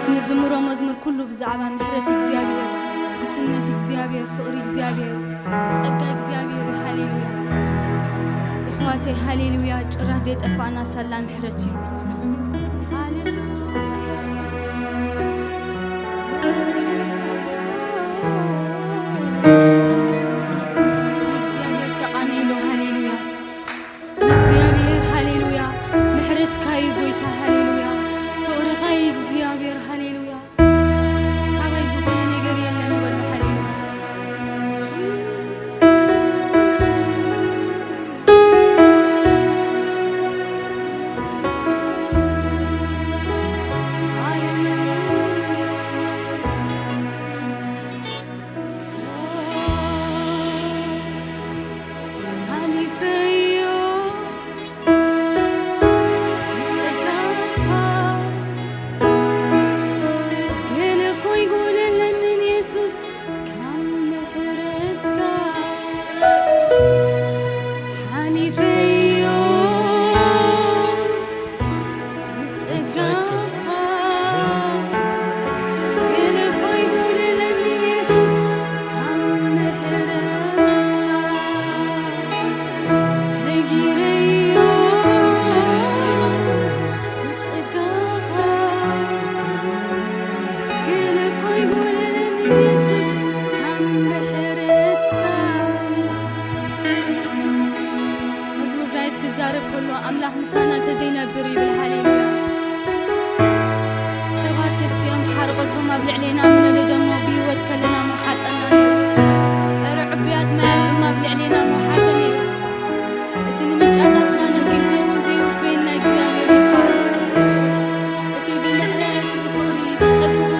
እንዝምሮ መዝሙር ኩሉ ብዛዕባ ምሕረት እግዚኣብሔር፣ ጉስነት እግዚኣብሔር፣ ፍቕሪ እግዚኣብሔር፣ ጸጋ እግዚኣብሔር እዩ። ሃሌሉያ። የሕዋተይ ሃሌሉያ። ጭራህ ደይጠፋእና ሳላ ምሕረት እዩ። ሃሌሉያ። ንእግዚኣብሔር ተቓነይሉ። ሃሌሉያ። ንእግዚኣብሔር ሃሌሉያ። ምሕረትካ እዩ ጎይታ። ሃሌሉያ። ፍቕርኻ እዩ እግዚኣብሔር። ሃሌሉያ። ካባይ ዝኾነ ነገር የለን ንበሎ። ሃሌሉያ። ሓሊፈዮ ብጸጋኻ፣ ገለ እኮ ኣይጎደለንን የሱስ ካብ ምሕረትካ። ሓሊፈዮ ብጸጋኻ፣ ገለ እኮ ኣይጎደለንን የሱስ ካብ ምሕረትካ። ሰጊረዮ ብጸጋኻ፣ ገለ እኮ ኣይጎደለንን የሱስ ካብ ምሕረትካ። መዝሙር ዳዊት ክዛረብ ከሎ፣ ኣምላኽ ምሳና እንተዘይነብር ይብል። ሃሌሉያ። ሰባት ተሲኦም ሓርቆቶም ኣብ ልዕሌና ምነደደሞ፣ ብህይወት ከለና ምውሓጠና ነይሩ። እረ ዕቡያት ማያት ድማ ኣብ ልዕሌና ምውሓጠ ነይሩ። እቲ ንምንጫታትና ነጊርካዎ ዘይወፈየና እግዚኣብሔር ይባረክ። እቲ ብምሕረት ብፍቕሪ ብጸግኡ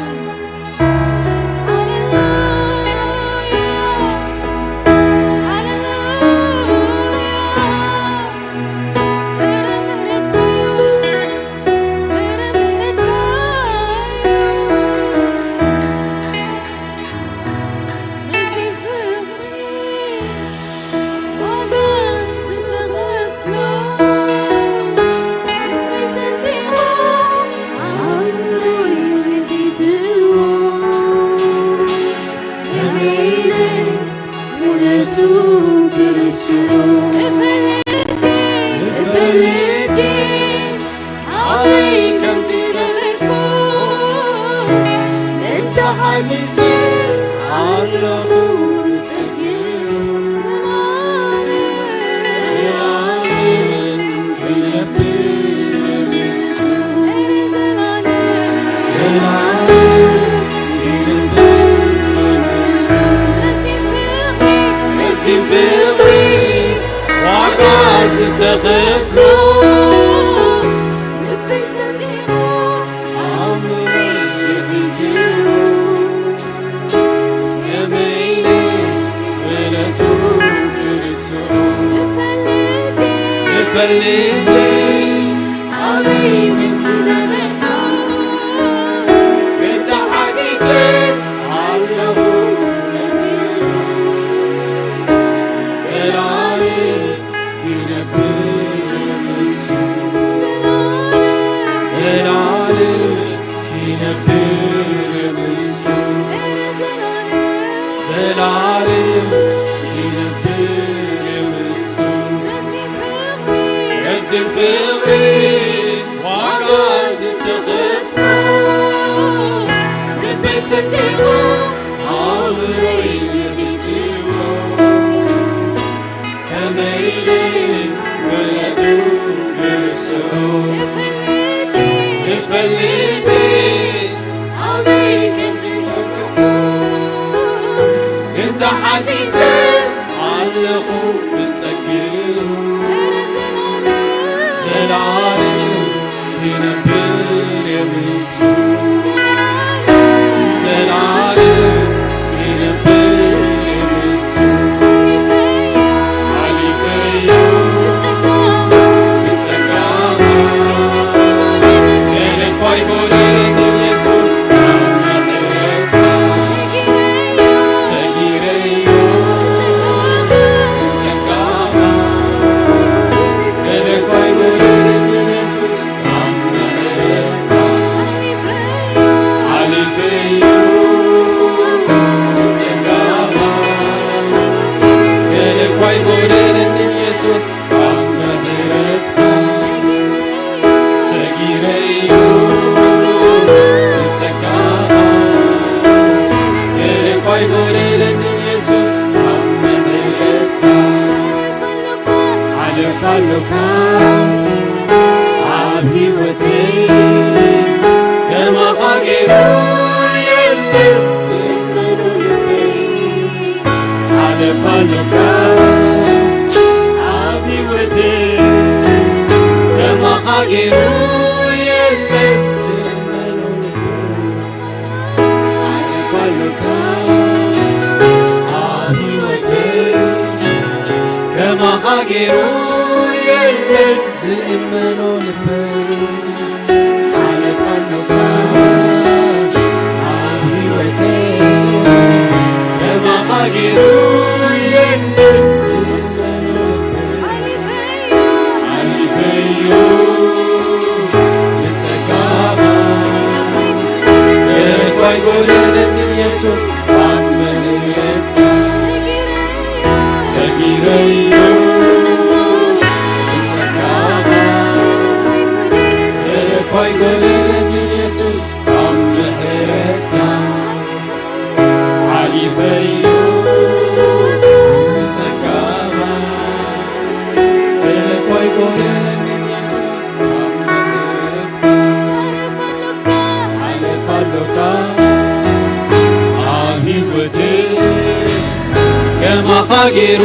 ዝእመኖ ልበይ ሓለፋ ኣሎካ ኣብ ህይወተይ፣ ከማኻ ገይሩ የለን ዝእመኖ ልበይ ሓለፋ ኣሎካ ኣብ ህይወተይ፣ ከማኻ ገይሩ የለን ዝእመኖ ልበይ ሓለፋ ኣሎካ ኣብ ህይወተይ፣ ከማኻ ገይሩ የለን ዝእመኖ ልበይ ሓሊፈዮ ብጸጋኻ፣ እኳ ኣይጎደለንን ኢየሱስ ኣብ ምሕረትካ ሰጊረዮ ብጸጋኻ፣ እኳ ኣይጎደለንን ኢየሱስ ኣብ ምሕረትካ ሓሊፈዮ ብጸጋኻ፣ እኳ ኣይጎደለንን ኢየሱስ ኣብ ምሕረትካ ሓለፋ ኣሎካ ኣብ ህይወተይ፣ ከማኻ ገይሩ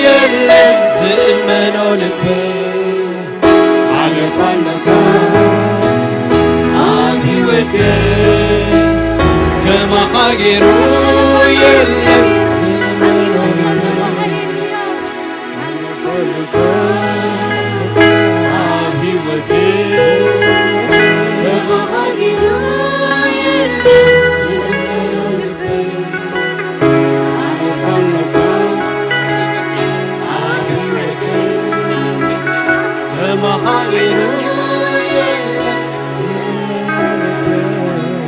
የለን ዝእመኖ ልበይ ሓለፋ ኣሎካ ኣብ ህይወተይ፣ ከማኻ ገይሩ የለን ዝእመኖ ልበይ። ኣብ ህይወተይ ከማኻ ገይሩ የለን ዝእመኖ ልበይ። ሓለፋ ኣሎካ ኣብ ህይወተይ፣ ከማኻ ገይሩ የለን ዝእመኖ ልበይ።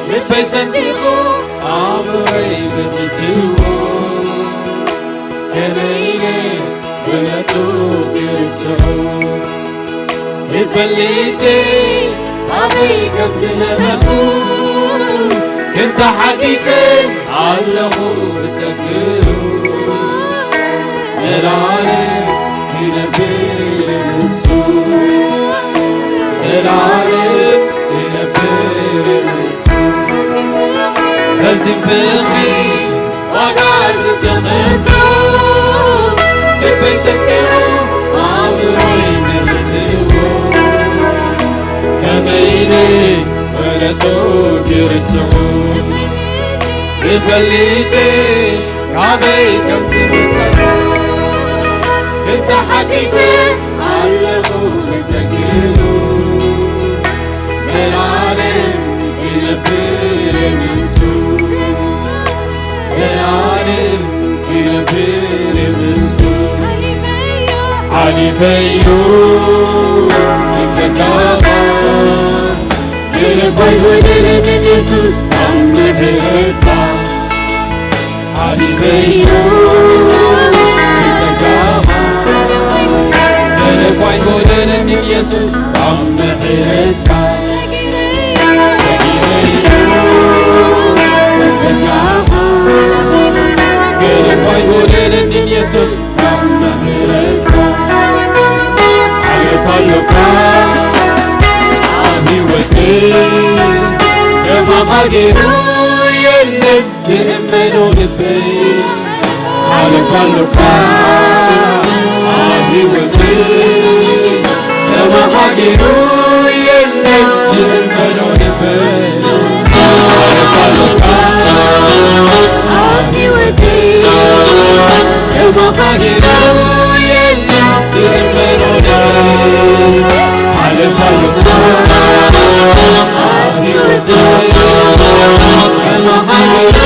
ልበይ ሰንጢቑ ኣእምሮይ በቲትዎ፣ ከመይ ኢለ ውዕለቱ ክርስዖ? ይፈልጥ ኣበይ ከም ዝነበርኩ፣ ግን ተሓዲሰ ኣለኹ ብጸግኡ። ዘላለም ክነብር ንሱ፣ ዘላለም ክነብር ንሱ። ረዚን ፍቕሪ ዋጋ ዝተኸፍሎ፣ ልበይ ሰንጢቑ ኣእምሮይ መሪትዎ። ከመይ ኢለ ውዕለቱ ክርስዖ? ይፈልጥ ካበይ ከም ዝመጸ፣ እንተሓዲሰ ኣለኹ ብጸግኡ። ዘላለም ክነብር ንሱ፣ ዘላለም ክነብር ንሱ። ሓሊፈዮ ብጸጋኻ፣ ገለ እኳ ኣይጎደለንን የሱስ ኣብ ምሕረትካ። ሓሊፈዮ ብጸጋኻ፣ ገለ እኳ ኣይጎደለንን የሱስ ኣብ ምሕረትካ። ሰጊረዮ ብጸጋኻ፣ ገለ እኳ ኣይጎደለንን የሱስ ኣብ ምሕረትካ። ሓለፋ ኣሎካ ኣብ ህይወተይ፣ ከማኻ ገይሩ የለን ዝእመኖ ልበይ። ሓለፋ ኣሎካ ኣብ ህይወተይ፣ ከማኻ ገይሩ የለን ዝእመኖ ልበይ። ሓለፋ ኣሎካ ኣብ ህይወተይ፣ ከማኻ ገይሩ የለን ዝእመኖ ልበይ። ሓለፋ ኣሎካ ኣብ ህይወተይ፣ ከማኻ ገይሩ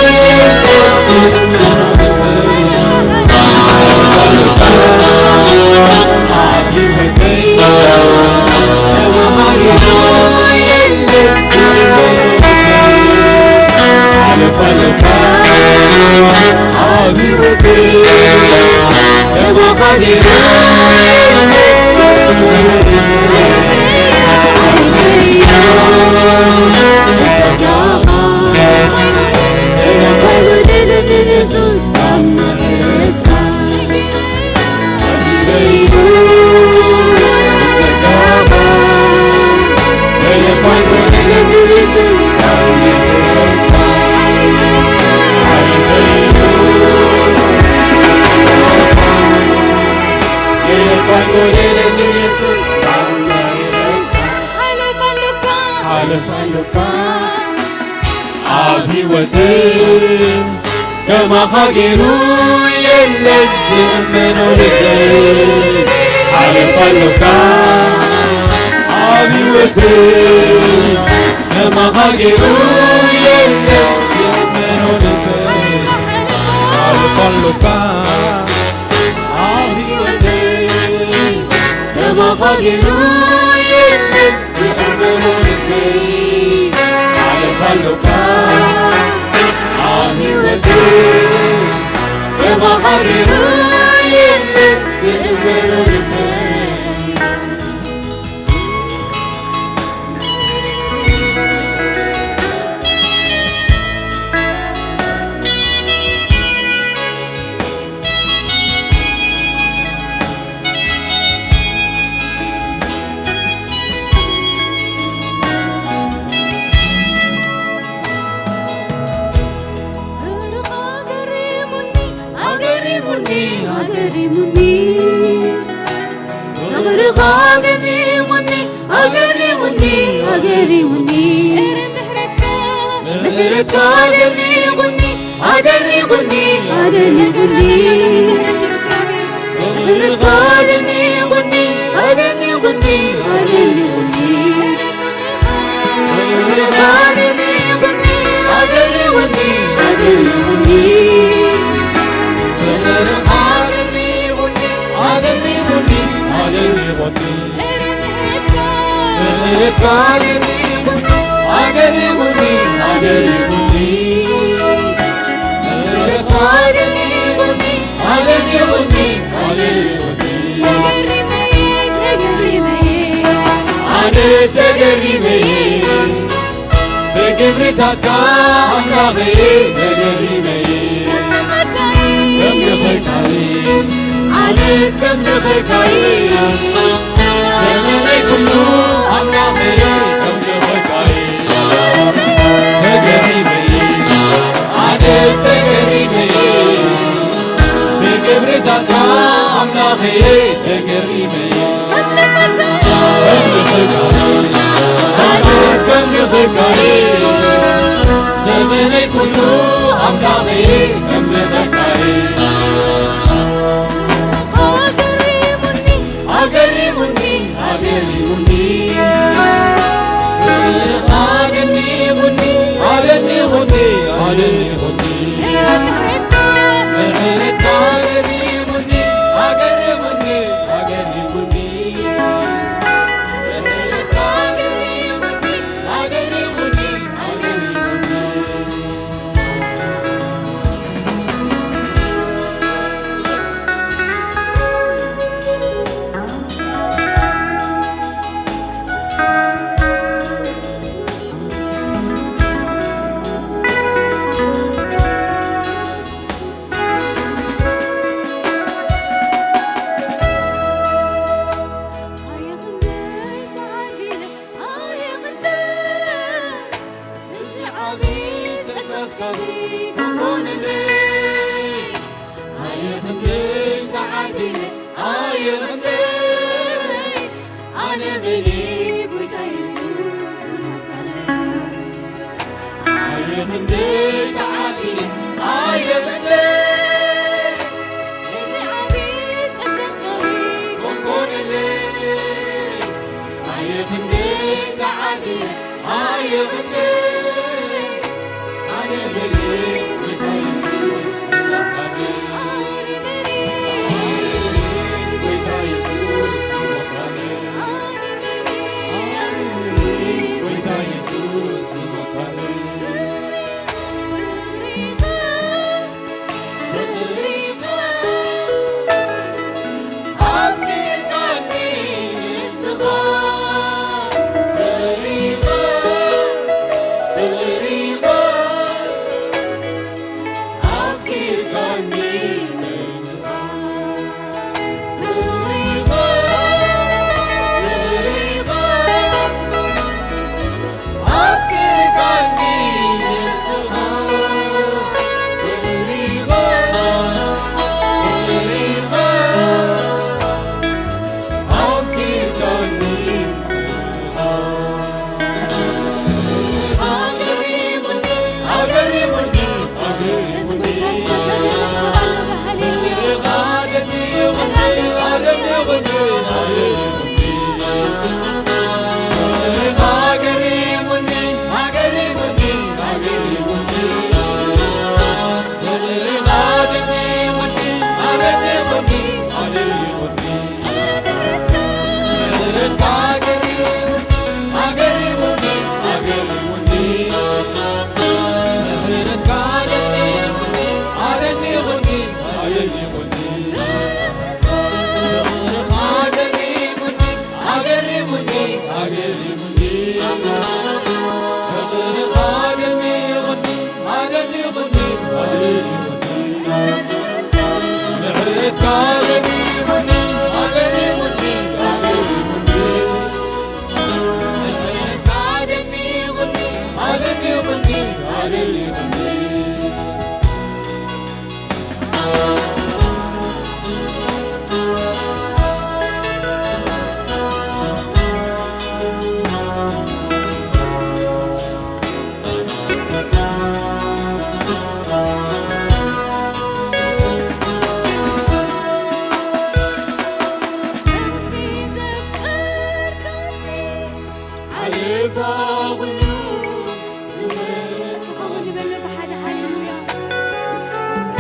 የለን ዝእመኖ ልበይ። ሓለፋ ኣሎካ ኣብ ህይወተይ፣ ሓለፋ ኣሎካ ኣብ ህይወተይ ከማኻ ገይሩ የለን ዝእመኖ ልበይ። ሓለፋ ኣሎካ ኣብ ህይወተይ ከማኻ ገይሩ የለን ዝእመኖ ልበይ። ሓለፋ ኣሎካ ኣብ ህይወተይ ከማኻ ገይሩ የለን ዝእመኖ ልበይ። ሓለፋ ኣሎካ ኣብ ህይወተይ ከማኻ ገይሩ የለን ዝእመኖ ልበይ። ክብርኻ ኣገሪሙኒ፣ ኣገሪሙኒ፣ ኣገሪሙኒ። ክብርኻ ኣገሪሙኒ፣ ኣገሪሙኒ፣ ኣገሪሙኒ። ምሕረትካ፣ ምሕረትካ ኣገሪሙኒ፣ ኣገሪሙኒ፣ ኣገሪሙኒ። ክብርኻ ኣገሪሙኒ፣ ኣገሪሙኒ፣ ኣገሪሙኒ። ኣነስ ተገሪመ ብግብርታትካ ኣምላኸይ ተገሪመ ከም ልኽካይ ኣነስ ከም ልኽካይ ዘመነይ ኩሉ ኣምላኸይ ከም ልኽካይ ተገሪመ ኣነስ ተገሪመ ብግብርታትካ ኣምላኸይ ተገሪመ ኣነስ ከም ልኽካይ ዘመነይ ኩሉ ኣምላኸይ ከም ልኽካይ ኣገሪሙኒ ኣገሪሙኒ ኣገሪሙኒ ኣደኒቑኒ ኣደኒቑኒ ኣደኒቑኒ ምሕረትካ ኣገሪሙኒ ኣገሪሙኒ ኣገሪሙኒ ኣየ ክንደይ ተዓጢነ፣ ኣየ ክንደይ እዚ ዓቢ ጸጋ እስካብ ኮንኮነለይ። ኣየ ክንደይ ተዓጢነ፣ ኣየ ክንደይ ኣነ በሊ ጎይታ የሱስ ዝወሃበኒ። ኣነ በሊ ጎይታ የሱስ ዝወሃበኒ። ሓለፋ ኩሉ ዝመረጽ ክኸውን ንበል ብሓደ። ሃሌሉያ።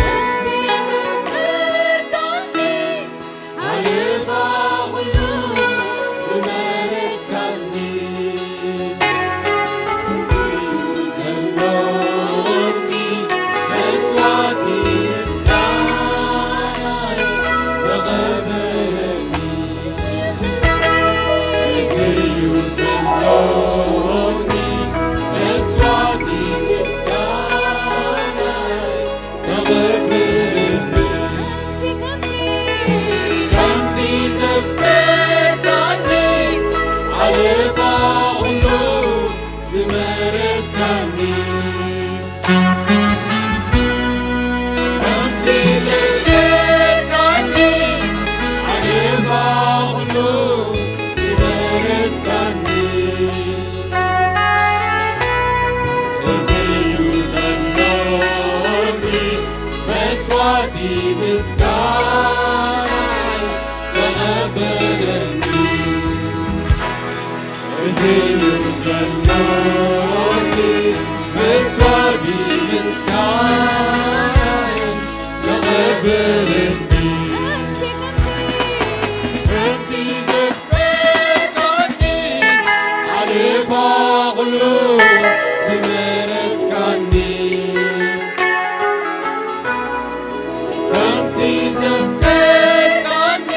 እቲ ዘፍቀርካኒ ሓለፋ ኩሉ ዝመረጽካኒ፣ እዚ እዩ ዘሎኒ መስዋዕቲ ምስጋና ተቐበለኒ። እዚ እዩ ዘሎኒ መስዋዕቲ ምስጋና ተቐበለኒ። ከምቲ ዘፍቀርካኒ ሓለፋ ኩሉ ዝመረጽካኒ፣ ከምቲ ዘፍቀርካኒ ሓለፋ ኩሉ ዝመረጽካኒ፣ እዚ እዩ ዘሎኒ መስዋዕቲ ምስጋናይ ተቐበለኒ። እዚ እዩ ዘሎኒ መስዋዕቲ ምስጋናይ ተቐበለኒ። ከምቲ ዘፍቀርካኒ ሓለፋ ኩሉ ዝመረጽካኒ፣ ከምቲ ዘፍቀርካኒ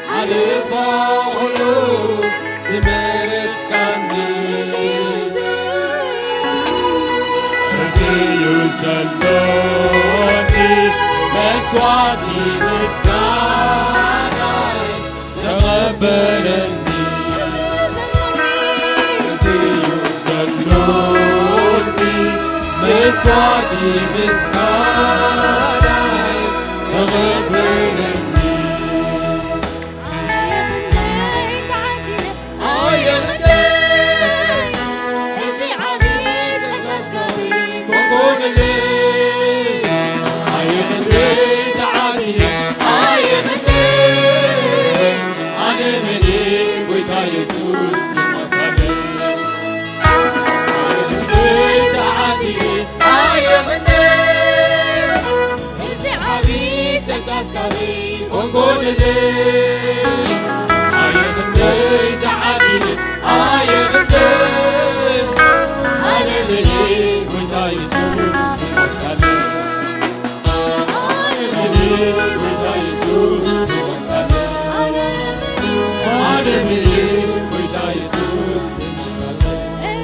ሓለፋ ኩሉ ዝመረጽካኒ፣ እዚ እዩ ዘሎኒ መስዋዕቲ ምስጋናይ ተቐበለኒ። እዚ እዩ ዘሎኒ መስዋዕቲ ምስጋናይ ተቐበለኒ። ኣየ ክንደይ፣ እዚ ዓቢ ጸጋ እስካብ ኮንኩንለይ። ኣየ ክንደይ ተዓዲለ፣ ኣየ ክንደይ ኣነ መሊእ ጎይታ የሱስ ዝሞተለይ። ኣየ ክንደይ ተዓዲለ፣ ኣየ ክንደይ እዚ ዓቢ ጸጋ እስካብ ኮንኩንለይ። ኣየ ክንደይ ተዓዲለ፣ ኣየ ክንደይ ኣነ መሊእ ጎይታ የሱስ ዝሞተለይ። ኣነ መሊእ ጎይታ የሱስ ዝሞተለይ። ኣነ መሊእ ጎይታ የሱስ ዝሞተለይ።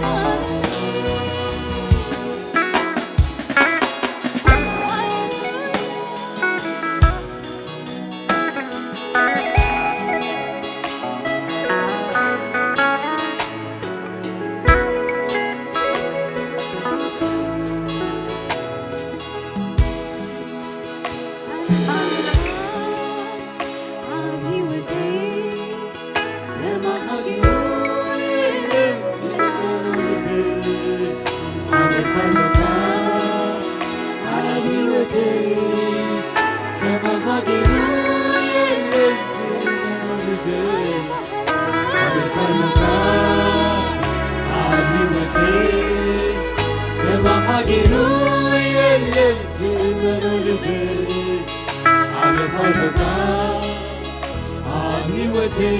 ኣብ ህይወተይ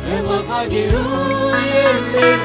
ከማኻ ገይሩ የለን።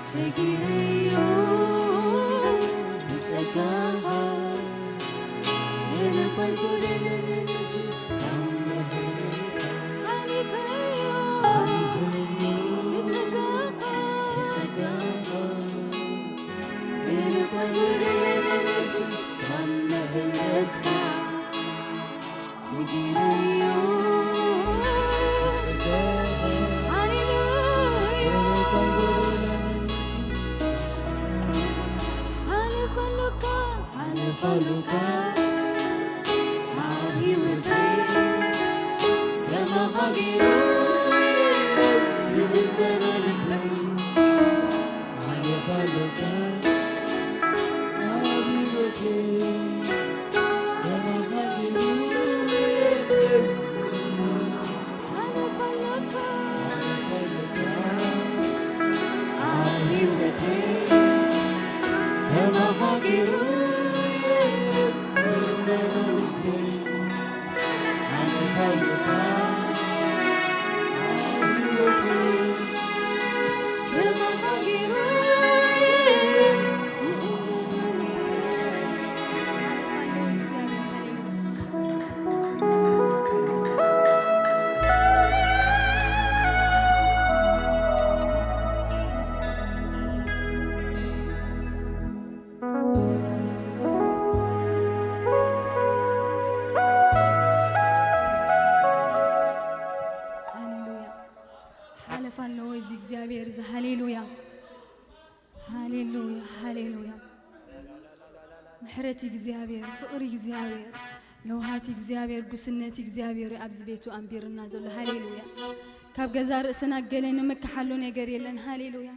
ሰጊረዮ ብጸጋኻ፣ ገለ እኳ ኣይጎደለንን የሱስ ካብ ምሕረትካ። ሓሊፈዮ ብጸጋኻ፣ ገለ እኳ ኣይጎደለንን የሱስ ካብ ምሕረትካ። ሰጊረዮ። ሃሌሉያ። ሓለፋሉካ፣ ሓለፋሉካ። ኣብ ህይወተይ ከማኻ ገይሩ ዝእመኖ ልበይ። ሓለፋሉካ ኣብ ህይወተይ ከማኻ ገይሩ የለስ። ሓለፋሉካ ኣብ ህይወተይ ከማኻ ገይሩ የለስ። ዝእመኖ ልበይ። ሃሌሉያ። ሓለፋ ኣለዎ እዚ እግዚኣብሔር እዚ። ሃሌሉያ፣ ሃሌሉያ፣ ሃሌሉያ። ምሕረት እግዚኣብሔር፣ ፍቕሪ እግዚኣብሔር፣ ለውሃት እግዚኣብሔር፣ ጉስነት እግዚኣብሔር እዩ ኣብዚ ቤቱ ኣንቢርና ዘሎ። ሃሌሉያ። ካብ ገዛ ርእስና ገለ ንምክሓሉ ነገር የለን። ሃሌሉያ።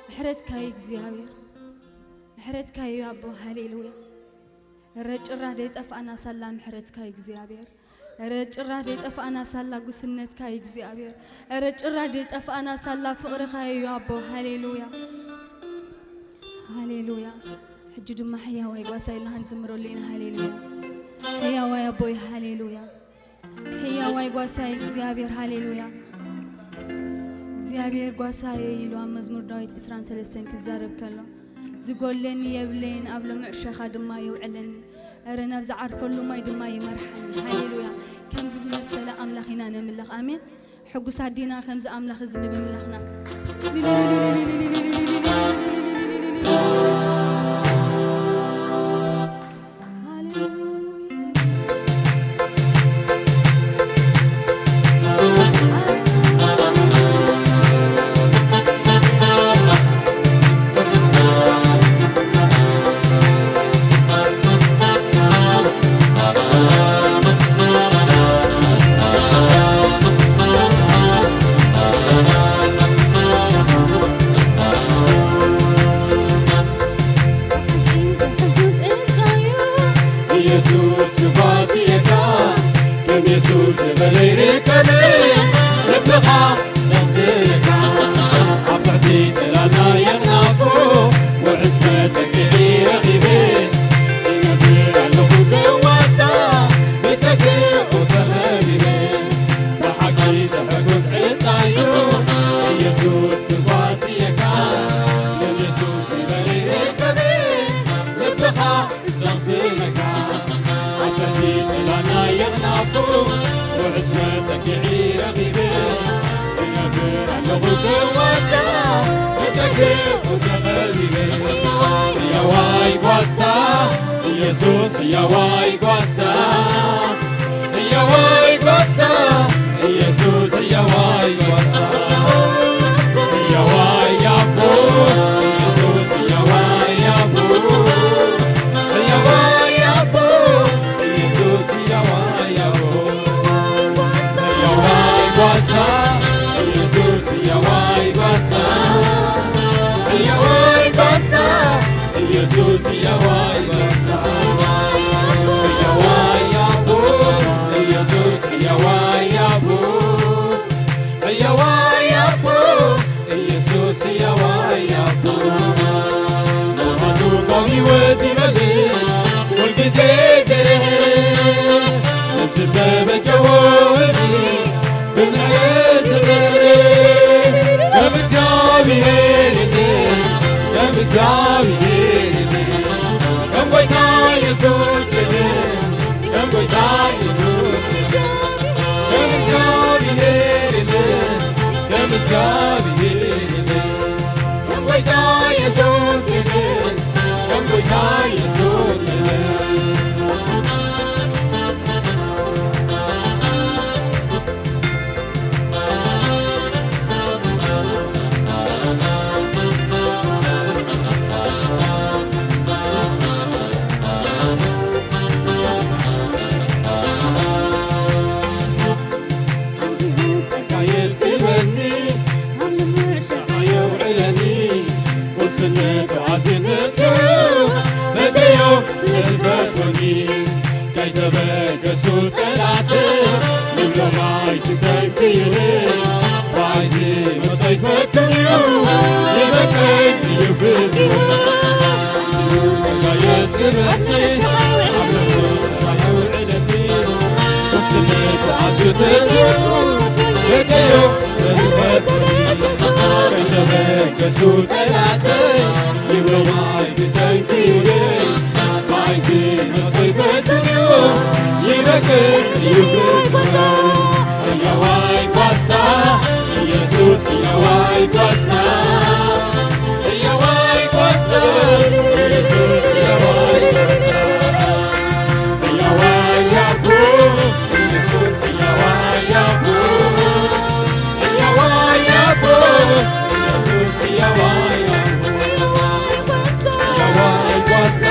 ምሕረትካ እዩ እግዚኣብሔር፣ ምሕረትካ እዩ ኣቦ። ሃሌሉያ። እረ ጭራህ ደይጠፋእና ሳላ ምሕረትካ እዩ እግዚኣብሔር። እረ ጭራህ ደይጠፋእና ሳላ ጉስነትካ እዩ እግዚኣብሔር። እረ ጭራህ ደይጠፋእና ሳላ ፍቕርኻ እዩ ኣቦ። ሃሌሉያ፣ ሃሌሉያ። ሕጂ ድማ ሕያዋይ ጓሳ ኢልና ክንዝምረሉ ኢና። ሃሌሉያ። ሕያዋይ ኣቦይ፣ ሃሌሉያ። ሕያዋይ ጓሳይ እግዚኣብሔር፣ ሃሌሉያ። እግዚኣብሔር ጓሳየ ኢሉ ኣብ መዝሙር ዳዊት ዕስራን ሰለስተን ክዛረብ ከሎ፣ ዝጎድለኒ የብለይን፣ ኣብ ልሙዕ ሸኻ ድማ የውዕለኒ። እረ ናብ ዝዓርፈሉ ማይ ድማ ይመርሓኒ። ሃሌሉያ። ከምዚ ዝመሰለ ኣምላኽ ኢና ነምልኽ። ኣሜን። ሕጉሳት ዲና ከምዚ ኣምላኽ እዚ ብምምላኽና? ኢየሱስ ዝጓስየካ፣ ከም የሱስ ዝበለ ይርከብ። ልብኻ ዘስልካ፣ ኣብ ትሕቲ ጽላል ናይ ኣኽናፉ፣ ውሑስ መጸግዒ ረኺበ፣ እነብር ኣለኹ ክዋጣ፣ ብጸግኡ ተኸቢበ። ብሓቂ ዘሐጉስ ዕጣዩ፣ ኢየሱስ ክጓስየካ፣ ከም የሱስ ዝበለ ይርከብ። ልብኻ ዘስልካ፣ ኣብ ትሕቲ ጽላል ናይ ኣኽናፉ፣ ውሑስ መጸግዒ ረኺበ። እነብር ኣለኹ ክዋጣ፣ ብጸግኡ ተኸቢበ። ሕያዋይ ጓሳ፣ ኢየሱስ ሕያዋይ ጓሳ፣ ሕያዋይ ጓሳ፣ ኢየሱስ ሕያዋይ ጓሳ፣ ሕያዋይ ኣቦ፣ ኢየሱስ ኢየሱስ ሕያዋይ ጓሳ፣ ሕያዋይ ኣቦ፣ ኢየሱስ ሕያዋይ ኣቦ፣ ሕያዋይ ኣቦ፣ ኢየሱስ ሕያዋይ ኣቦ። መውሃቱ ካብ ህይወት ይበልጽ፣ ኩልግዜ ዝርህ፣ ንዝተበጀዎ ህዝቢ ብምሕረት ዝምርህ። ከም እግዚኣብሔር የለን፣ ከም እግዚኣብሔር የለን፣ ከም ጎይታ ኢየሱስ የለን፣ ከም ጎይታ ኢየሱስ የለን፣ ከም እግዚኣብሔር የለን፣ ከም እግዚኣብሔር የለን፣ ከም ጎይታ ኢየሱስ የለን፣ ከም ጎይታ ኢየሱስ የለን። ጸጋ የጽግበኒ፣ ኣብ ልሙዕ ሸፋ የውዕለኒ። ውስነቱ ዓዚነቱ ፈተዮ ስለ ዝፈትወኒ። ከይተበገሱ ጸላእተይ፣ ንብሎም ኣይትተንክይኒ። ብኣይ ዝመጾ ይፈትን እዩ፣ ይበቀል እዩ ፍርዱ። ጸጋ የጽግበኒ፣ ኣብ ልሙዕ ሸፋ የውዕለኒ። ውስነቱ ዓዚነቱ ፈተዮ ስለ ዝፈትወኒ። ከይተበገሱ ጸላእተይ፣ ንብሎም ኣይትተንክይኒ። ብኣይ ዝመጾ ይፈትን እዩ፣ ይበቅል እዩ ፍርዱ። ሕያዋይ ጓሳ፣ ኢየሱስ ሕያዋይ ጓሳ፣ ሕያዋይ ጓሳ፣ ኢየሱስ ሕያዋይ ጓሳ፣ ሕያዋይ ኣቦ፣ ኢየሱስ ሕያዋይ ኣቦ፣ ሕያዋይ ኣቦ፣ ኢየሱስ ሕያዋይ ኣቦ። ሕያዋይ ጓሳ፣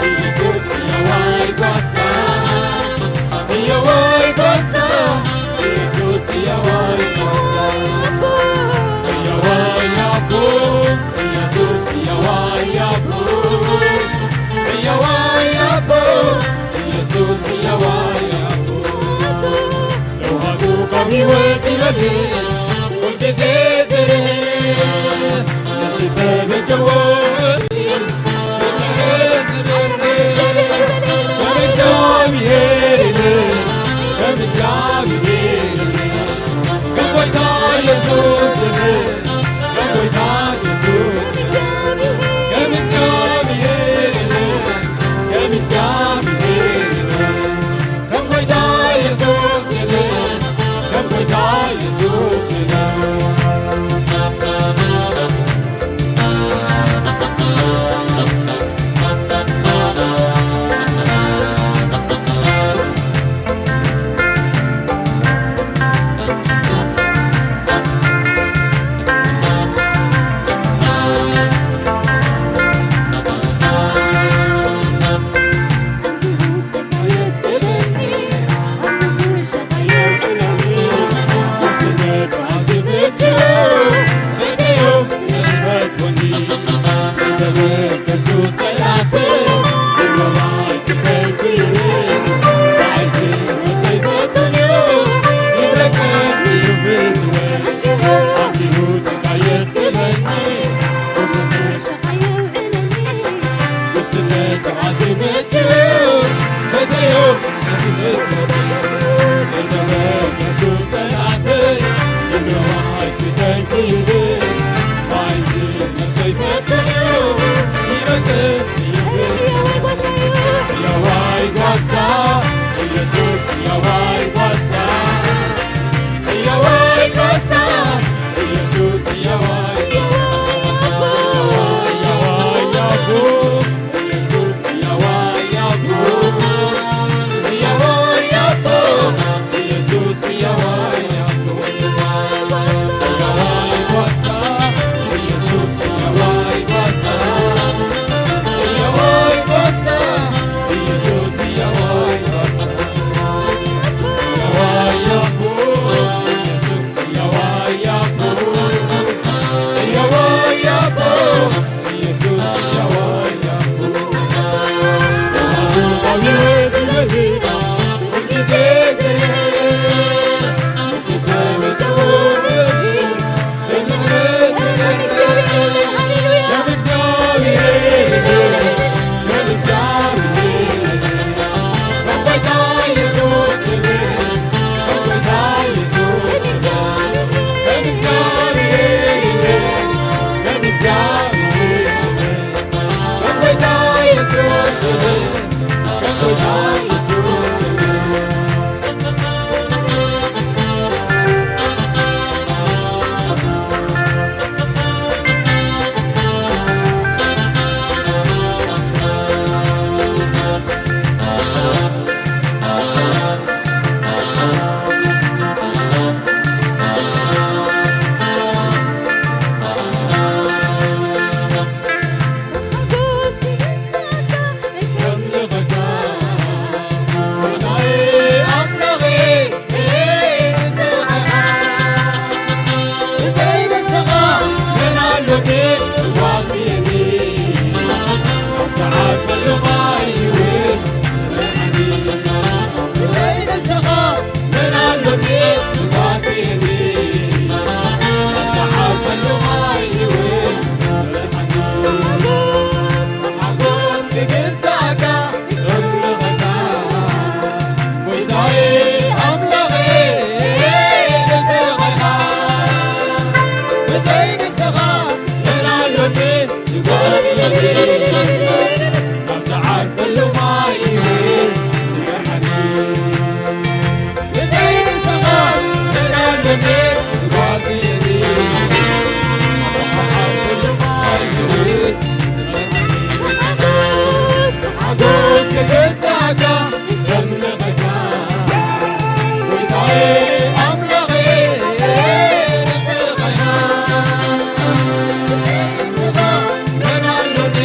ኢየሱስ ሕያዋይ ጓሳ፣ ሕያዋይ ጓሳ፣ ኢየሱስ ሕያዋይ ጓሳ። ሕያዋይ ኣቦ፣ ኢየሱስ ሕያዋይ ኣቦ፣ ሕያዋይ ኣቦ፣ ኢየሱስ ሕያዋይ ኣቦ። ለውሃቱ ካብ ህይወት ይበልጽ፣ ኩልግዜ ዝርህ፣ ንዝተበጀዎ ከም እግዚኣብሔር የለን፣ ከም እግዚኣብሔር የለን፣ ከም ጎይታ ኢየሱስ የለን፣ ከም ጎይታ ኢየሱስ የለን፣ ከም እግዚኣብሔር የለን፣ ከም እግዚኣብሔር የለን። ከም ጎይታ ኢየሱስ የለን፣ ከም ጎይታ ኢየሱስ የለን። ኣብ ዝዓርፈሉ ማይ ይሁን ዝመርሓኒ። ብዘይ ምንቅስቓስ መን ኣለኒ ክጓዝየኒ። ኣብ ዝዓርፈሉ ማይ ይሁን ዝመርሓኒ። ብሓጎስ ክግዛእካ ከምልኸካ። ጎይታዬ ኣምላኸ ንስኻ ኢኻ። መን ኣሎኒ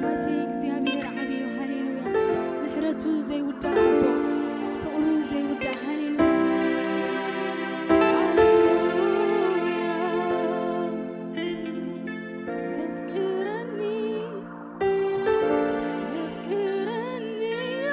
ኣቲ እግዚኣብሔር ዓብዩ፣ ሃሌሉያ። ምሕረቱ ዘይውዳእ ኣቦ፣ ፍቕሩ ዘይውዳእ፣ ሃሌሉያ። ሃሌሉያ። የፍቅረኒ፣ የፍቅረኒ እዩ።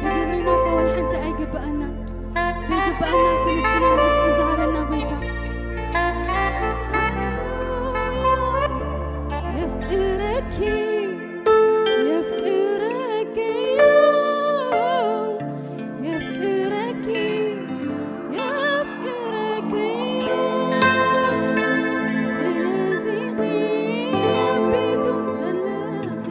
ብግብርና እኮ ወላ ሓንቲ ኣይግብኣና። ዘይግብኣና ክንስና ርስቲ ዝሃበና ጎይታ። ሃሌሉያ። የፍቅረኪ፣ የፍቅረኪ፣ የፍቅረኪ፣ የፍቅረኪ። ስለዚ ቤቱ ዘለኺ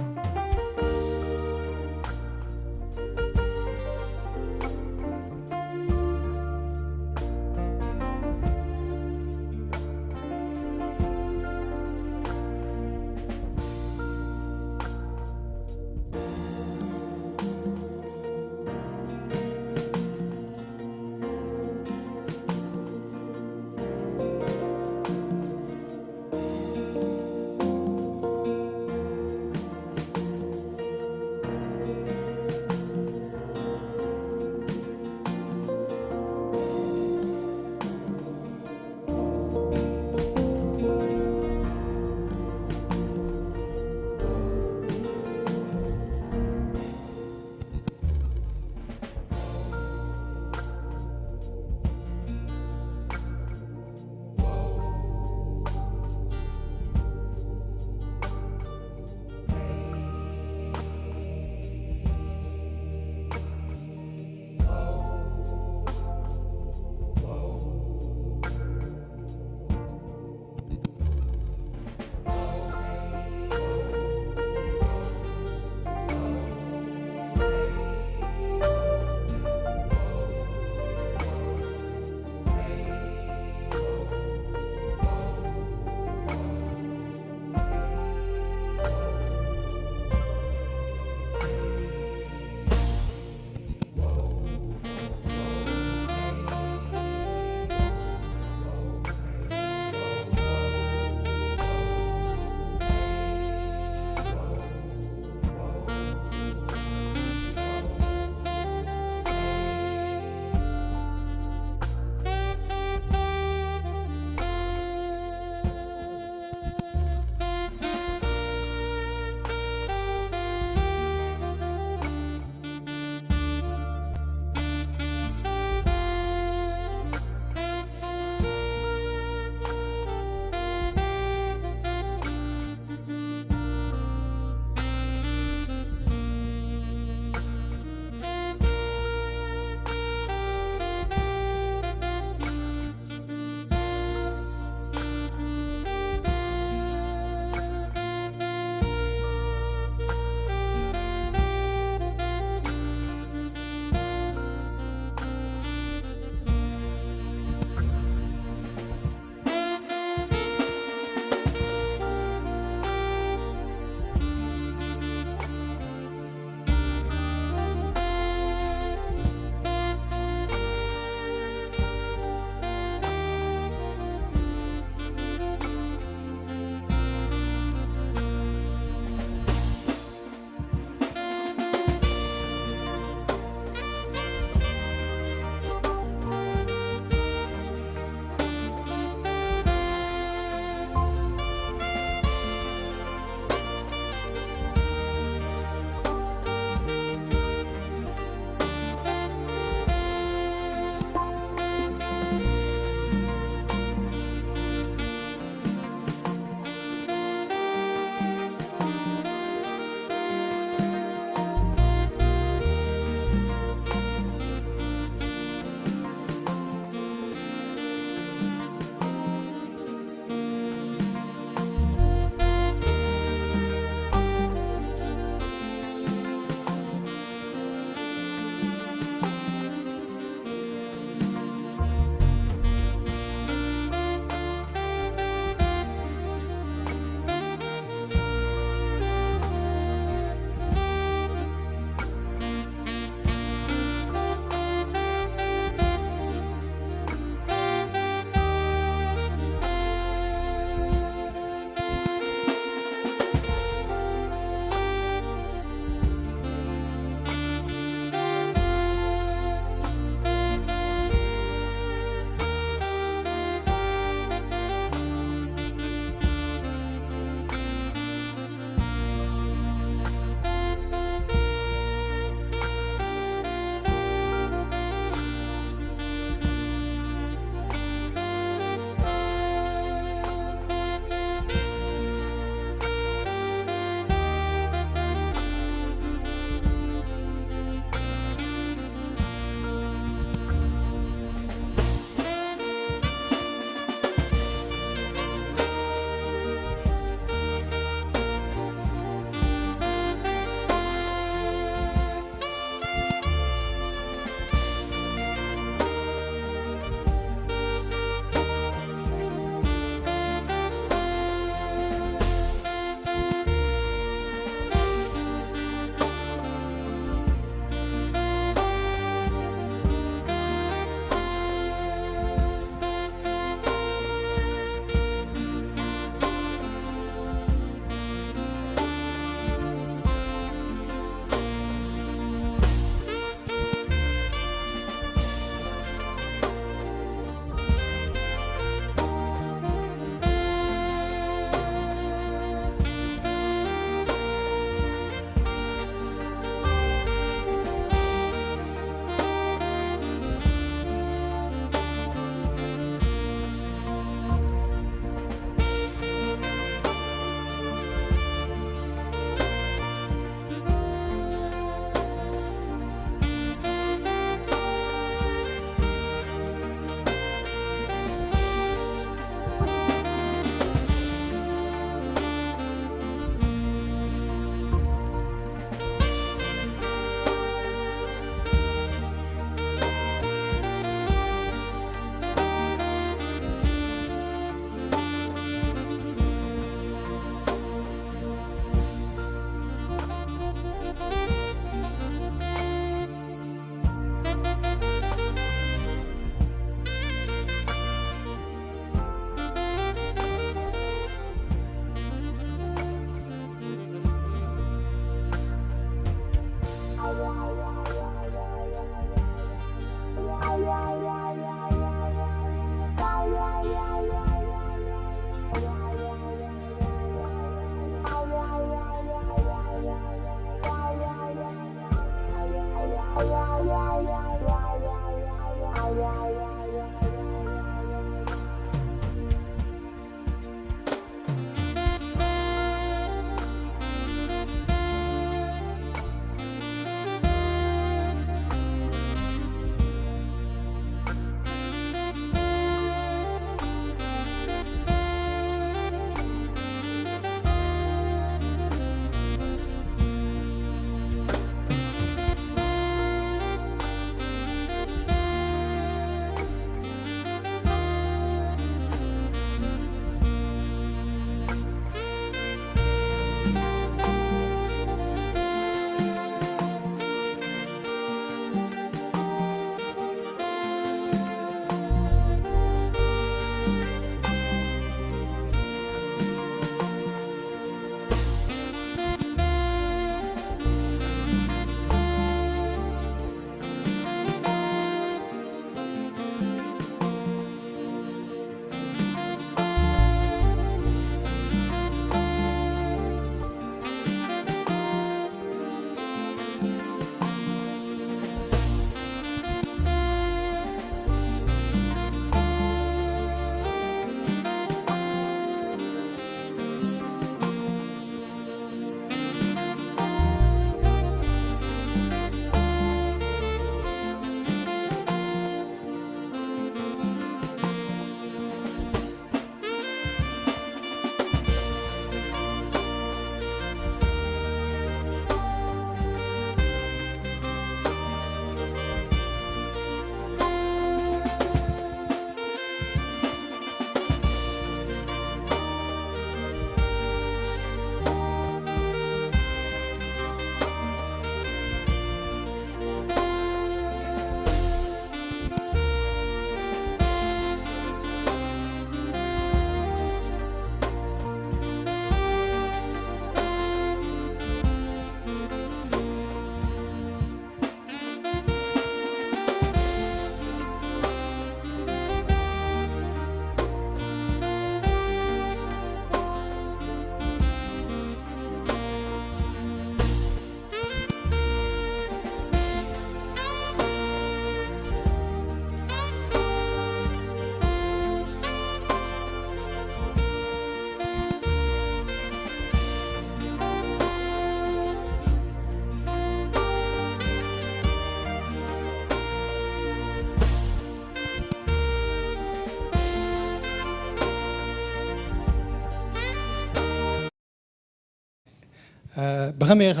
ብኸመይ ኢኻ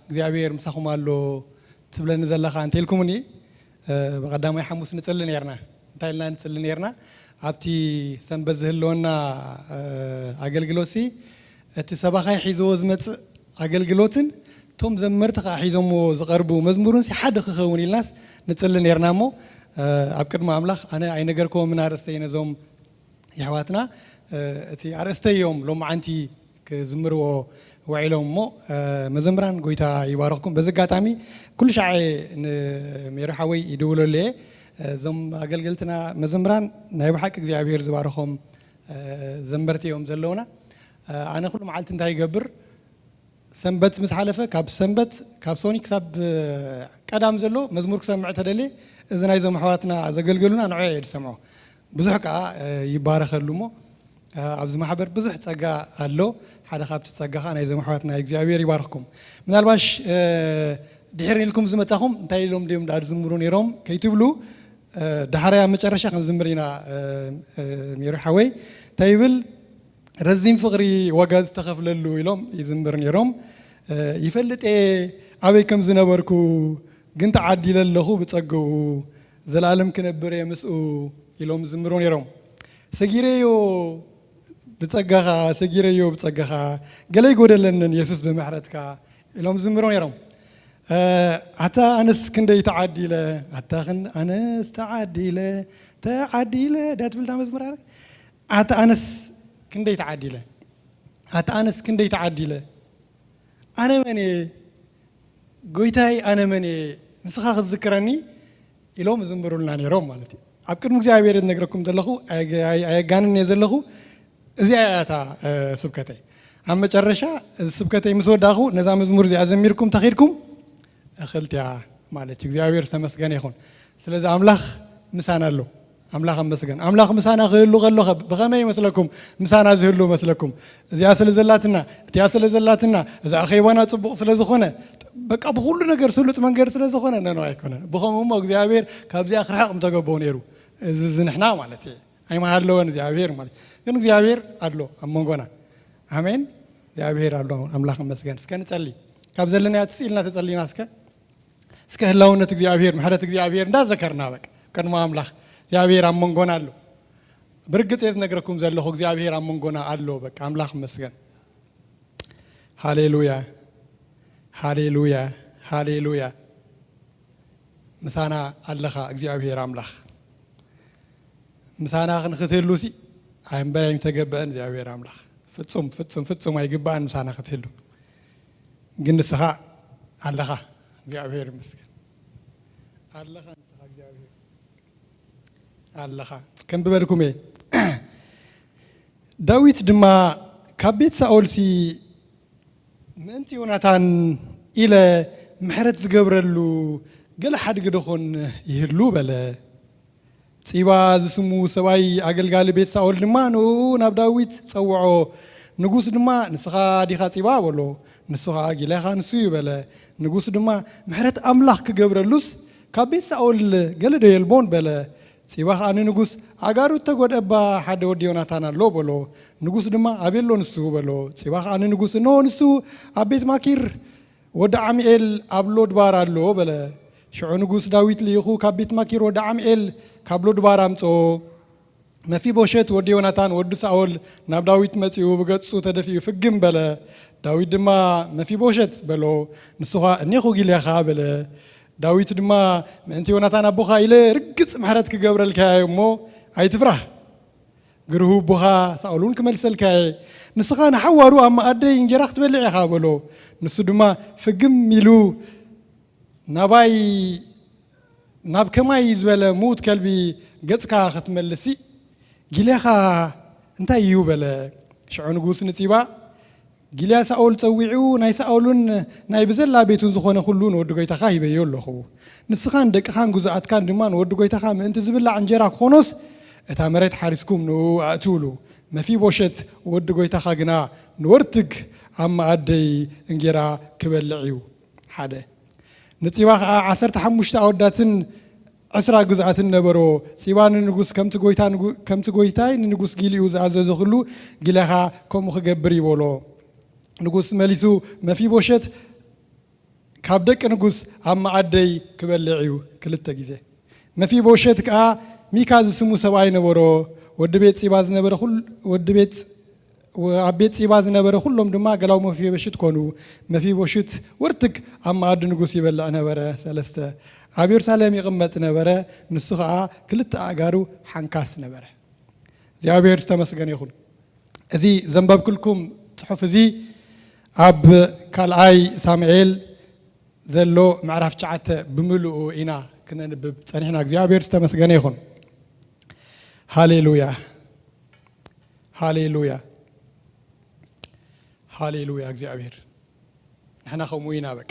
እግዚኣብሔር ምሳኹም ኣሎ ትብለኒ ዘለኻ እንተኢልኩምኒ፣ ብቐዳማይ ሓሙስ ንጽሊ ነይርና። እንታይ ኢልና ንጽሊ ነይርና? ኣብቲ ሰንበት ዝህልወና ኣገልግሎትሲ፣ እቲ ሰባኻይ ሒዝዎ ዝመጽእ ኣገልግሎትን እቶም ዘመርቲ ኸዓ ሒዞምዎ ዝቐርቡ መዝሙርንሲ ሓደ ክኸውን ኢልናስ ንጽሊ ነይርና እሞ፣ ኣብ ቅድሚ ኣምላኽ ኣነ ኣይነገርክዎምን ኣርእስተይ ነዞም የሕዋትና፣ እቲ ኣርእስተይ እዮም ሎማዓንቲ ክዝምርዎ ውዒሎም እሞ፣ መዘምራን ጎይታ ይባርኽኩም። በዚ ኣጋጣሚ ኩሉ ሻዕ ንሜሪ ሓወይ ይድውለሉ እየ። እዞም ኣገልገልትና መዘምራን ናይ ብሓቂ እግዚኣብሔር ዝባርኾም ዘመርቲ እዮም ዘለውና። ኣነ ኩሉ መዓልቲ እንታይ ይገብር? ሰንበት ምስ ሓለፈ፣ ካብ ሰንበት፣ ካብ ሶኒ ክሳብ ቀዳም ዘሎ መዝሙር ክሰምዕ ተደልየ፣ እዚ ናይዞም ኣሕዋትና ዘገልገሉና ንዕኡ እየ ዝሰምዖ። ብዙሕ ከኣ ይባረኸሉ እሞ፣ ኣብዚ ማሕበር ብዙሕ ጸጋ ኣሎ። ሓደ ካብቲ ጸጋ ከኣ ናይዞም ኣሕዋትና እግዚኣብሔር ይባርኽኩም። ምናልባሽ ድሕር ኢልኩም ዝመጻኹም እንታይ ኢሎም ድዮም ደኣ ዝዝምሩ ነይሮም ከይትብሉ፣ ዳሕራይ ኣብ መጨረሻ ክንዝምር ኢና። ሜሪ ሓወይ እንታይ ይብል? ረዚን ፍቕሪ ዋጋ ዝተኸፍለሉ ኢሎም ይዝምር ነይሮም። ይፈልጥ እየ ኣበይ ከም ዝነበርኩ፣ ግን ተዓዲለ ኣለኹ ብጸግኡ፣ ዘላለም ክነብር እየ ምስኡ ኢሎም ዝዝምሩ ነይሮም። ሰጊረዮ ብጸጋኻ፣ ሰጊረዮ ብጸጋኻ፣ ገለ ኣይጎደለንን የሱስ ብምሕረትካ ኢሎም ዝዝምሩ ነይሮም። ኣታ ኣነስ ክንደይ ተዓዲለ፣ ኣታ ክን-፣ ኣነስ ተዓዲለ፣ ተዓዲለ፣ ድያ ትብል እታ መዝሙር ኣረ? ኣታ ኣነስ ክንደይ ተዓዲለ፣ ኣታ ኣነስ ክንደይ ተዓዲለ፣ ኣነ መን እየ፣ ጎይታይ ኣነ መን እየ፣ ንስኻ ክትዝክረኒ፣ ኢሎም ዝዝምሩልና ነይሮም ማለት እዩ። ኣብ ቅድሚ እግዚኣብሔር ዝነግረኩም ዘለኹ ኣየጋንን እየ ዘለኹ። እዚኣ እያ እታ ስብከተይ። ኣብ መጨረሻ እዚ ስብከተይ ምስ ወዳእኹ ነዛ መዝሙር እዚኣ ዘሚርኩም ተኺድኩም እኽልትያ ማለት እዩ። እግዚኣብሔር ዝተመስገነ ይኹን። ስለዚ ኣምላኽ ምሳና ኣሎ። ኣምላኽ ኣመስገን። ኣምላኽ ምሳና ክህሉ ከሎ ብኸመይ ይመስለኩም? ምሳና ዝህሉ መስለኩም? እዚኣ ስለ ዘላትና፣ እቲኣ ስለ ዘላትና፣ እዚ ኣኼባና ጽቡቕ ስለ ዝኾነ፣ በቃ ብኹሉ ነገር ስሉጥ መንገዲ ስለ ዝኾነ፣ ነኖ ኣይኮነን። ብኸምኡ እሞ እግዚኣብሔር ካብዚኣ ክርሕቕ ምተገበኦ ነይሩ። እዚ ዝንሕና ማለት እዩ። ኣይምሃለወን እግዚኣብሔር ማለት ግን እግዚኣብሔር ኣሎ ኣብ መንጎና። ኣሜን። እግዚኣብሔር ኣሎ። ኣምላኽ ይመስገን። እስከ ንጸሊ። ካብ ዘለናዮ ትስኢልና ተጸሊና እስከ እስከ ህላውነት እግዚኣብሔር ምሕረት እግዚኣብሔር እንዳዘከርና በቃ ቅድሞ ኣምላኽ እግዚኣብሔር ኣብ መንጎና ኣሎ። ብርግጽ እየ ዝነግረኩም ዘለኹ እግዚኣብሔር ኣብ መንጎና ኣሎ። በቃ ኣምላኽ ይመስገን። ሃሌሉያ፣ ሃሌሉያ፣ ሃሌሉያ። ምሳና ኣለኻ እግዚኣብሔር ኣምላኽ። ምሳና ክንክትህሉ ሲ ኣይምበር ኣይምተገበአን እግዚኣብሔር ኣምላኽ። ፍጹም ፍጹም ፍጹም ኣይግባኣን ምሳና ክትህሉ። ግን ንስኻ ኣለኻ። እግዚኣብሔር ይመስገን። ኣለኻ ንስኻ እግዚኣብሔር። ኣለኻ። ከም ብበልኩም እየ። ዳዊት ድማ ካብ ቤት ሳኦልሲ ምእንቲ ዮናታን ኢለ ምሕረት ዝገብረሉ ገለ ሓድጊ ደኾን ይህሉ በለ። ጺባ ዝስሙ ሰብኣይ ኣገልጋሊ ቤት ሳኦል ድማ ንኡ ናብ ዳዊት ጸውዖ። ንጉስ ድማ ንስኻ ዲኻ ጺባ በሎ። ንሱ ኸኣ ጊላኻ ንሱ እዩ በለ። ንጉስ ድማ ምሕረት ኣምላኽ ክገብረሉስ ካብ ቤት ሳኦል ገለ ዶ የልቦን በለ። ጺባ ኸኣ ንንጉስ ኣእጋሩ እተጎድአ እባ ሓደ ወዲ ዮናታን ኣሎ በሎ። ንጉስ ድማ ኣበይ ኣሎ ንሱ በሎ። ጺባ ኸኣ ንንጉስ እንሆ ንሱ ኣብ ቤት ማኪር ወዲ ዓሚኤል ኣብ ሎድባር ኣሎ በለ። ሽዑ ንጉስ ዳዊት ልኢኹ ካብ ቤት ማኪር ወዲ ዓሚኤል ካብ ሎድባር ኣምጽኦ። መፊቦሸት ወዲ ዮናታን ወዲ ሳኦል ናብ ዳዊት መጺኡ ብገጹ ተደፊኡ ፍግም በለ። ዳዊት ድማ መፊቦሸት በሎ። ንሱ ኸኣ እኔኹ ጊልያኻ በለ። ዳዊት ድማ ምእንቲ ዮናታን ኣቦኻ ኢለ ርግጽ ምሕረት ክገብረልካ እየ እሞ ኣይትፍራህ። ግርሁ ኣቦኻ ሳኦል እውን ክመልሰልካ እየ። ንስኻ ንሓዋሩ ኣብ መኣደይ እንጀራ ክትበልዕ ኢኻ በሎ። ንሱ ድማ ፍግም ኢሉ ናባይ ናብ ከማይ ዝበለ ምዉት ከልቢ ገጽካ ክትመልሲ ጊልያኻ እንታይ እዩ በለ። ሽዑ ንጉስ ንጺባ ጊልያ ሳኦል ጸዊዑ ናይ ሳኦልን ናይ ብዘላ ቤቱን ዝኾነ ኩሉ ንወዲ ጎይታኻ ሂበዮ ኣለኹ። ንስኻን ደቅኻን ግዙኣትካን ድማ ንወዲ ጎይታኻ ምእንቲ ዝብላዕ እንጀራ ክኾኖስ እታ መሬት ሓሪስኩም ንኡ ኣእትውሉ። መፊቦሸት ወዲ ጎይታኻ ግና ንወርትግ ኣብ መኣደይ እንጌራ ክበልዕ እዩ። ሓደ ንጺባ ኸዓ ዓሰርተ ሓሙሽተ ኣወዳትን ዕስራ ግዝኣትን ነበሮ። ጺባ ንንጉስ ከምቲ ጎይታ ንጉ- ከምቲ ጎይታይ ንንጉስ ጊልኡ ዝኣዘዞ ኩሉ ጊላኻ ከምኡ ክገብር ይበሎ። ንጉስ መሊሱ መፊቦሸት ካብ ደቂ ንጉስ ኣብ መኣደይ ክበልዕ እዩ። ክልተ ግዜ መፊቦሸት ከኣ ሚካ ዝስሙ ሰብኣይ ነበሮ። ወዲ ቤት ጺባ ዝነበረ ኩል ወዲ ቤት ኣብ ቤት ጺባ ዝነበረ ኩሎም ድማ ገላው መፊቦሽት ኮኑ። መፊቦሽት ወርትግ ኣብ መኣዲ ንጉስ ይበልዕ ነበረ። ሰለስተ ኣብ የሩሳሌም ይቕመጥ ነበረ። ንሱ ኸኣ ክልተ ኣእጋሩ ሓንካስ ነበረ። እግዚኣብሔር ዝተመስገነ ይኹን። እዚ ዘንበብክልኩም ጽሑፍ እዚ ኣብ ካልኣይ ሳሙኤል ዘሎ ምዕራፍ ትሽዓተ ብምልኡ ኢና ክነንብብ ጸኒሕና። እግዚኣብሔር ዝተመስገነ ይኹን። ሃሌሉያ፣ ሃሌሉያ፣ ሃሌሉያ። እግዚኣብሔር ንሕና ከምኡ ኢና፣ በቃ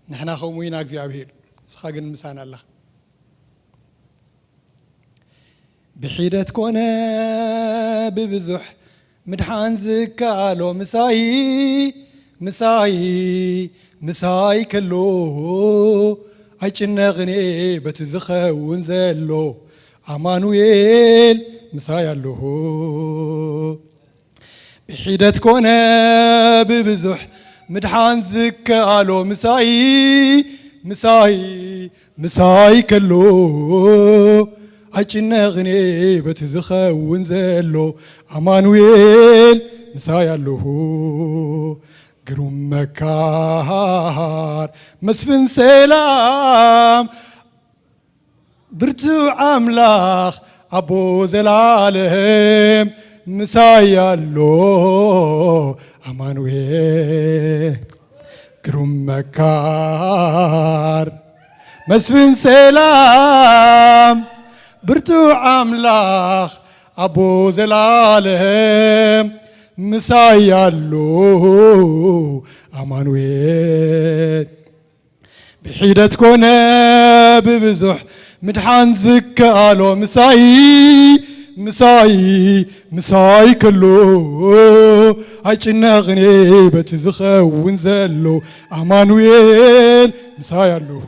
ንሕና ከምኡ ኢና። እግዚኣብሔር ንስኻ ግን ምሳና ኣለኻ። ብሒደት ኮነ ብብዙሕ ምድሓን ዝከኣሎ ምሳይ፣ ምሳይ፣ ምሳይ ከሎ ኣይጭነቕን እየ በቲ ዝኸውን ዘሎ። ኣማኑኤል ምሳይ ኣለኹ። ብሒደት ኮነ ብብዙሕ ምድሓን ዝከኣሎ ምሳይ፣ ምሳይ፣ ምሳይ ከሎ ኣይጭነቕን እየ በቲ ዝኸውን ዘሎ። ኣማኑኤል ምሳይ ኣለኹ። ግሩም መካር መስፍን ሰላም ብርቱዕ ኣምላኽ ኣቦ ዘላለም ምሳይ ኣሎ። ኣማኑኤል ግሩም መካር መስፍን ሰላም ብርቱዕ ኣምላኽ ኣቦ ዘላለም ምሳይ ኣሎ ኣማኑኤል። ብሒደት ኮነ ብብዙሕ ምድሓን ዝከኣሎ ምሳይ፣ ምሳይ፣ ምሳይ ከሎ ኣይጭነቕኔ በቲ ዝኸውን ዘሎ ኣማኑኤል ምሳይ ኣለኹ።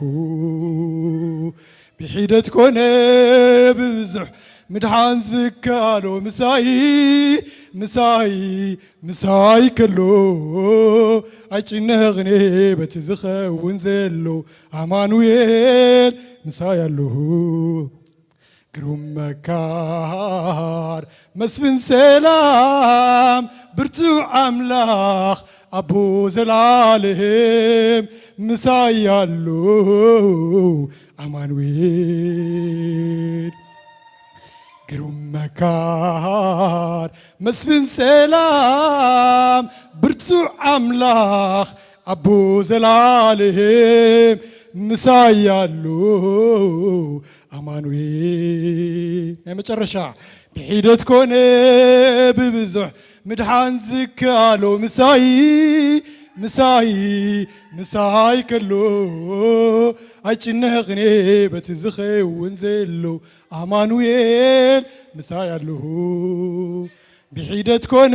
ብሒደት ኮነ ብብዙሕ ምድሓን ዝከኣሎ ምሳይ፣ ምሳይ፣ ምሳይ ከሎ ኣይጭነቕኔ በቲ ዝኸውን ዘሎ ኣማኑኤል ምሳይ ኣለኹ። ግሩም መካር መስፍን ሰላም ብርቱዕ ኣምላኽ ኣቦ ዘላለም ምሳይ ኣሎ ኣማኑኤል። ግሩም መካር መስፍን ሰላም ብርቱዕ ኣምላኽ ኣቦ ዘላለም ምሳይ ኣሎ ኣማኑኤል። ናይ መጨረሻ ብሒደት ኮነ ብብዙሕ ምድሓን ዝከኣሎ ምሳይ፣ ምሳይ፣ ምሳይ ከሎ ኣይጭነቕኔ በቲ ዝኸውን ዘሎ ኣማኑኤል ምሳይ ኣለኹ። ብሒደት ኮነ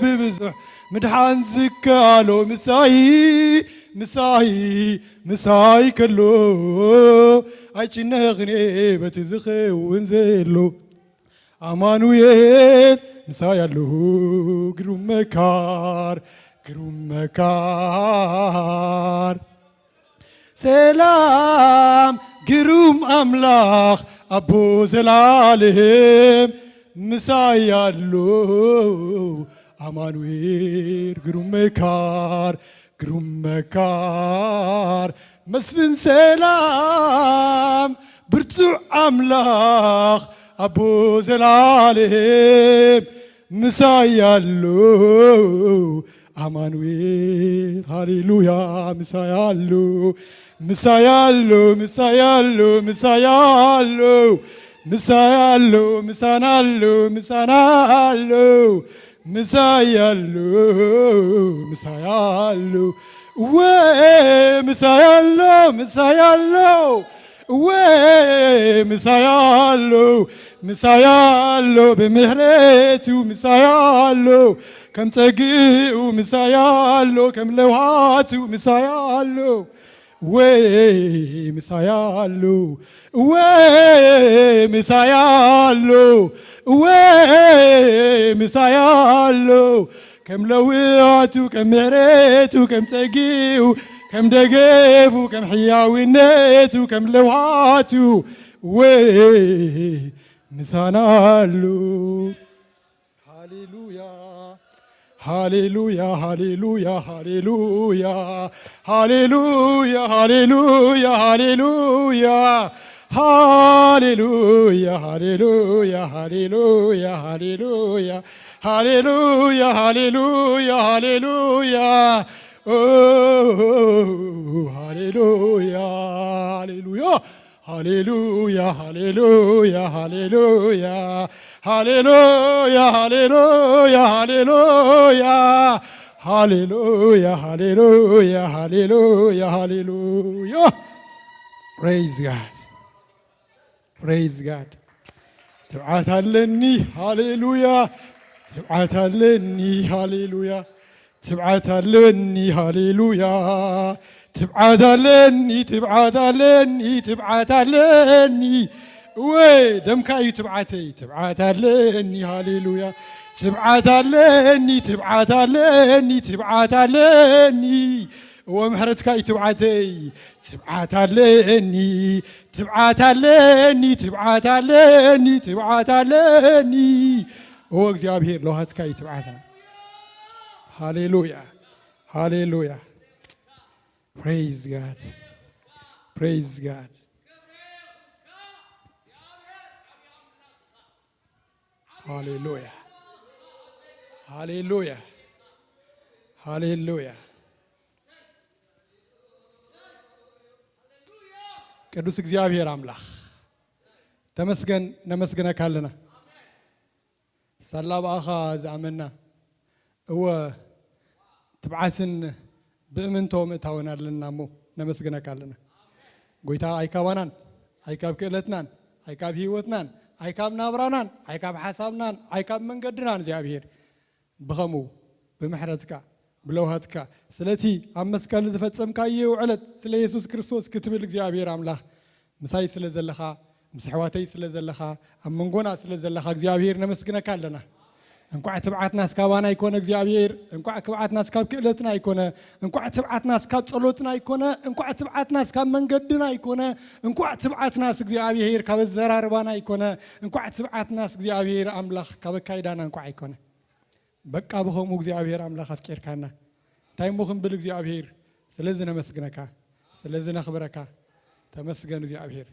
ብብዙሕ ምድሓን ዝከኣሎ ምሳይ፣ ምሳይ፣ ምሳይ ከሎ ኣይጭነቕኔ በቲ ዝኸውን ዘሎ ኣማኑኤል ምሳይ ኣለኹ። ግሩም መካር፣ ግሩም መካር ሰላም ግሩም ኣምላኽ ኣቦ ዘላለም ምሳይ ኣሎ ኣማኑኤል። ግሩም መካር፣ ግሩም መካር መስፍን ሰላም ብርቱዕ ኣምላኽ ኣቦ ዘላለም ምሳይ ኣሎ ኣማኑኤል። ሃሌሉያ ምሳይ ኣሎ፣ ምሳይ ኣሎ፣ ምሳይ ኣሎ፣ ምሳይ ኣሎ፣ ምሳይ ኣሎ፣ ምሳና ኣሎ፣ ምሳና ኣሎ፣ ምሳይ ኣሎ፣ ምሳይ ኣሎ። እወ ምሳይ ኣሎ፣ ምሳይ ኣሎ። እወ ምሳይ ኣሎ፣ ምሳይ ኣሎ፣ ብምሕረቱ ምሳይ ኣሎ፣ ከም ጸግኡ ምሳይ ኣሎ፣ ከም ለውሃቱ ምሳይ ኣሎ። እወ ምሳይ ኣሎ፣ እወ ምሳይ ኣሎ፣ እወ ምሳይ ኣሎ፣ ከም ለውሃቱ፣ ከም ምሕረቱ፣ ከም ጸግኡ፣ ከም ደገፉ፣ ከም ሕያውነቱ፣ ከም ለውሃቱ፣ እወ ምሳና ኣሎ። ሃሌሉያ፣ ሃሌሉያ፣ ሃሌሉያ፣ ሃሌሉያ፣ ሃሌሉያ፣ ሃሌሉያ፣ ሃሌሉያ፣ ሃሌሉያ፣ ሃሌሉያ፣ ሃሌሉያ፣ ሃሌሉያ፣ ሃሌሉያ፣ ሃሌሉያ። ኦ፣ ሃሌሉያ፣ ሃሌሉያ፣ ሃሌሉያ፣ ሃሌሉያ፣ ሃሌሉያ፣ ሃሌሉያ፣ ሃሌሉያ፣ ሃሌሉያ፣ ሃሌሉያ፣ ሃሌሉያ፣ ሃሌሉያ፣ ሃሌሉያ። Praise God. Praise God. ትብዓት ኣለኒ፣ ሃሌሉያ። ትብዓት ኣለኒ፣ ሃሌሉያ። ትብዓት ኣለኒ፣ ሃሌሉያ። ትብዓት ኣለኒ፣ ትብዓት ኣለኒ፣ ትብዓት ኣለኒ። እወ፣ ደምካ እዩ ትብዓተይ። ትብዓት ኣለኒ፣ ሃሌሉያ። ትብዓት ኣለኒ፣ ትብዓት ኣለኒ፣ ትብዓት ኣለኒ። እወ፣ ምሕረትካ እዩ ትብዓተይ። ትብዓት ኣለኒ፣ ትብዓት ኣለኒ፣ ትብዓት ኣለኒ፣ ትብዓት ኣለኒ። እወ፣ እግዚኣብሔር ለውሃትካ እዩ ትብዓትና። ሃሌሉያ፣ ሃሌሉያ። Praise God. Praise God. ሃሌሉያ፣ ሃሌሉያ፣ ሃሌሉያ። ቅዱስ እግዚኣብሔር ኣምላኽ ተመስገን፣ ነመስግነካ ኣለና። ሳላ ብኣኻ ዝኣመና፣ እወ፣ ትብዓትን ብእምንቶ ምእታውን ኣለና እሞ ነመስግነካ ኣለና። ጎይታ፣ ኣይካባናን፣ ኣይካብ ክእለትናን፣ ኣይካብ ህይወትናን፣ ኣይካብ ናብራናን፣ ኣይካብ ሓሳብናን፣ ኣይካብ መንገድናን እግዚኣብሔር ብኸምኡ ብምሕረትካ ብለውሃትካ ስለቲ ኣብ መስቀል ዝፈጸምካዮ ውዕለት ስለ የሱስ ክርስቶስ ክትብል እግዚኣብሔር ኣምላኽ ምሳይ ስለ ዘለኻ፣ ምስ ኣሕዋተይ ስለ ዘለኻ፣ ኣብ መንጎና ስለ ዘለኻ እግዚኣብሔር ነመስግነካ ኣለና። እንቋዕ ትብዓትናስ ካባና ኣይኮነ እግዚኣብሔር፣ እንቋዕ ክብዓትናስ ካብ ክእለትና ኣይኮነ፣ እንቋዕ ትብዓትናስ ካብ ጸሎትና ኣይኮነ፣ እንቋዕ ትብዓትናስ ካብ መንገድና ኣይኮነ፣ እንቋዕ ትብዓትናስ እግዚኣብሔር ካብ ኣዘራርባና ኣይኮነ፣ እንቋዕ ትብዓትናስ እግዚኣብሔር ኣምላኽ ካብ ኣካይዳና እንቋዕ ኣይኮነ። በቃ ብኸምኡ እግዚኣብሔር ኣምላኽ ኣፍቂርካና። እንታይ እሞ ክንብል እግዚኣብሔር፣ ስለዚ ነመስግነካ፣ ስለዚ ነኽብረካ። ተመስገን እግዚኣብሔር።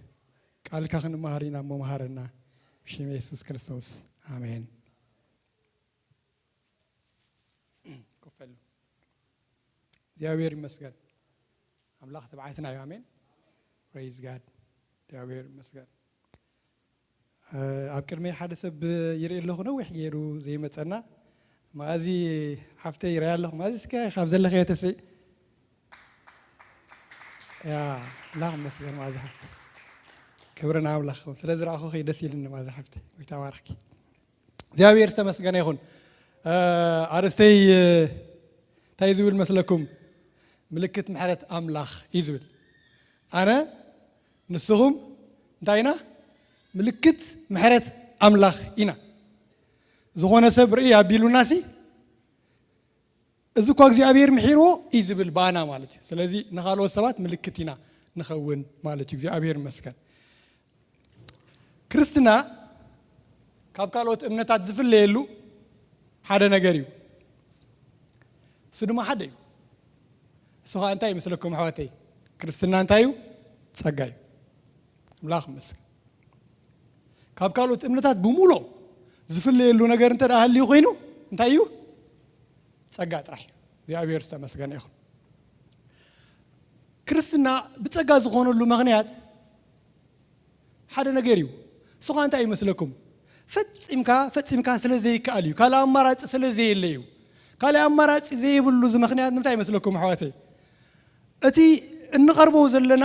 ቃልካ ክንመሃር ኢና እሞ መሃረና። ብሽም የሱስ ክርስቶስ ኣሜን። ኮፍ በሉ። እግዚኣብሔር ይመስገን። ኣምላኽ ትብዓትና እዩ። ኣሜን። Praise God። እግዚኣብሔር ይመስገን። እ፣ ኣብ ቅድመይ ሓደ ሰብ ይርኢ ኣለኹ፣ ነዊሕ ገይሩ ዘይመጸና። መኣዚ ሓፍተይ ይርኢ ኣለኹ። መኣዚ እስከ ካብ ዘለኽዮ ተስኢ። ያ፣ ኣምላኽ ይመስገን መኣዚ ሓፍተይ። ክብሪ ንኣምላኽ ይኹን። ስለ ዝረኣኹኺ ደስ ኢሉኒ መኣዚ ሓፍተይ። ጎይታ ባርኽኪ። እግዚኣብሔር ዝተመስገነ ይኹን። እ፣ ኣርእስተይ፣ እ፣ እንታይ ዝብል መስለኩም? ምልክት ምሕረት ኣምላኽ እዩ ዝብል። ኣነ፣ ንስኹም እንታይ ኢና? ምልክት ምሕረት ኣምላኽ ኢና። ዝኾነ ሰብ ርኢ ኣቢሉናሲ፣ እዚ እኳ እግዚኣብሔር ምሒርዎ እዩ ዝብል ባና ማለት እዩ። ስለዚ ንኻልኦት ሰባት ምልክት ኢና ንኸውን ማለት እዩ። እግዚኣብሔር ይመስገን። ክርስትና ካብ ካልኦት እምነታት ዝፍለየሉ ሓደ ነገር እዩ። እሱ ድማ ሓደ እዩ። እሱ ኸዓ እንታይ ይመስለኩም ኣሕዋተይ? ክርስትና እንታይ እዩ? ጸጋ እዩ። ኣምላኽ ይመስገን። ካብ ካልኦት እምነታት ብምሉኦም ዝፍለየሉ ነገር እንተ ደኣ ሃልዩ ኮይኑ እንታይ እዩ? ጸጋ ጥራሕ እዩ። እግዚኣብሔር ዝተመስገነ ይኹን። ክርስትና ብጸጋ ዝኾነሉ ምኽንያት ሓደ ነገር እዩ። እሱ ኸዓ እንታይ ይመስለኩም? ፈጺምካ፣ ፈጺምካ ስለ ዘይከኣል እዩ። ካልእ ኣማራጺ ስለ ዘየለ እዩ። ካልእ ኣማራጺ ዘይብሉ እዚ ምኽንያት ንምንታይ ይመስለኩም ኣሕዋተይ? እቲ እንቐርቦ ዘለና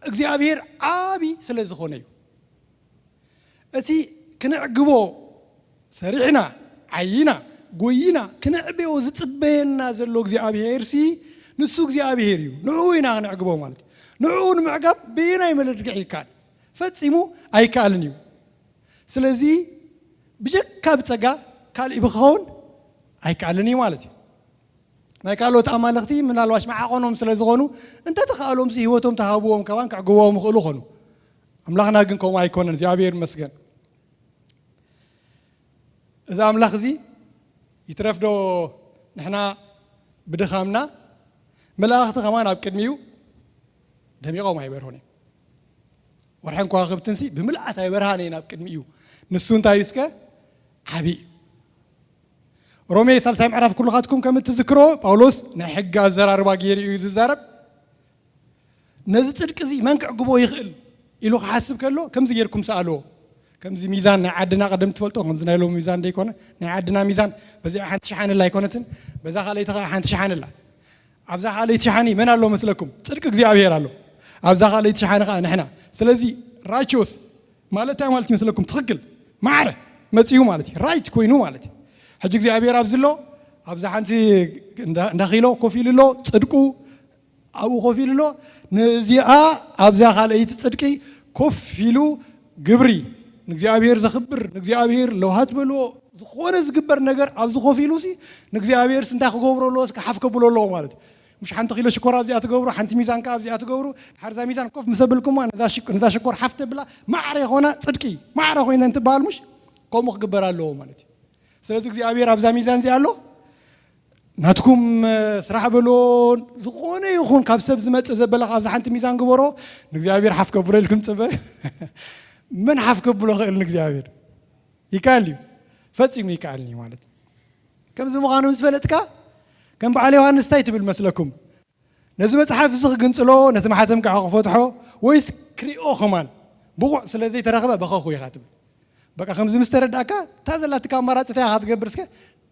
እግዚኣብሔር ዓቢ ስለ ዝኾነ እዩ። እቲ ክነዕግቦ ሰሪሕና፣ ዓይና፣ ጎይና፣ ክነዕብዮ ዝጽበየና ዘሎ እግዚኣብሔርሲ ንሱ እግዚኣብሔር እዩ። ንዕኡ ኢና ክነዕግቦ ማለት እዩ። ንዕኡ ንምዕጋብ በየናይ መለድግዕ ይከኣል? ፈጺሙ ኣይከኣልን እዩ። ስለዚ ብጀካ ብጸጋ ካልእ ብክኸውን ኣይከኣልን እዩ ማለት እዩ። ናይ ካልኦት ኣማልኽቲ ምናልባሽ መዓቖኖም ስለ ዝኾኑ እንተተኻእሎምሲ ህይወቶም ተሃብዎም ከማን ከዕግብዎም ይኽእሉ ኾኑ። ኣምላኽና ግን ከምኡ ኣይኮነን። እግዚኣብሔር ይመስገን። እዚ ኣምላኽ እዚ ይትረፍዶ ንሕና ብድኻምና? መላእኽቲ ከማን ኣብ ቅድሚኡ ደሚቖም ኣይበርሁን እዮም። ወርሕን ከዋኽብትንሲ ብምልኣት ኣይበርሃን እየን ኣብ ቅድሚኡ። ንሱ እንታይ እዩ እስከ? ዓቢ እዩ። ሮሜ ሳልሳይ ምዕራፍ ኩልኻትኩም ከም እትዝክሮ ጳውሎስ ናይ ሕጊ ኣዘራርባ ገይሩ እዩ ዝዛረብ። ነዚ ጽድቂ እዚ መን ክዕግቦ ይኽእል ኢሉ ክሓስብ ከሎ ከምዚ ጌርኩም ሰኣልዎ። ከምዚ ሚዛን ናይ ዓድና ቀደም ትፈልጦ፣ ከምዚ ናይ ሎሚ ሚዛን ደይኮነ፣ ናይ ዓድና ሚዛን በዚኣ ሓንቲ ሸሓን ኣላ ኣይኮነትን፣ በዛ ካልኣይቲ ኸዓ ሓንቲ ሸሓን ኣላ። ኣብዛ ካልኣይቲ ሸሓኒ መን ኣሎ መስለኩም? ጽድቂ እግዚኣብሔር ኣሎ። ኣብዛ ካልኣይቲ ሸሓኒ ኸዓ ንሕና። ስለዚ ራይቸስ ማለት እንታይ ማለት ይመስለኩም? ትኽክል፣ ማዕረ መጺኡ ማለት እዩ። ራይት ኮይኑ ማለት እዩ። ሕጂ እግዚኣብሔር ኣብዚ ኣሎ፣ ኣብዛ ሓንቲ እንዳ እንዳ ኺሎ ኮፍ ኢሉ ኣሎ፣ ጽድቁ ኣብኡ ኮፍ ኢሉ ኣሎ። ነዚኣ ኣብዛ ካልኣይቲ ጽድቂ ኮፍ ኢሉ ግብሪ ንእግዚኣብሔር ዘኽብር፣ ንእግዚኣብሔር ለውሃት በልዎ፣ ዝኾነ ዝግበር ነገር ኣብዚ ኮፍ ኢሉሲ ንእግዚኣብሔርስ እንታይ ክገብሮ ኣለዎ? እስከ ሓፍ ከብሎ ኣለዎ ማለት እዩ። ምሽ ሓንቲ ኪሎ ሽኮር ኣብዚኣ ትገብሩ፣ ሓንቲ ሚዛን ከኣ ኣብዚኣ ትገብሩ። ድሓር እዛ ሚዛን ኮፍ ምስ ኣበልኩማ ነዛ ሽክ-፣ ነዛ ሽኮር ሓፍ ተብላ ማዕረ ይኾና ጽድቂ፣ ማዕረ ኮይነን ትበሃል ምሽ? ከምኡ ክግበር ኣለዎ ማለት እዩ። ስለዚ እግዚኣብሔር ኣብዛ ሚዛን እዚኣ ኣሎ። ናትኩም፣ እ፣ ስራሕ በሎ፣ ዝኾነ ይኹን ካብ ሰብ ዝመጽእ ዘበለ ካብዛ ሓንቲ ሚዛን ግበሮ፣ ንእግዚኣብሔር ሓፍ ከብሎ ኢልኩም ጽበ። መን ሓፍ ከብሎ ክእል ንእግዚኣብሔር? ይከኣል እዩ። ፈጺሙ ይከኣል እዩ ማለት እዩ። ከምዚ ምዃኑ ምስ ፈለጥካ፣ ከም በዓል ዮሃንስ እንታይ ትብል መስለኩም? ነዚ መጽሓፍ እዚ ክግንጽሎ፣ ነቲ ማሕተም ከዓ ክፈትሖ፣ ወይስ ክሪኦ ከማን ብቑዕ ስለ ዘይተረኽበ በኸኹ ኢኻ ትብል። በቃ ከምዚ ምስ ተረዳእካ እታ ዘላትካ ኣማራፂ እንታይ ኢኻ ትገብር? እስከ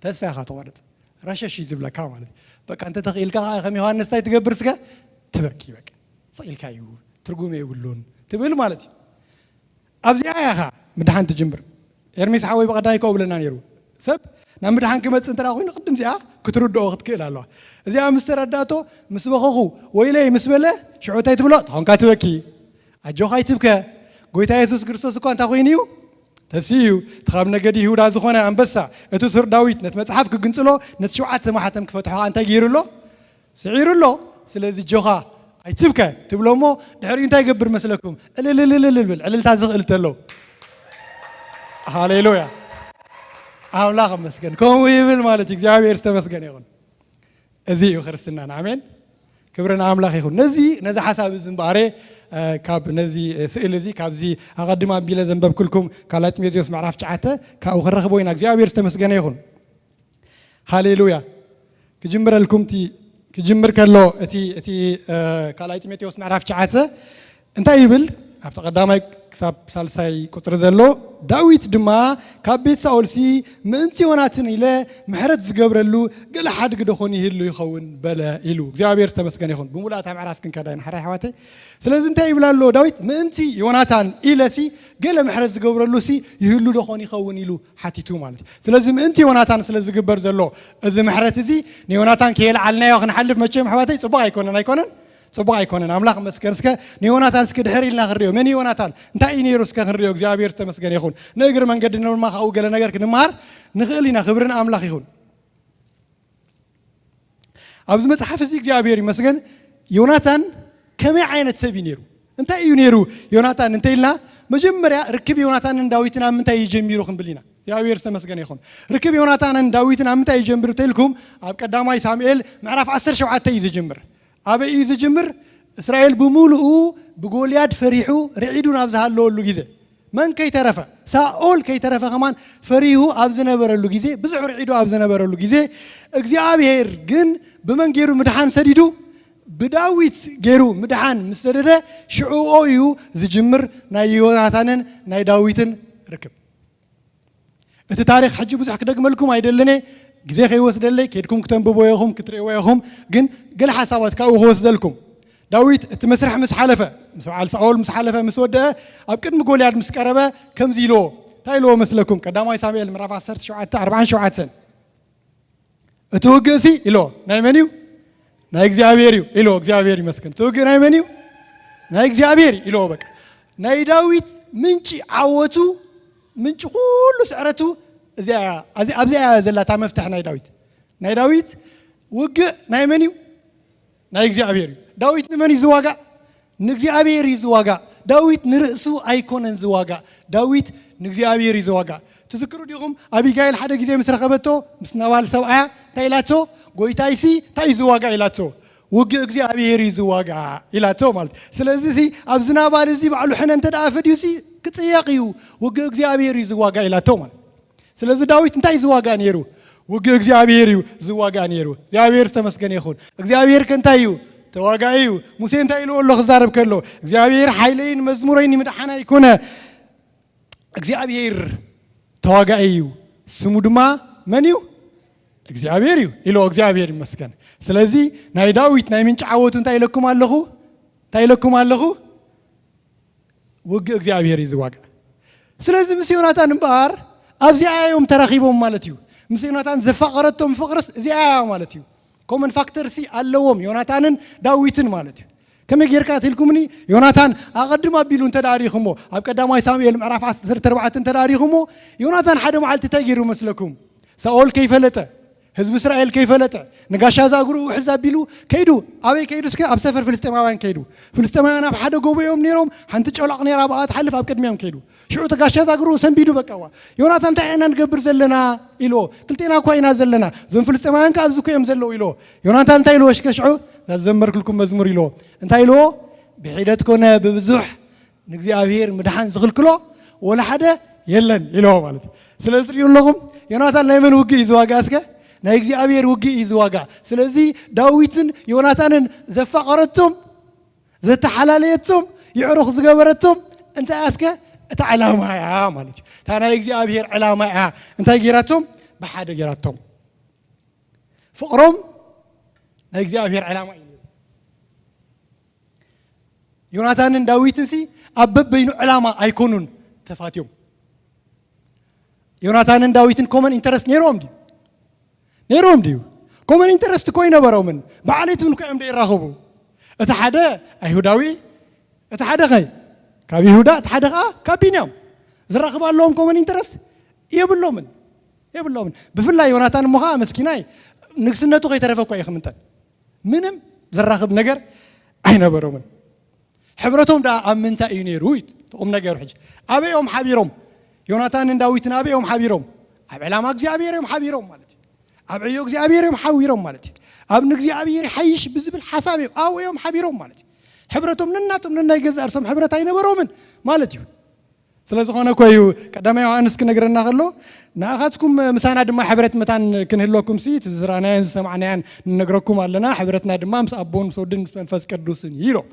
ተስፋ ኢኻ ትቖርፅ። ረሸሽ እዩ ዝብለካ ማለት እዩ። በቃ እንተ ተኽኢልካ ከዓ ከም ዮሃንስ እንታይ ትገብር? እስከ ትበኪ። በቃ ስቕ ኢልካ እዩ፣ ትርጉም የብሉን ትብል ማለት እዩ። ኣብዚኣ ኢኻ ምድሓን ትጅምር። ኤርሚስ ሓወይ ብቐዳይ ከው ብለና ነይሩ። ሰብ ናብ ምድሓን ክመጽእ እንተ ኮይኑ ቅድም እዚኣ ክትርድኦ ክትክእል ኣለዋ። እዚኣ ምስ ተረዳእቶ፣ ምስ በኸኹ፣ ወይለይ ምስ በለ፣ ሽዑ እንታይ ትብሎ? ተኾንካ ትበኪ። ኣጆኻ ኣይትብከ። ጎይታ የሱስ ክርስቶስ እኳ እንታይ ኮይኑ እዩ? ተስኡ እዩ። እቲ ካብ ነገድ ይሁዳ ዝኾነ ኣንበሳ፣ እቲ ሱር ዳዊት፣ ነቲ መጽሓፍ ክግንጽሎ፣ ነቲ ሸውዓተ ማሕተም ክፈትሖ እንታይ ገይሩ ኣሎ? ስዒሩ ኣሎ። ስለዚ ጆኻ ኣይትብከ ትብሎ እሞ ድሕሪኡ እንታይ ይገብር መስለኩም? ዕልልልልል ብል። ዕልልታ ዝኽእል ተሎ። ሃሌሉያ። ኣምላኽ ይመስገን። ከምኡ ይብል ማለት እዩ። እግዚኣብሔር ዝተመስገነ ይኹን። እዚ እዩ ክርስትናን። ኣሜን። ክብሪ ንኣምላኽ ይኹን። ነዚ፣ ነዚ ሓሳብ እዚ እምበኣር፣ እ፣ ካብ ነዚ፣ እ፣ ስእሊ እዚ ካብዚ ኣቐድም ኣቢለ ዘንበብኩልኩም ካልኣይ ጢሞቴዎስ ምዕራፍ ትሽዓተ ካብኡ ክንረኽቦ ኢና። እግዚኣብሔር ዝተመስገነ ይኹን። ሃሌሉያ። ክጅምረልኩም እቲ፣ ክጅምር ከሎ እቲ፣ እቲ፣ እ፣ ካልኣይ ጢሞቴዎስ ምዕራፍ ትሽዓተ እንታይ ይብል? ኣብቲ ቀዳማይ ክሳብ ሳልሳይ ቁጽሪ ዘሎ፣ ዳዊት ድማ ካብ ቤት ሳኦልሲ ምእንቲ ዮናትን ኢለ ምሕረት ዝገብረሉ ገለ ሓድጊ ደኾን ይህሉ ይኸውን በለ ኢሉ። እግዚኣብሔር ዝተመስገነ ይኹን። ብምሉእ እታ ምዕራፍ ክንከዳ ኢና፣ ሕራይ ኣሕዋተይ። ስለዚ እንታይ ይብል ኣሎ ዳዊት? ምእንቲ ዮናታን ኢለሲ ገለ ምሕረት ዝገብረሉሲ ይህሉ ደኾን ይኸውን ኢሉ ሓቲቱ ማለት እዩ። ስለዚ ምእንቲ ዮናታን ስለ ዝግበር ዘሎ እዚ ምሕረት እዚ ንዮናታን ከየልዓልናዮ ክንሓልፍ መቸም ኣሕዋተይ ጽቡቕ ኣይኮነን፣ ኣይኮነን? ጽቡቕ ኣይኮነን። ኣምላኽ መስገን። እስከ ንዮናታን እስከ ድሕር ኢልና ክንሪኦ። መን እዩ ዮናታን? እንታይ እዩ ነይሩ? እስከ ክንሪኦ። እግዚኣብሔር ዝተመስገነ ይኹን። ንእግሪ መንገዲ ድማ ካብኡ ገለ ነገር ክንመሃር ንኽእል ኢና። ክብሪ ንኣምላኽ ይኹን። ኣብዚ መጽሓፍ እዚ እግዚኣብሔር ይመስገን፣ ዮናታን ከመይ ዓይነት ሰብ እዩ ነይሩ? እንታይ እዩ ነይሩ ዮናታን እንተ ኢልና፣ መጀመርያ ርክብ ዮናታንን ዳዊትን ኣብ ምንታይ እዩ ጀሚሩ ክንብል ኢና። እግዚኣብሔር ዝተመስገነ ይኹን። ርክብ ዮናታንን ዳዊትን ኣብ ምንታይ እዩ ጀሚሩ እንተ ኢልኩም፣ ኣብ ቀዳማይ ሳሙኤል ምዕራፍ ዓሰርተ ሸውዓተ እዩ ዝጅምር። ኣበይ እዩ ዝጅምር? እስራኤል ብምሉኡ ብጎልያድ ፈሪሑ ርዒዱ ናብ ዝሃለወሉ ግዜ፣ መን ከይተረፈ? ሳኦል ከይተረፈ ከማን ፈሪሁ ኣብ ዝነበረሉ ግዜ፣ ብዙሕ ርዒዱ ኣብ ዝነበረሉ ግዜ፣ እግዚኣብሔር ግን ብመን ገይሩ ምድሓን ሰዲዱ? ብዳዊት ገይሩ ምድሓን ምስ ሰደደ፣ ሽዑ እዩ ዝጅምር ናይ ዮናታንን ናይ ዳዊትን ርክብ። እቲ ታሪኽ ሕጂ ብዙሕ ክደግመልኩም ኣይደልን እየ፣ ግዜ ከይወስደለይ፣ ከይድኩም ክተንብቦ ኢኹም፣ ክትርእይዎ ኢኹም። ግን ገለ ሓሳባት ካብኡ ክወስደልኩም። ዳዊት እቲ መስርሕ ምስ ሓለፈ፣ ምስ በዓል ሳኦል ምስ ሓለፈ፣ ምስ ወደአ፣ ኣብ ቅድሚ ጎልያድ ምስ ቀረበ፣ ከምዚ ኢልዎ። እንታይ ኢልዎ መስለኩም? ቀዳማይ ሳሙኤል ምዕራፍ ዓሰርተ ሸውዓተ፣ ኣርባዓን ሸውዓተን። "እቲ ውግእሲ" ኢልዎ፣ "ናይ መን እዩ?" "ናይ እግዚኣብሔር እዩ" ኢልዎ። "እግዚኣብሔር ይመስገን። እቲ ውግእ ናይ መን እዩ?" "ናይ እግዚኣብሔር" ኢልዎ። በቃ ናይ ዳዊት ምንጪ ዓወቱ፣ ምንጪ ኩሉ ስዕረቱ እዚኣ እያ። ኣብዚ፣ ኣብዚኣ እያ ዘላ እታ መፍትሕ ናይ ዳዊት። ናይ ዳዊት ውግእ ናይ መን እዩ? ናይ እግዚኣብሔር እዩ። ዳዊት ንመን እዩ ዝዋጋእ? ንእግዚኣብሔር እዩ ዝዋጋእ። ዳዊት ንርእሱ ኣይኮነን ዝዋጋእ። ዳዊት ንእግዚኣብሔር እዩ ዝዋጋእ። ትዝክሩ ዲኹም? ኣቢጋይል ሓደ ግዜ ምስ ረኸበቶ፣ ምስ ናባል ሰብኣያ እንታይ ኢላቶ? "ጎይታይሲ እንታይ እዩ ዝዋጋእ?" ኢላቶ። "ውግእ እግዚኣብሔር እዩ ዝዋጋእ" ኢላቶ ማለት። ስለዚ ሲ ኣብዚ ናባል እዚ ባዕሉ ሕነ እንተ ደኣ ፈድዩ ሲ ክጽየቕ እዩ። "ውግእ እግዚኣብሔር እዩ ዝዋጋእ" ኢላቶ ማለት። ስለዚ ዳዊት እንታይ እዩ ዝዋጋእ ነይሩ? ውግእ እግዚኣብሔር እዩ ዝዋጋእ ነይሩ። እግዚኣብሔር ዝተመስገነ ይኹን። እግዚኣብሔር ከ እንታይ እዩ? ተዋጋኢ እዩ። ሙሴ እንታይ ኢልዎ ኣሎ ክዛረብ ከሎ? "እግዚኣብሔር ሓይለይን መዝሙረይን ምድሓናይ ይኮነ። እግዚኣብሔር ተዋጋኢ እዩ። ስሙ ድማ መን እዩ? እግዚኣብሔር እዩ" ኢልዎ። እግዚኣብሔር ይመስገን። ስለዚ ናይ ዳዊት ናይ ምንጪ ዓወቱ እንታይ ኢለኩም ኣለኹ? እንታይ ኢለኩም ኣለኹ? ውግእ እግዚኣብሔር እዩ ዝዋጋእ። ስለዚ ምስ ዮናታን እምበኣር ኣብዚኣ እዮም ተራኺቦም ማለት እዩ። ምስ ዮናታን ዘፋቐረቶም ፍቕርስ እዚኣ እያ ማለት እዩ። ኮመን ፋክተር ሲ ኣለዎም ዮናታንን ዳዊትን ማለት እዩ። ከመይ ጌርካ ትልኩምኒ? ዮናታን ኣቐድም ኣቢሉ እንተ ደኣ ሪኹሞ፣ ኣብ ቀዳማይ ሳሙኤል ምዕራፍ ዓሰርተ ኣርባዕተ እንተ ደኣ ሪኹሞ፣ ዮናታን ሓደ መዓልቲ እንታይ ገይሩ መስለኩም? ሳኦል ከይፈለጠ፣ ህዝቢ እስራኤል ከይፈለጠ፣ ንጋሻ ዛግርኡ ሕዝ ኣቢሉ ከይዱ። ኣበይ ከይዱ? እስከ ኣብ ሰፈር ፍልስጤማውያን ከይዱ። ፍልስጤማውያን ኣብ ሓደ ጎቦ እዮም ነይሮም። ሓንቲ ጨላቕ ነይራ፣ ብኣ ትሓልፍ፣ ኣብ ቅድሚኦም ከይዱ። ሽዑ እቲ ጋሻ ዛግርኡ ሰንቢዱ፣ በቃ፣ "ዋ፣ ዮናታን፣ እንታይ ኢና ንገብር ዘለና?" ኢልዎ። "ክልቴና እኳ ኢና ዘለና፣ እዞም ፍልስጤማውያን ከኣ ኣብዚ እኮ እዮም ዘለዉ" ኢልዎ። ዮናታን እንታይ ኢልዎ? "ሽከ ሽዑ እዛ ዝዘመርክልኩም መዝሙር" ኢልዎ። እንታይ ኢልዎ? "ብሒደት ኮነ ብብዙሕ ንእግዚኣብሔር ምድሓን ዝኽልክሎ ወላ ሓደ የለን" ኢልዎ ማለት እዩ። ስለዚ ትሪኡ ኣለኹም፣ ዮናታን ናይ መን ውግእ እዩ ዝዋጋእ? እስከ ናይ እግዚኣብሔር ውግእ እዩ ዝዋጋእ። ስለዚ ዳዊትን ዮናታንን ዘፋቐረቶም፣ ዘተሓላለየቶም፣ የዕሩኽ ዝገበረቶም እንታይ ኣስከ? እታ ዕላማ እያ ማለት እዩ። እታ ናይ እግዚኣብሔር ዕላማ እያ። እንታይ ጌራቶም? ብሓደ ጌራቶም። ፍቕሮም ናይ እግዚኣብሔር ዕላማ እዩ። ዮናታንን ዳዊትን ሲ ኣብ በበይኑ ዕላማ ኣይኮኑን ተፋትዮም። ዮናታንን ዳዊትን ኮመን ኢንተረስት ነይሮም ድዩ? ነይሮም ድዩ? ኮመን ኢንተረስት እኮ ይነበሮምን። ብዓሌት እውን እኮ እዮም ደይራኸቡ። እቲ ሓደ ኣይሁዳዊ፣ እቲ ሓደ ኸይ ካብ ይሁዳ፣ እቲ ሓደ ኸዓ ካብ ቢንያም። ዝራኸብ ኣለዎም ኮመን ኢንተረስት የብሎምን። የብሎምን። ብፍላይ ዮናታን እሞ ኸዓ መስኪናይ ንግስነቱ ከይተረፈ እኮ ይኽምንጠን። ምንም ዘራኽብ ነገር ኣይነበሮምን። ሕብረቶም ደኣ ኣብ ምንታይ እዩ ነይሩ? እዩ እቲ ቁም ነገሩ። ሕጂ ኣበይ እዮም ሓቢሮም? ዮናታንን ዳዊትን ኣበይ እዮም ሓቢሮም? ኣብ ዕላማ እግዚኣብሔር እዮም ሓቢሮም ማለት እዩ። ኣብ ዕዮ እግዚኣብሔር እዮም ሓቢሮም ማለት እዩ። ኣብ ንእግዚኣብሔር ይሓይሽ ብዝብል ሓሳብ እዮም ኣብኡ እዮም ሓቢሮም ማለት እዩ። ሕብረቶም ነናቶም ነናይ ገዛእ ርእሶም ሕብረት ኣይነበሮምን ማለት እዩ። ስለ ዝኾነ እኮ እዩ ቀዳማይ ዮሃንስ ክነግረና ከሎ፣ ንኣኻትኩም ምሳና ድማ ሕብረት መታን ክንህለኩም ሲ፣ እቲ ዝረኣናዮን ዝሰማዕናዮን ንነግረኩም ኣለና፣ ሕብረትና ድማ ምስ ኣቦን ምስ ወድን ምስ መንፈስ ቅዱስን እዩ ኢሎም።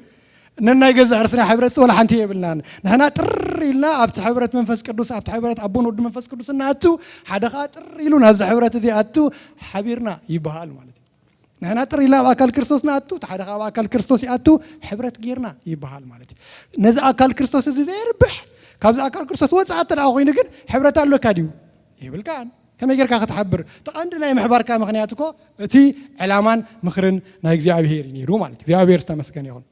ነናይ ገዛእ ርእስና ሕብረት ወላ ሓንቲ የብልናን። ንሕና ጥር ኢልና ኣብቲ ሕብረት መንፈስ ቅዱስ፣ ኣብቲ ሕብረት ኣቦን ወዲ መንፈስ ቅዱስ እናኣቱ፣ ሓደ ኸዓ ጥር ኢሉ ናብዚ ሕብረት እዚ ኣቱ ሓቢርና ይበሃል ማለት እዩ። ንሕና ጥር ኢልና ኣብ ኣካል ክርስቶስ ንኣቱ፣ እቲ ሓደ ኸዓ ኣብ ኣካል ክርስቶስ ይኣቱ፣ ሕብረት ጌርና ይበሃል ማለት እዩ። ነዚ ኣካል ክርስቶስ እዚ ዘየርብሕ፣ ካብዚ ኣካል ክርስቶስ ወፃእ እንተ ደኣ ኮይኑ ግን ሕብረት ኣለካ ድዩ? የብልካን። ከመይ ጌርካ ክትሓብር? እቲ ቀንዲ ናይ ምሕባርካ ምኽንያት እኮ እቲ ዕላማን ምኽርን ናይ እግዚኣብሔር እዩ ነይሩ ማለት እዩ። እግዚኣብሔር ዝተመስገነ ይኹን።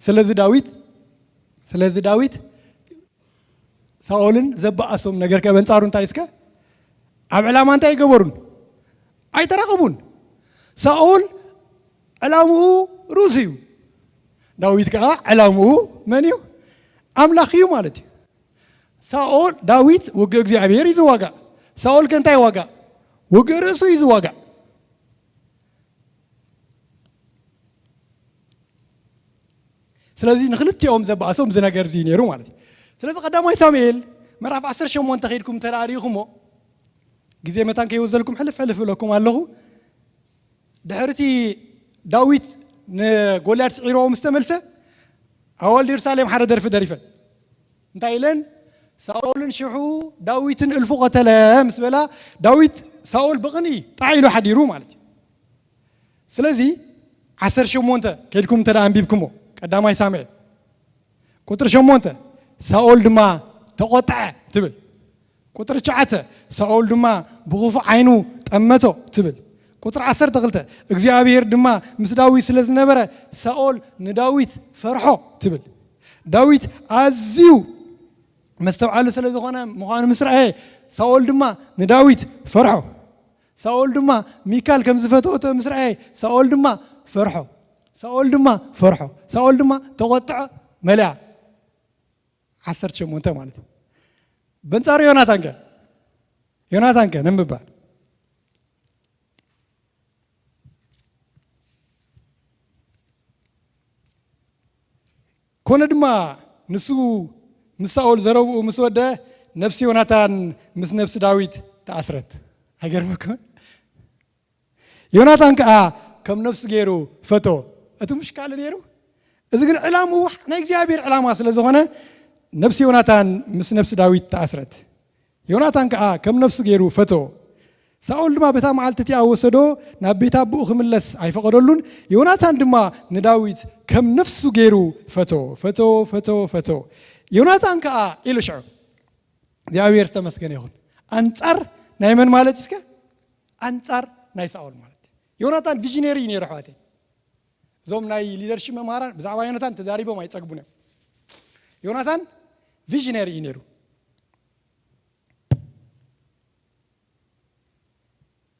ስለዚ ዳዊት፣ ስለዚ ዳዊት ሳኦልን ዘበኣሶም ነገር ከ በንጻሩ እንታይ እስከ? ኣብ ዕላማ እንታይ ኣይገበሩን? ኣይተራኸቡን። ሳኦል ዕላምኡ ርእሱ እዩ። ዳዊት ከኣ ዕላምኡ መን እዩ? ኣምላኽ እዩ ማለት እዩ። ሳኦል፣ ዳዊት ውግእ እግዚኣብሔር እዩ ዝዋጋእ። ሳኦል ከ እንታይ ይዋጋእ? ውግእ ርእሱ እዩ ዝዋጋእ። ስለዚ ንክልቲኦም ዘባእሶም እዚ ነገር እዚ ነይሩ ማለት እዩ። ስለዚ ቀዳማይ ሳሙኤል ምዕራፍ ዓሰርተ ሸሞንተ ከይድኩም እንተ ደኣ ርኢኹሞ፣ ግዜ መታን ከይወዘልኩም ሕልፍ ሕልፍ እብለኩም ኣለኹ። ድሕርቲ ዳዊት ንጎልያድ ስዒርዎ ምስ ተመልሰ፣ ኣዋልድ የሩሳሌም ሓደ ደርፊ ደሪፈን። እንታይ ኢለን? ሳኦልን ሽሑ ዳዊትን እልፉ ቀተለ ምስ በላ፣ ዳዊት ሳኦል ብቕንኢ ጣዕ ኢሉ ሓዲሩ ማለት እዩ። ስለዚ ዓሰርተ ሸሞንተ ከይድኩም እንተ ደኣ ኣንቢብኩሞ፣ ቀዳማይ ሳሙኤል ቁጥሪ ሸሞንተ፣ ሳኦል ድማ ተቖጥዐ ትብል። ቁጥሪ ትሽዓተ፣ ሳኦል ድማ ብኽፉእ ዓይኑ ጠመቶ ትብል። ቁጥሪ ዓሰርተ ክልተ፣ እግዚኣብሔር ድማ ምስ ዳዊት ስለ ዝነበረ ሳኦል ንዳዊት ፈርሖ ትብል። ዳዊት ኣዝዩ መስተውዓሊ ስለ ዝኾነ ምዃኑ ምስ ረኣየ፣ ሳኦል ድማ ንዳዊት ፈርሖ። ሳኦል ድማ ሚካል ከም ዝፈተወቶ ምስ ረኣየ፣ ሳኦል ድማ ፈርሖ። ሳኦል ድማ ፈርሖ። ሳኦል ድማ ተቖጥዖ፣ መሊኣ። ዓሰርተ ሸሞንተ ማለት እዩ። በንጻሩ ዮናታን ከ? ዮናታን ከ? ነንብባ። ኮነ ድማ ንሱ ምስ ሳኦል ዘረብኡ ምስ ወደ፣ ነፍሲ ዮናታን ምስ ነፍሲ ዳዊት ተኣስረት። ኣይገርመኩምን? ዮናታን ከኣ ከም ነፍሱ ገይሩ ፈቶ። እቲ ምሽ ካልእ ነይሩ። እዚ ግን ዕላምኡ ናይ እግዚኣብሔር ዕላማ ስለ ዝኾነ፣ ነፍሲ ዮናታን ምስ ነፍሲ ዳዊት ተኣስረት። ዮናታን ከኣ ከም ነፍሱ ገይሩ ፈቶ። ሳኦል ድማ በታ መዓልቲ እቲኣ ወሰዶ፣ ናብ ቤት ኣቦኡ ክምለስ ኣይፈቐደሉን። ዮናታን ድማ ንዳዊት ከም ነፍሱ ገይሩ ፈቶ፣ ፈቶ፣ ፈቶ፣ ፈቶ። ዮናታን ከኣ ኢሉ ሽዑ፣ እግዚኣብሔር ዝተመስገነ ይኹን። ኣንጻር ናይ መን ማለት እስከ? ኣንጻር ናይ ሳኦል ማለት። ዮናታን ቪዥነሪ እዩ ነይሩ፣ ኣሕዋተይ። እዞም ናይ ሊደርሺፕ መምሃራን ብዛዕባ ዮናታን ተዛሪቦም ኣይጸግቡን እዮም። ዮናታን ቪዥነሪ እዩ ነይሩ።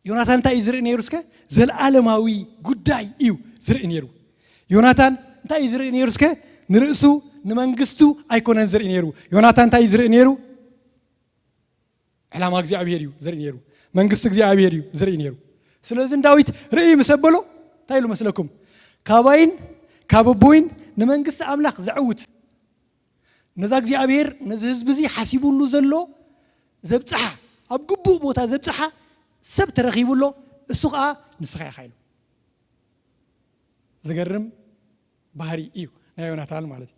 ዮናታን እንታይ እዩ ዝርኢ ነይሩ እስከ? ዘለኣለማዊ ጉዳይ እዩ ዝርኢ ነይሩ። ዮናታን እንታይ እዩ ዝርኢ ነይሩ እስከ? ንርእሱ፣ ንመንግስቱ ኣይኮነን ዝርኢ ነይሩ። ዮናታን እንታይ እዩ ዝርኢ ነይሩ? ዕላማ እግዚኣብሔር እዩ ዝርኢ ነይሩ። መንግስቲ እግዚኣብሔር እዩ ዝርኢ ነይሩ። ስለዚ ንዳዊት ርኢ ምስ ኣበሎ እንታይ ኢሉ መስለኩም? ካባይን ካብ ኣቦይን ንመንግስቲ ኣምላኽ ዘዕውት፣ ነዛ እግዚኣብሔር ነዚ ህዝቢ እዚ ሓሲቡሉ ዘሎ ዘብጽሓ፣ ኣብ ግቡእ ቦታ ዘብጽሓ ሰብ ተረኺቡ ኣሎ፣ እሱ ኸዓ ንስኻ ኢኻ ኢሉ። ዝገርም ባህሪ እዩ ናይ ዮናታን ማለት እዩ።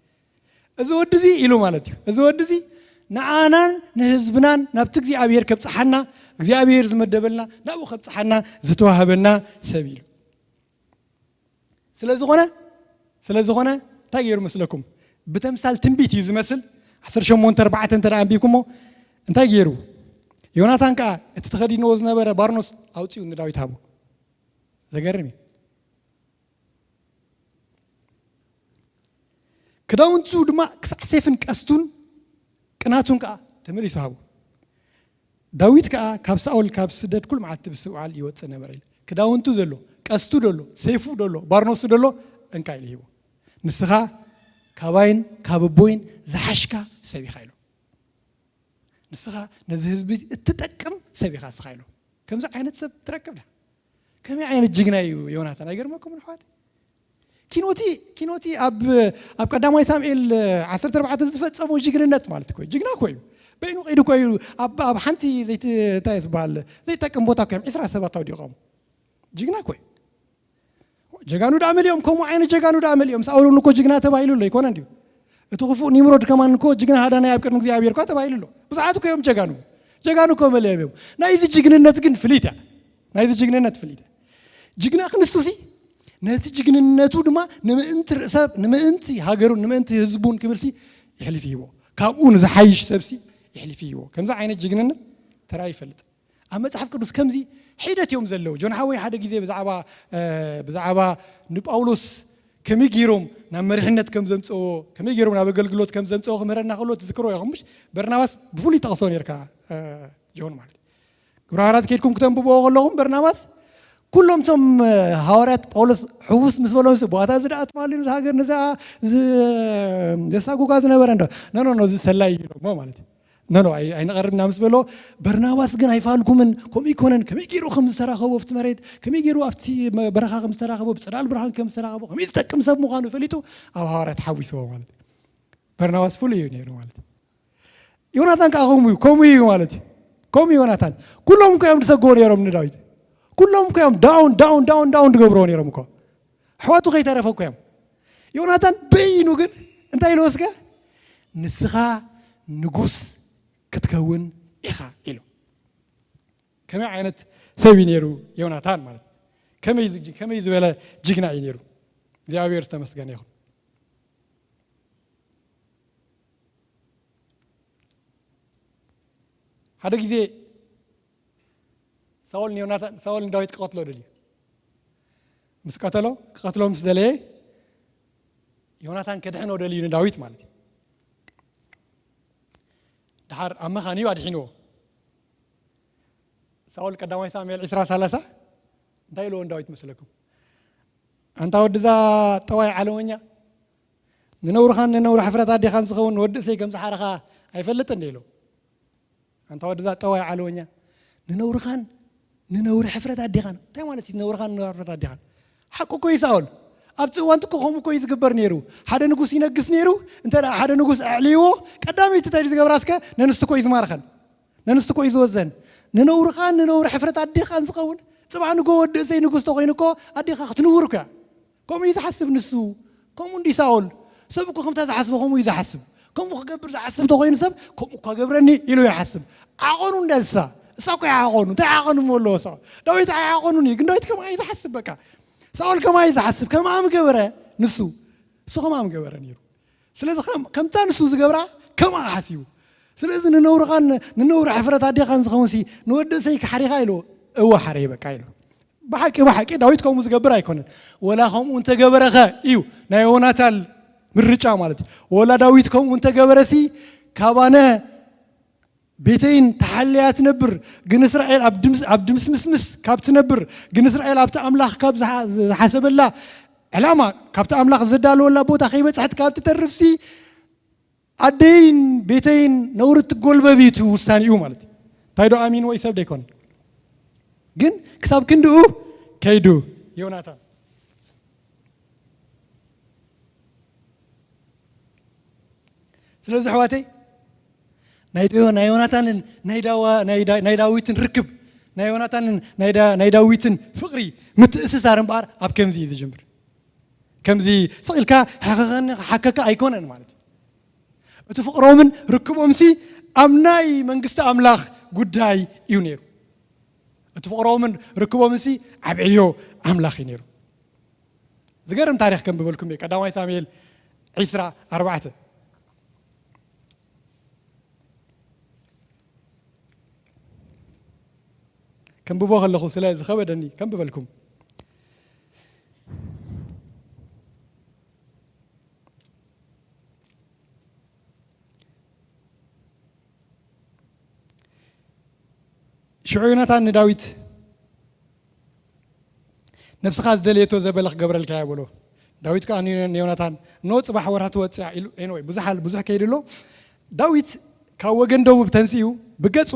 እዚ ወዲ እዚ ኢሉ ማለት እዩ። እዚ ወዲ እዚ ንዓናን ንህዝብናን ናብቲ እግዚኣብሔር ከብጽሓና እግዚኣብሔር ዝመደበልና ናብኡ ከብጽሓና ዝተዋህበና ሰብ ኢሉ። ስለ ዝኾነ ስለ ዝኾነ እንታይ ገይሩ መስለኩም? ብተምሳል ትንቢት እዩ ዝመስል። ዓሰርተ ሸሞንተ ኣርባዕተ እንተ ደኣ ኣንቢብኩሞ እንታይ ገይሩ? ዮናታን ከኣ እቲ ተኸዲንዎ ዝነበረ ባርኖስ ኣውጺኡ ንዳዊት ሃቦ። ዘገርም እዩ። ክዳውንቱ ድማ ክሳዕ ሴፍን ቀስቱን ቅናቱን ከኣ ተመሊሱ ሃቡ። ዳዊት ከኣ ካብ ሳኦል ካብ ስደት ኩሉ መዓልቲ ብስውዓል ይወጽእ ነበረ ኢሉ። ክዳውንቱ ዘሎ፣ ቀስቱ ዘሎ፣ ሴፉ ዘሎ፣ ባርኖሱ ዘሎ እንካ ኢሉ ሂቡ። ንስኻ ካባይን ካብ ኣቦይን ዝሓሽካ ሰብ ኢኻ ኢሉ። ንስኻ ነዚ ህዝቢ እትጠቅም ሰብ ኢኻ ንስኻ ኢሉ። ከምዚ ዓይነት ሰብ ትረክብ ዳ? ከመይ ዓይነት ጅግና እዩ ዮናታን? ኣይገርመኩምን ኣሕዋት? ኪኖቲ ኪኖቲ ኣብ ኣብ ቀዳማይ ሳሙኤል ዓሰርተ ኣርባዕተ ዝተፈጸመ ጅግንነት ማለት እኮ እዩ። ጅግና እኮ እዩ። በይኑ ከይዱ እኮ እዩ። ኣብ ኣብ ሓንቲ ዘይት እንታይ ዝበሃል ዘይጠቅም ቦታ እኮ እዮም ዕስራ ሰባት ኣውዲቖም። ጅግና እኮ እዩ። ጀጋኑ ደኣ መሊኦም፣ ከምኡ ዓይነት ጀጋኑ ደኣ መሊኦም። ሳኦል እውን እኮ ጅግና ተባሂሉ ኣሎ፣ ኣይኮነን ድዩ? እቲ ክፉእ ኒምሮድ ከማን እኮ ጅግና ሃዳናይ ኣብ ቅድሚ እግዚኣብሔር እኳ ተባሂሉ ኣሎ። ብዙሓት እኮ እዮም ጀጋኑ። ጀጋኑ እኮ መሊኦም እዮም። ናይዚ ጅግንነት ግን ፍልይት እያ። ናይዚ ጅግንነት ፍልይት እያ። ጅግና ክንስቱሲ ነቲ ጅግንነቱ ድማ ንምእንቲ ርእሰ፣ ንምእንቲ ሃገሩን ንምእንቲ ህዝቡን ክብልሲ ይሕልፍ ይህቦ። ካብኡ ንዝሓይሽ ሰብሲ ይሕልፍ ይህቦ። ከምዚ ዓይነት ጅግንነት ተራእዩ ይፈልጥ። ኣብ መጽሓፍ ቅዱስ ከምዚ ሒደት እዮም ዘለዉ። ጆን ሓወይ ሓደ ግዜ ብዛዕባ፣ እ፣ ብዛዕባ ንጳውሎስ ከመይ ገይሮም ናብ መሪሕነት ከም ዘምጽእዎ፣ ከመይ ገይሮም ናብ ኣገልግሎት ከም ዘምጽእዎ ክምህረና ከሎ ትዝክሮ ኢኹም፣ ምሽ? በርናባስ ብፍሉይ ጠቕሶ ነርካ፣ እ፣ ጆን ማለት እዩ። ግብረ ሃዋርያት ከይድኩም ክተንብብዎ ከለኹም በርናባስ ኩሎም እቶም፣ እ፣ ሃዋርያት ጳውሎስ ሕውስ ምስ በሎም፣ "እዚ ቦታ እዚ ደኣ ትማሊ ነዚ ሃገር ነዛ ዝ-፣ ዘሳጉጋ ዝነበረ እንዶ፣ ኖ፣ ኖ፣ ኖ፣ እዚ ሰላይ እዩ" ኢሎሞ ማለት እዩ። ኖ፣ ኖ፣ ኣይ-፣ ኣይንቐርብና ምስ በሎ፣ በርናባስ ግን ኣይፋልኩምን፣ ከምኡ ኣይኮነን፣ ከመይ ገይሩ ከም ዝተራኸቦ ኣብቲ መሬት፣ ከመይ ገይሩ ኣብቲ መ-፣ በረኻ ከም ዝተራኸቦ፣ ብጽላል ብርሃን ከም ዝተራኸቦ፣ ከመይ ዝጠቅም ሰብ ምዃኑ ፈሊጡ ኣብ ሃዋርያት ሓዊስዎ ማለት እዩ። በርናባስ ፍሉይ እዩ ነይሩ ማለት እዩ። ዮናታን ከኣ ከምኡ እዩ፣ ከምኡ እዩ ማለት እዩ። ከምኡ ዮናታን። ኩሎም እኮ እዮም ዝሰግዎ ነይሮም ንዳዊት። ኩሎም እኮ እዮም ዳውን፣ ዳውን፣ ዳውን፣ ዳውን ዝገብርዎ ነይሮም እኮ። ኣሕዋቱ ከይተረፈ እኮ እዮም። ዮናታን በይኑ ግን እንታይ ኢልዎ እስከ? "ንስኻ ንጉስ ክትከውን ኢኻ" ኢሉ። ከመይ ዓይነት ሰብ እዩ ነይሩ ዮናታን ማለት? ከመይ ዝጅ-፣ ከመይ ዝበለ ጅግና እዩ ነይሩ? እግዚኣብሔር ዝተመስገነ ይኹን። ሓደ ግዜ ሳኦል ንዮናታን፣ ሳኦል ንዳዊት ክቐትሎ ደልዩ። ምስ ቀተሎ፣ ክቐትሎ ምስ ደለየ፣ ዮናታን ከድሕኖ ደልዩ ንዳዊት ማለት እዩ። ደሓር ኣብ መኻን እዩ ኣድሒንዎ። ሳኦል ቀዳማይ ሳሙኤል ዕስራ ሰላሳ እንታይ ኢልዎ ንዳዊት መስለኩም? "ኣንታ ወድዛ ጠዋይ ዓለወኛ፣ ንነውርኻን ንነውሪ ሕፍረት ኣዴኻን ዝኸውን ንወዲ እሰይ ከም ዝሓረኻ ኣይፈልጥን?" ኢሉ። "ኣንታ ወድዛ ጠዋይ ዓለወኛ፣ ንነውርኻን ንነውሪ ሕፍረት ኣዴኻን?" እንታይ ማለት እዩ ንነውርኻን ንነውሪ ሕፍረት ኣዴኻን? ሓቁ እኮ እዩ ሳኦል። ኣብቲ እዋንቲ እኮ ከምኡ እኮ እዩ ዝግበር ነይሩ። ሓደ ንጉስ ይነግስ ነይሩ። እንተ ደኣ ሓደ ንጉስ ኣዕልይዎ፣ ቀዳመይቲ እንታይ እዩ ዝገብራ እስከ? ነንስቲ እኮ እዩ ዝማርኸን። ነንስቲ እኮ እዩ ዝወዘን። ንነውርኻን ንነውሪ ሕፍረት ኣዴኻን ዝኸውን፣ ጽባሕ ንጎ ወዲ እሰይ ንጉስ ተኾይኑ እኮ ኣዴኻ ክትንውር እኮ እያ። ከምኡ እዩ ዝሓስብ ንሱ። ከምኡ እንዲ ሳኦል። ሰብ እኮ ከምታ ዝሓስቦ ከምኡ እዩ ዝሓስብ። ከምኡ ክገብር ዝሓስብ ተኾይኑ ሰብ፣ "ከምኡ እኳ ገብረኒ" ኢሉ ይሓስብ። ዓቐኑ እንዳ ንሳ። እሳ እኮ እያ ዓቐኑ። እንታይ ዓቐኑ እሞ ኣለዎ ሳኦል? ዳዊት ኣይዓቐኑን እዩ። ግን ዳዊት ከምኣ እዩ ዝሓስብ በቃ። ሳኦል ከምኣ እዩ ዝሓስብ። ከምኣ ምገበረ ንሱ። እሱ ከምኣ ምገበረ ነይሩ። ስለዚ ከም-፣ ከምታ ንሱ ዝገብራ ከምኣ ሓሲቡ። ስለዚ ንነውርኻን ንነውሪ ሕፍረት ኣዴኻን ዝኸውንሲ ንወዲ እሰይ ክሓሪኻ ኢሉ፣ "እወ ሓረይ በቃ" ኢሉ። ብሓቂ፣ ብሓቂ ዳዊት ከምኡ ዝገብር ኣይኮነን። ወላ ከምኡ እንተገበረኸ እዩ ናይ ዮናታን ምርጫ ማለት እዩ። ወላ ዳዊት ከምኡ እንተገበረሲ ካብ ኣነ ቤተይን ተሓልያ ትነብር፣ ግን እስራኤል ኣብ ድምስ-፣ ኣብ ድምስምስምስ ካብ ትነብር፣ ግን እስራኤል ኣብቲ ኣምላኽ ካብ ዝሓ-፣ ዝሓሰበላ ዕላማ፣ ካብቲ ኣምላኽ ዘዳለወላ ቦታ ከይበጽሐት ካብ ትተርፍሲ ኣደይን ቤተይን ነውሪ ትጎልበብ እዩ እቲ ውሳኔኡ ማለት እዩ። እንታይ ዶ ኣሚንዎ እዩ ሰብ ዶ ኣይኮነን? ግን ክሳብ ክንድኡ ከይዱ ዮናታን። ስለዚ ኣሕዋተይ ናይ ዶ-፣ ናይ ዮናታንን ናይ ዳዋ-፣ ናይ ዳ-፣ ናይ ዳዊትን ርክብ፣ ናይ ዮናታንን ናይ ዳ-፣ ናይ ዳዊትን ፍቕሪ ምትእስሳር እምበኣር ኣብ ከምዚ እዩ ዝጅምር። ከምዚ ስቕ ኢልካ ሓኸኸኒ ክሓከካ ኣይኮነን ማለት እዩ። እቲ ፍቕሮምን ርክቦምሲ ኣብ ናይ መንግስቲ ኣምላኽ ጉዳይ እዩ ነይሩ። እቲ ፍቕሮምን ርክቦምሲ ኣብ ዕዮ ኣምላኽ እዩ ነይሩ። ዝገርም ታሪኽ ከንብበልኩም እየ። ቀዳማይ ሳሙኤል ዕስራ ኣርባዕተ። ከንብቦ ከለኹ ስለ ዝኸበደኒ ከንብበልኩም። ሽዑ ዮናታን ንዳዊት፣ "ነብስኻ ዝደለየቶ ዘበለ ክገብረልካ እየ" በሎ። ዳዊት ከኣ ንዮ-፣ ንዮናታን፣ "ኖ ጽባሕ ወርሒ ትወጽእ እያ" ኢሉ። ኤኒወይ፣ ብዙሕ ኣል-፣ ብዙሕ ከይዱ ኣሎ። ዳዊት ካብ ወገን ደቡብ ተንሲኡ ብገጹ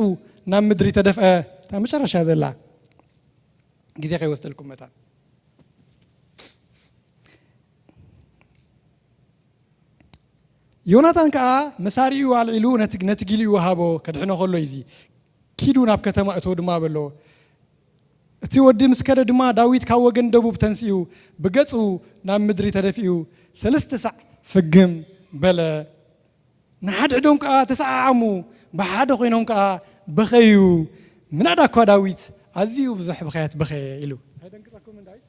ናብ ምድሪ ተደፍአ። እታ መጨረሻ ዘላ ግዜ ከይወስደልኩም መታን። ዮናታን ከኣ መሳርኡ ኣልዒሉ ነቲ፣ ነቲ ጊልኡ ወሃቦ፣ ከድሕኖ ከሎ እዩ እዚ። "ኪዱ ናብ ከተማ እተው ድማ" በሎ። እቲ ወዲ ምስ ከደ ድማ ዳዊት ካብ ወገን ደቡብ ተንሲኡ ብገጹ ናብ ምድሪ ተደፊኡ ሰለስተ ሳዕ ፍግም በለ። ንሓድሕዶም ከኣ ተሰዓዓሙ፣ ብሓደ ኮይኖም ከኣ በኸዩ። ምናዳ እኳ ዳዊት ኣዝዩ ብዙሕ ብኽያት በኸየ ኢሉ። ኣይደንግጸኩምን ዳዊት?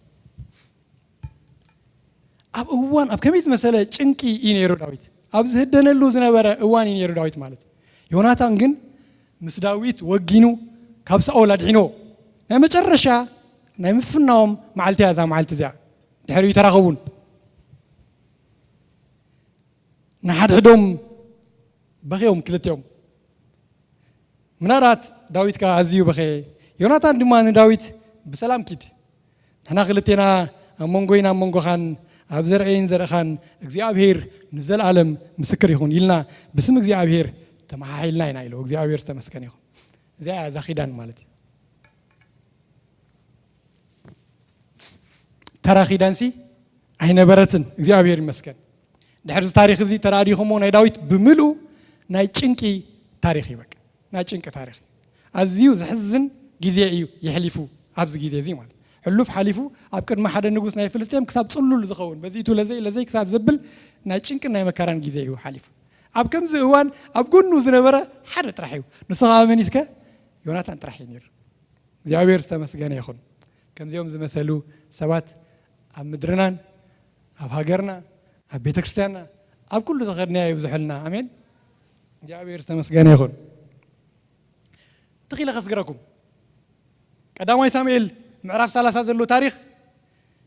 ኣብ እዋን፣ ኣብ ከመይ ዝመሰለ ጭንቂ እዩ ነይሩ ዳዊት። ኣብ ዝህደነሉ ዝነበረ እዋን እዩ ነይሩ ዳዊት ማለት። ዮናታን ግን ምስ ዳዊት ወጊኑ ካብ ሳኦል ኣድሒኖ። ናይ መጨረሻ ናይ ምፍናዎም መዓልቲ እያ እዛ መዓልቲ እዚኣ። ድሕሪኡ ተራኸቡን ንሓድሕዶም በኽዮም ክልቲኦም። ምናልባት ዳዊት ከኣ ኣዝዩ በኸየ። ዮናታን ድማ ንዳዊት፣ "ብሰላም ኪድ። ንሕና ክልቴና ኣብ መንጎይን ኣብ መንጎኻን ኣብ ዘርእይን ዘርእኻን እግዚኣብሔር ንዘለኣለም ምስክር ይኹን" ኢልና ብስም እግዚኣብሔር ተመሓሒልና ኢና ኢሉ። እግዚኣብሔር ዝተመስገነ ይኹን። እዚኣ እያ እዛ ኪዳን ማለት እዩ። ተራ ኪዳንሲ ኣይነበረትን። እግዚኣብሔር ይመስገን። ድሕሪ እዚ ታሪኽ እዚ ተራዲኹሞ ናይ ዳዊት ብምልኡ ናይ ጭንቂ ታሪኽ እዩ። በቃ ናይ ጭንቂ ታሪኽ እዩ። ኣዝዩ ዘሕዝን ግዜ እዩ የሕሊፉ። ኣብዚ ግዜ እዚ ማለት ሕሉፍ ሓሊፉ ኣብ ቅድሚ ሓደ ንጉስ ናይ ፍልስጤም ክሳብ ጽሉል ዝኸውን በዚቱ ለዘይ ለዘይ ክሳብ ዘብል ናይ ጭንቅን ናይ መከራን ግዜ እዩ ሓሊፉ። ኣብ ከምዚ እዋን ኣብ ጎኑ ዝነበረ ሓደ ጥራሕ እዩ። ንሱ ኸኣ መን እዩ እስከ? ዮናታን ጥራሕ እዩ ነይሩ። እግዚኣብሔር ዝተመስገነ ይኹን። ከምዚኦም ዝመሰሉ ሰባት ኣብ ምድርናን ኣብ ሃገርና ኣብ ቤተ ክርስቲያንና ኣብ ኩሉ ዝኸድናዮ ይብዝሑልና። ኣሜን። እግዚኣብሔር ዝተመስገነ ይኹን። ትኺለ ከስግረኩም። ቀዳማይ ሳሙኤል ምዕራፍ ሰላሳ ዘሎ ታሪኽ፣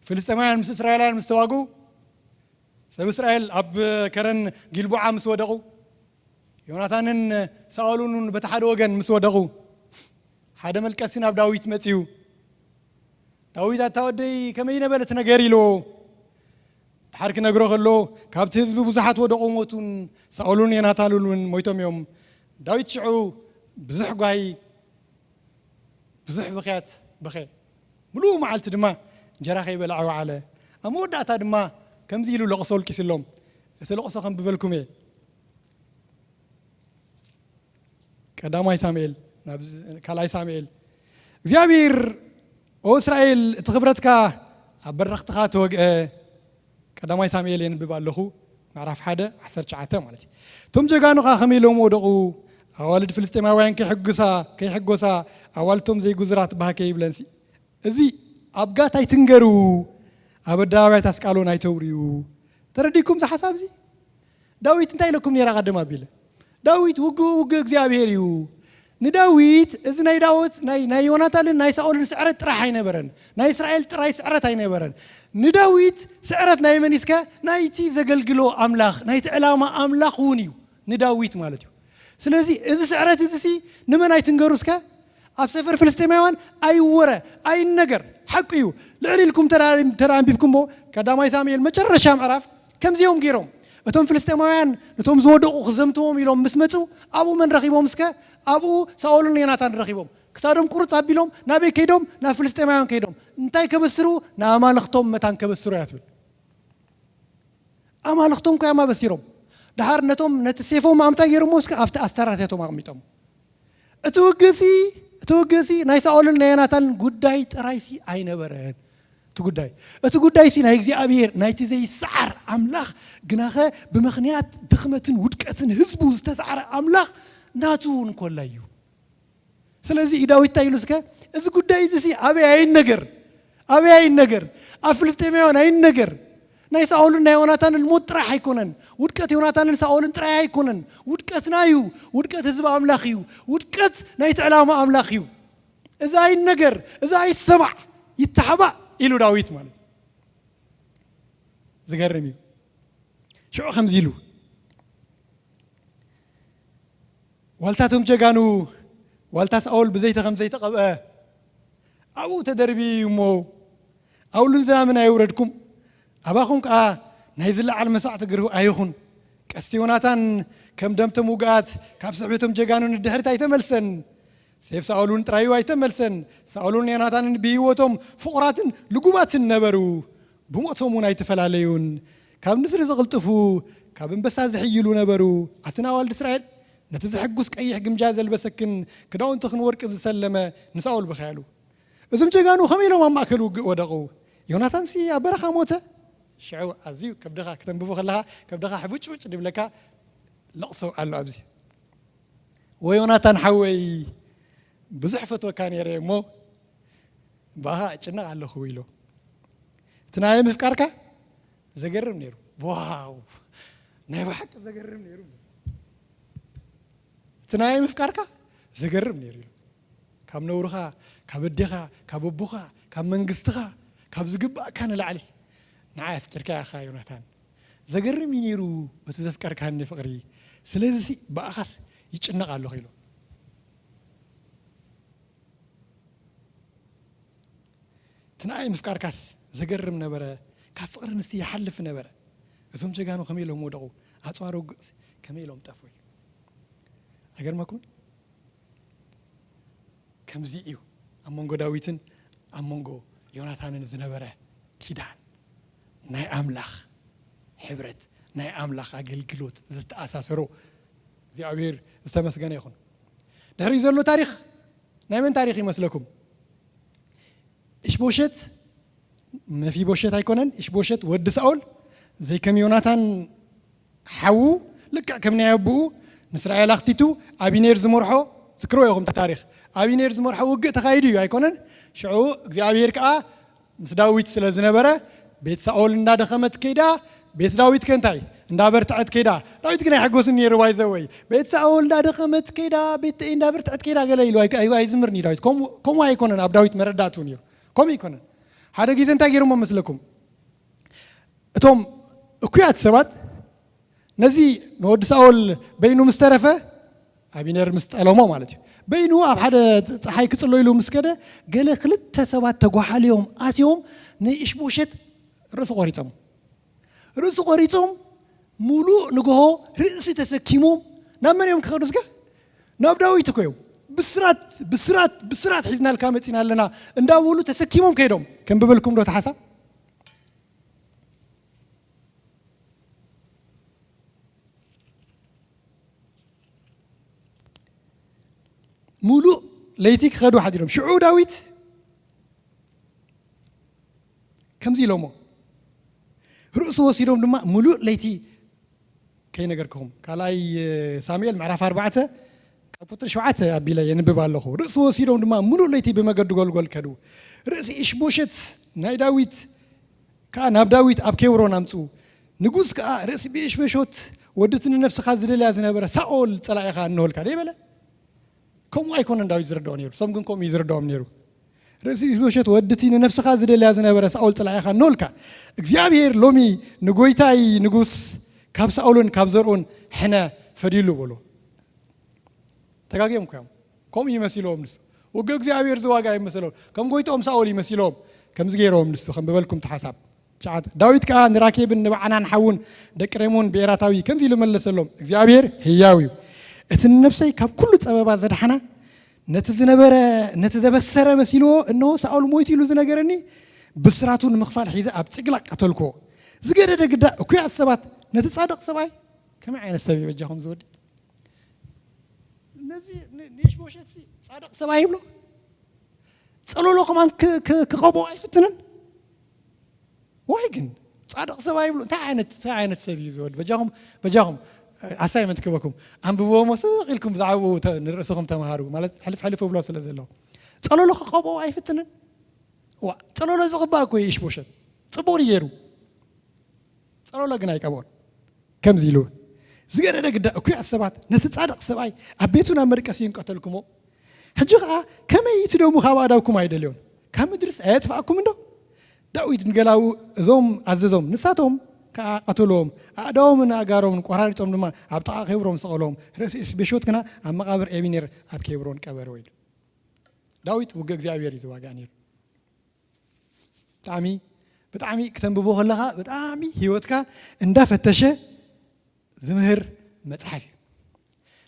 ፍልስጤማውያን ምስ እስራኤላውያን ምስ ተዋግኡ፣ ሰብ እስራኤል ኣብ ከረን ጊልቦዓ ምስ ወደቑ፣ ዮናታንን ሳኦልን እውን በቲ ሓደ ወገን ምስ ወደቑ፣ ሓደ መልቀሲ ናብ ዳዊት መጺኡ፣ "ዳዊት፣ ኣታ ወደይ፣ ከመይ ነበለ እቲ ነገር?" ኢልዎ። ድሓር ክነግሮ ከሎ፣ "ካብቲ ህዝቢ ብዙሓት ወደቑ፣ ሞቱን፣ ሳኦልን ዮናታንን እውን ሞይቶም እዮም። ዳዊት ሽዑ ብዙሕ ጓሂ፣ ብዙሕ ብኽያት በኸ። ምሉእ መዓልቲ ድማ እንጀራ ከይበልዐ ወዓለ። ኣብ መወዳእታ ድማ ከምዚ ኢሉ ለቕሶ ኣልቂስሎም። እቲ ለቕሶ ከንብበልኩም እየ። ቀዳማይ ሳሙኤል ናብ ዝ-፣ ካልኣይ ሳሙኤል። እግዚኣብሔር፣ ኦ እስራኤል፣ እቲ ክብረትካ ኣብ በረኽትኻ ተወግአ። ቀዳማይ ሳሙኤል የንብብ ኣለኹ፣ ምዕራፍ ሓደ ዓሰርተ ትሽዓተ ማለት እዩ። እቶም ጀጋኑ ኸዓ ከመይ ኢሎም ወደቑ? ኣዋልድ ፍልስጤማውያን ከይሕጉሳ፣ ከይሕጎሳ፣ ኣዋልድቶም ዘይጉዙራት ባህ ከይብለንሲ። እዚ ኣብ ጋት ኣይትንገሩ፣ ኣብ ኣደባባያት ኣስቃሎን ኣይተውርዩ። ተረዲእኩም እዚ ሓሳብ እዚ? ዳዊት እንታይ ኢለኩም ነይራ ቀደም ኣቢለ? ዳዊት ውግእ ውግእ እግዚኣብሔር እዩ። ንዳዊት እዚ ናይ ዳዊት፣ ናይ፣ ናይ ዮናታንን ናይ ሳኦልን ስዕረት ጥራሕ ኣይነበረን። ናይ እስራኤል ጥራይ ስዕረት ኣይነበረን። ንዳዊት ስዕረት ናይ መን እስከ? ናይቲ ዘገልግሎ ኣምላኽ፣ ናይቲ ዕላማ ኣምላኽ እውን እዩ። ንዳዊት ማለት እዩ። ስለዚ እዚ ስዕረት እዚ ሲ ንመን ኣይትንገሩ እስከ? ኣብ ሰፈር ፍልስጤማውያን ኣይወረ፣ ኣይነገር። ሓቂ እዩ። ልዕል ኢልኩም ተራ-፣ ተራ ኣንቢብኩምዎ፣ ቀዳማይ ሳሙኤል መጨረሻ ምዕራፍ ከምዚኦም ገይሮም። እቶም ፍልስጤማውያን ነቶም ዝወደቑ ክዘምትዎም ኢሎም ምስ መጹ፣ ኣብኡ መን ረኺቦም እስከ? ኣብኡ ሳኦልን ዮናታን ረኺቦም። ክሳዶም ቁርጽ ኣቢሎም ናበይ ከይዶም? ናብ ፍልስጤማውያን ከይዶም። እንታይ ከበስሩ? ንኣማልኽቶም መታን ከበስሩ እያ ትብል። ኣማልኽቶም እኮ እዮም ኣበሲሮም። ደሓር ነቶም፣ ነቲ ሴፎም ኣምታይ ገይሮሞ እስከ ኣብቲ ኣስታራት እያቶም ኣቕሚጦም። እቲ ውግእሲ፣ እቲ ውግእሲ ናይ ሳኦልን ናይ ዮናታንን ጉዳይ ጥራይሲ ኣይነበረን። እቲ ጉዳይ እቲ ጉዳይ ሲ ናይ እግዚኣብሔር ናይቲ ዘይሰዓር ኣምላኽ ግናኸ ብምኽንያት ድኽመትን ውድቀትን ህዝቡ ዝተሰዓረ ኣምላኽ ናቱ እውን ኮላ እዩ። ስለዚ እዩ ዳዊት እንታይ ኢሉ እስከ እዚ ጉዳይ እዚ ሲ ኣበይ ኣይነገር ኣበይ ኣይነገር ኣብ ፍልስጤማውያን ኣይነገር ናይ ሳኦልን ናይ ዮናታንን ሞት ጥራሕ ኣይኮነን ውድቀት ዮናታንን ሳኦልን ጥራይ ኣይኮነን ውድቀትና እዩ ውድቀት ህዝቢ ኣምላኽ እዩ ውድቀት ናይቲ ዕላማ ኣምላኽ እዩ እዛ ይነገር እዛ ይሰማዕ ይተሓባእ ኢሉ ዳዊት ማለት ዝገርም እዩ ሽዑ ከምዚ ኢሉ ዋልታቶም ጀጋኑ ዋልታ ሳኦል ብዘይቲ ከም ዘይተቐብአ ኣብኡ ተደርቢ እዩ እሞ ኣውልን ዝናምን ኣይውረድኩም ኣባኹም ከዓ ናይ ዝለዓል መሳዕቲ ግርሁ ኣይኹን ቀስቲ ዮናታን ከም ደምቶም ውግኣት ካብ ስዕቤቶም ጀጋኑ ንድሕሪት ኣይተመልሰን ሴፍ ሳኦል እውን ጥራዩ ኣይተመልሰን። ሳኦል እውን ዮናታንን ብህይወቶም ፍቑራትን ልጉባትን ነበሩ። ብሞቶም እውን ኣይተፈላለዩን። ካብ ንስሪ ዝቕልጥፉ፣ ካብ እምበሳ ዝሕይሉ ነበሩ። ኣትን ኣዋልድ እስራኤል፣ ነቲ ዘሐጉስ ቀይሕ ግምጃ ዘልበሰክን ክዳውንትኽን ወርቂ ዝሰለመ ንሳኦል በኸያሉ። እዞም ጀጋኑ ከመይ ኢሎም ኣብ ማእከል ውግእ ወደቑ? ዮናታንሲ ኣብ በረኻ ሞተ። ሽዑ ኣዝዩ ከብድኻ ክተንብቦ ከለኻ ከብድኻ ሕቡጭቡጭ ድብለካ ለቕሶ ኣሎ ኣብዚ። ወዮናታን ሓወይ ብዙሕ ፈትወካ ነይረ እሞ ብኣኻ እጭነቕ ኣለኹ ኢሎ። እቲ ናይ ምፍቃርካ ዘገርም ነይሩ። ዋው ናይ ብሓቂ ዘገርም ነይሩ። እቲ ናይ ምፍቃርካ ዘገርም ነይሩ ኢሉ። ካብ ነውርኻ፣ ካብ ኣዴኻ፣ ካብ ኣቦኻ፣ ካብ መንግስትኻ፣ ካብ ዝግባእካ ንላዕሊ ንዓይ ኣፍቂርካ ኢኻ ዮናታን። ዘገርም እዩ ነይሩ እቲ ዘፍቀርካኒ ፍቕሪ። ስለዚ ብኣኻስ ይጭነቕ ኣለኹ ኢሉ። እቲ ንኣይ ምፍቃርካስ ዘገርም ነበረ፣ ካብ ፍቕሪ ኣንስቲ ይሓልፍ ነበረ። እዞም ጀጋኑ ከመይ ኢሎም ወደቑ፣ ኣፅዋር ውግእስ ከመይ ኢሎም ጠፍኡ ኢሉ። ኣይገርመኩምን? ከምዚ እዩ ኣብ መንጎ ዳዊትን ኣብ መንጎ ዮናታንን ዝነበረ ኪዳን ናይ ኣምላኽ ሕብረት ናይ ኣምላኽ ኣገልግሎት ዝተኣሳሰሮ እግዚኣብሔር ዝተመስገነ ይኹን ድሕሪ ዘሎ ታሪኽ ናይ መን ታሪኽ ይመስለኩም እሽቦሸት መፊቦሸት ኣይኮነን እሽቦሸት ወዲ ሳኦል ዘይከም ዮናታን ሓዉ ልክዕ ከም ናይ ኣቦኡ ንእስራኤል ኣኽቲቱ ኣቢኔር ዝመርሖ ዝክርዎ ኢኹም እቲ ታሪኽ ኣቢኔር ዝመርሖ ውግእ ተኻይዱ እዩ ኣይኮነን ሽዑ እግዚኣብሔር ከዓ ምስ ዳዊት ስለ ዝነበረ ቤት ሳኦል እንዳደኸመት ከይዳ ቤት ዳዊት ከ እንታይ እንዳበርትዐት ከይዳ ዳዊት ግን ኣይሐጎስን ነይሩ ባይዘወይ ቤት ሳኦል እንዳደኸመት ከይዳ ቤት እንዳበርትዐት ከይዳ ገለ ኢሉ ኣይዝምርን እዩ ዳዊት ከምኡ ኣይኮነን ኣብ ዳዊት መረዳእቱ ነይሩ ከምኡ ኣይኮነን ሓደ ግዜ እንታይ ገይሮሞ መስለኩም እቶም እኩያት ሰባት ነዚ ንወዲ ሳኦል በይኑ ምስ ተረፈ ኣቢነር ምስ ጠለሞ ማለት እዩ በይኑ ኣብ ሓደ ፀሓይ ክፅሎ ኢሉ ምስ ከደ ገለ ክልተ ሰባት ተጓሓልዮም ኣትዮም ንእሽቦሸት ርእሱ ቆሪፆም ርእሱ ቆሪፆም ሙሉእ ንግሆ ርእሲ ተሰኪሞም ናብ መን እዮም ክኸዱ ስጋ ናብ ዳዊት እኮ እዮም ብስራት ብስራት ብስራት ሒዝናልካ መፂና ኣለና እንዳበሉ ተሰኪሞም ከይዶም ከንብበልኩም ዶ ተሓሳብ ሙሉእ ለይቲ ክኸዱ ሓዲሮም ሽዑ ዳዊት ከምዚ ኢሎሞ ርእሱ ወሲዶም ድማ ሙሉእ ለይቲ ከይነገርክኹም ካልኣይ ሳሙኤል ምዕራፍ ኣርባዕተ ካብ ቁጥሪ ሸውዓተ ኣቢለ የንብብ ኣለኹ ርእሱ ወሲዶም ድማ ሙሉእ ለይቲ ብመገዱ ጎልጎል ከዱ ርእሲ እሽቦሸት ናይ ዳዊት ከዓ ናብ ዳዊት ኣብ ኬብሮን ኣምፅኡ ንጉስ ከዓ ርእሲ ብእሽበሾት ወድቲ ንነፍስኻ ዝደልያ ዝነበረ ሳኦል ፀላኢኻ እንሆልካ ደይበለ ከምኡ ኣይኮነን ዳዊት ዝርድኦ ነይሩ። እሶም ግን ከምኡ እዩ ዝርድኦም ነይሩ። ርእሲ ኢስቦሸት ወድቲ ንነፍስኻ ዝደልያ ዝነበረ ሳኦል ጽላኢኻ እንሆልካ። እግዚኣብሔር ሎሚ ንጎይታይ ንጉስ ካብ ሳኦልን ካብ ዘርኡን ሕነ ፈድዩሉ በሎ። ተጋግዮም እኮ እዮም። ከምኡ ይመሲልዎም ንሱ። ውግእ እግዚኣብሔር ዝዋጋ ይመሰሎም። ከም ጎይትኦም ሳኦል ይመሲልዎም። ከምዚ ገይርዎም ንሱ ከም በበልኩም ተሓሳብ። ትሽዓተ፣ ዳዊት ከኣ ንራኬብን ንበዓናን ሓዉን ደቂ ሬሞን ብኤራታዊ ከምዚ ኢሉ መለሰሎም፣ እግዚኣብሔር ህያው እዩ፣ እቲ ንነብሰይ ካብ ኩሉ ጸበባ ዘድሓና፣ ነቲ ዝነበረ፣ ነቲ ዘበሰረ መሲልዎ፣ እንሆ ሳኦል ሞይቱ ኢሉ ዝነገረኒ፣ ብስራቱ ንምኽፋል ሒዘ ኣብ ጺቅላግ ቀተልክዎ። ዝገደደ ግዳ እኩያት ሰባት ነቲ ጻድቕ ሰብኣይ፣ ከመይ ዓይነት ሰብ እዩ በጃኹም ዝወዲ? ነዚ ን-፣ ንእሽቦሸትሲ ጻድቕ ሰብኣይ ይብሎ? ጸሎሎ ከማን ክ-፣ ክ-፣ ክቐብኦ ኣይፍትንን? ወይ ግን ጻድቕ ሰብ ኣይብሉ። እንታይ ዓይነት እንታይ ዓይነት ሰብ እዩ ዝወድ? በጃኹም በጃኹም ኣሳይመንት ክበኩም ኣንብብዎ፣ ሞ ስቕ ኢልኩም ብዛዕባኡ ንርእስኹም ተምሃሩ። ማለት ሕልፍ ሕልፍ ብሎ ስለ ዘለዉ ጸሎሎ ክቐብኦ ኣይፍትንን። ዋ ጸሎሎ ዝቕባእ እኮ እዩ ኢሽቦሸት፣ ጽቡቕ ገይሩ። ጸሎሎ ግን ኣይቀብኦን። ከምዚ ኢሉ፣ ዝገደደ ግዳ እኩያት ሰባት ነቲ ጻድቕ ሰብኣይ ኣብ ቤቱ ናብ መድቀሲ ይንቀተልኩሞ። ሕጂ ኸኣ ከመይ ትደሙ ካብ ኣእዳውኩም ኣይደልዮን፣ ካብ ምድርስ ኣየጥፍኣኩም እንዶ? ዳዊት ንገላዉ እዞም ኣዘዞም፣ ንሳቶም ከኣ ቀተልዎም፣ ኣእዳዎምን ኣእጋሮምን ቆራሪጾም ድማ ኣብ ጥቓ ኬብሮን ሰቐልዎም። ርእሲ ኢሽቦሸት ግና ኣብ መቓብር ኤቢኔር ኣብ ኬብሮን ቀበርዎ ኢሉ። ዳዊት ውግእ እግዚኣብሔር እዩ ዝዋጋእ ነይሩ። ብጣዕሚ ብጣዕሚ ክተንብቦ ከለኻ ብጣዕሚ ህይወትካ እንዳፈተሸ ዝምህር መፅሓፍ እዩ።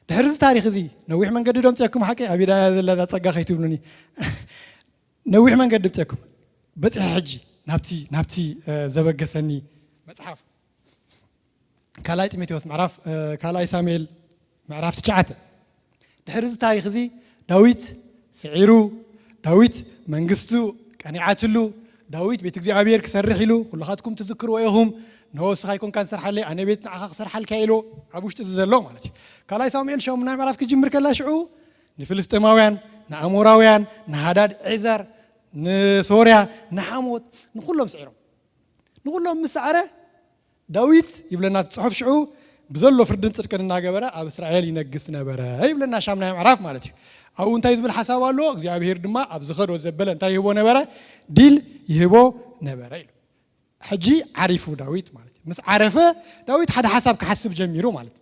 ድሕሪ እዚ ታሪክ እዚ ነዊሕ መንገዲ ዶ ምፅእኩም ሓቂ ኣብ ኢዳያ ዘላ ጸጋ ከይትብሉኒ ነዊሕ መንገዲ ምፅእኩም በፂሐ ሕጂ ናብቲ ናብቲ ዘበገሰኒ መፅሓፍ ካልኣይ ጢሞቴዎስ ምዕራፍ ካልኣይ ሳሙኤል ምዕራፍ ትሽዓተ። ድሕሪ እዚ ታሪክ እዚ ዳዊት ስዒሩ፣ ዳዊት መንግስቱ ቀኒዓትሉ፣ ዳዊት ቤት እግዚኣብሔር ክሰርሕ ኢሉ ኩልኻትኩም ትዝክርዎ ኢኹም። ንሆ እስኻ ኣይኮንካን ዝሰርሓለይ ኣነ ቤት ንዓኻ ክሰርሓልካ ኢሉ ኣብ ውሽጢ እዚ ዘሎ ማለት እዩ። ካልኣይ ሳሙኤል ሸሙናይ ምዕራፍ ክጅምር ከላ ሽዑ ንፍልስጤማውያን፣ ንኣሞራውያን፣ ንሃዳድ ዔዘር፣ ንሶርያ፣ ንሓሞት፣ ንኩሎም ስዒሮም። ንኩሎም ምስ ሰዓረ ዳዊት ይብለና እቲ ጽሑፍ ሽዑ ብዘሎ ፍርድን ጽድቅን እናገበረ ኣብ እስራኤል ይነግስ ነበረ ይብለና ሻምናይ ምዕራፍ ማለት እዩ። ኣብኡ እንታይ ዝብል ሓሳብ ኣሎ? እግዚኣብሔር ድማ ኣብ ዝኸዶ ዘበለ እንታይ ይህቦ ነበረ? ዲል ይህቦ ነበረ ኢሉ። ሕጂ ዓሪፉ ዳዊት ማለት እዩ። ምስ ዓረፈ ዳዊት ሓደ ሓሳብ ክሓስብ ጀሚሩ ማለት እዩ።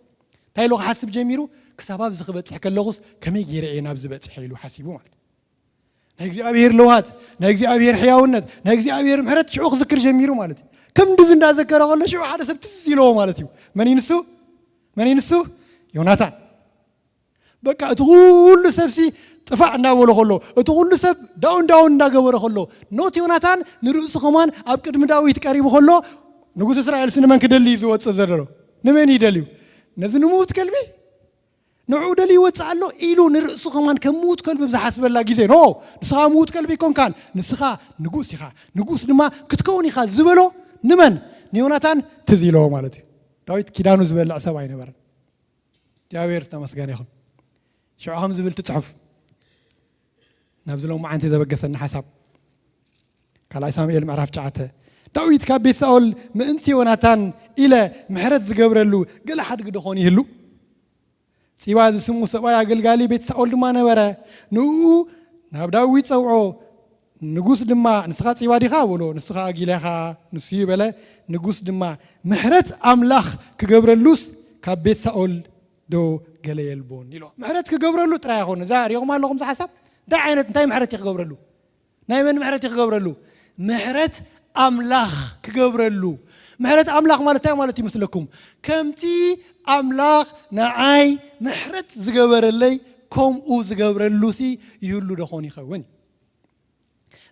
እንታይ ኢሉ ክሓስብ ጀሚሩ? ክሳብ ኣብዚ ክበጽሕ ከለኹስ ከመይ ገይረ እየ ናብዚ በጺሐ ኢሉ ሓሲቡ ማለት እዩ። ናይ እግዚኣብሔር ለውሃት፣ ናይ እግዚኣብሔር ሕያውነት፣ ናይ እግዚኣብሔር ምሕረት ሽዑ ክዝክር ጀሚሩ ማለት እዩ። ከምድዚ እንዳዘከረ ከሎ ሽዑ ሓደ ሰብ ትዝ ኢለዎ ማለት እዩ። መን እዩ ንሱ? መን እዩ ንሱ? ዮናታን። በቃ እቲ ኩሉ ሰብሲ ጥፋእ እንዳበሎ ከሎ፣ እቲ ኩሉ ሰብ ዳውን ዳውን እንዳገበረ ከሎ፣ ኖት ዮናታን ንርእሱ ከማን ኣብ ቅድሚ ዳዊት ቀሪቡ ከሎ፣ ንጉስ እስራኤልሲ ንመን ክደሊ እዩ ዝወፅእ ዘሎ? ንመን እዩ ደልዩ? ነዚ ንምዉት ከልቢ ንዕኡ ደልዩ ይወፅእ ኣሎ ኢሉ ንርእሱ ከማን ከም ምዉት ከልቢ ብዝሓስበላ ግዜ፣ ኖ፣ ንስኻ ምዉት ከልቢ ኣይኮንካን፣ ንስኻ ንጉስ ኢኻ፣ ንጉስ ድማ ክትከውን ኢኻ ዝበሎ ንመን? ንዮናታን ትዝ ኢለዎ ማለት እዩ። ዳዊት ኪዳኑ ዝበልዕ ሰብ ኣይነበረን። እግዚኣብሔር ዝተመስገነ ይኹን። ሽዑ ከም ዝብል ትጽሑፍ ናብዚ ሎማዓንቲ ዘበገሰኒ ሓሳብ ካልኣይ ሳሙኤል ምዕራፍ ትሽዓተ። ዳዊት ካብ ቤት ሳኦል ምእንቲ ዮናታን ኢለ ምሕረት ዝገብረሉ ገለ ሓድጊ ደኾን ይህሉ? ጺባ ዝስሙ ሰብኣይ ኣገልጋሊ ቤት ሳኦል ድማ ነበረ። ንኡ ናብ ዳዊት ጸውዖ። ንጉስ ድማ ንስኻ ጺባ ዲኻ በሎ። ንስኻ ኣጊላ ኢኻ። ንሱ እዩ በለ። ንጉስ ድማ ምሕረት ኣምላኽ ክገብረሉስ ካብ ቤት ሳኦል ዶ ገለ የልቦን ኢሎ። ምሕረት ክገብረሉ ጥራይ ይኾን። እዛ ሪኹም ኣለኹም ዝሓሳብ እንታይ ዓይነት እንታይ ምሕረት እዩ ክገብረሉ? ናይ መን ምሕረት እዩ ክገብረሉ? ምሕረት ኣምላኽ ክገብረሉ። ምሕረት ኣምላኽ ማለት እንታይ ማለት ይመስለኩም? ከምቲ ኣምላኽ ንዓይ ምሕረት ዝገበረለይ ከምኡ ዝገብረሉሲ ይህሉ ዶ ኾን ይኸውን?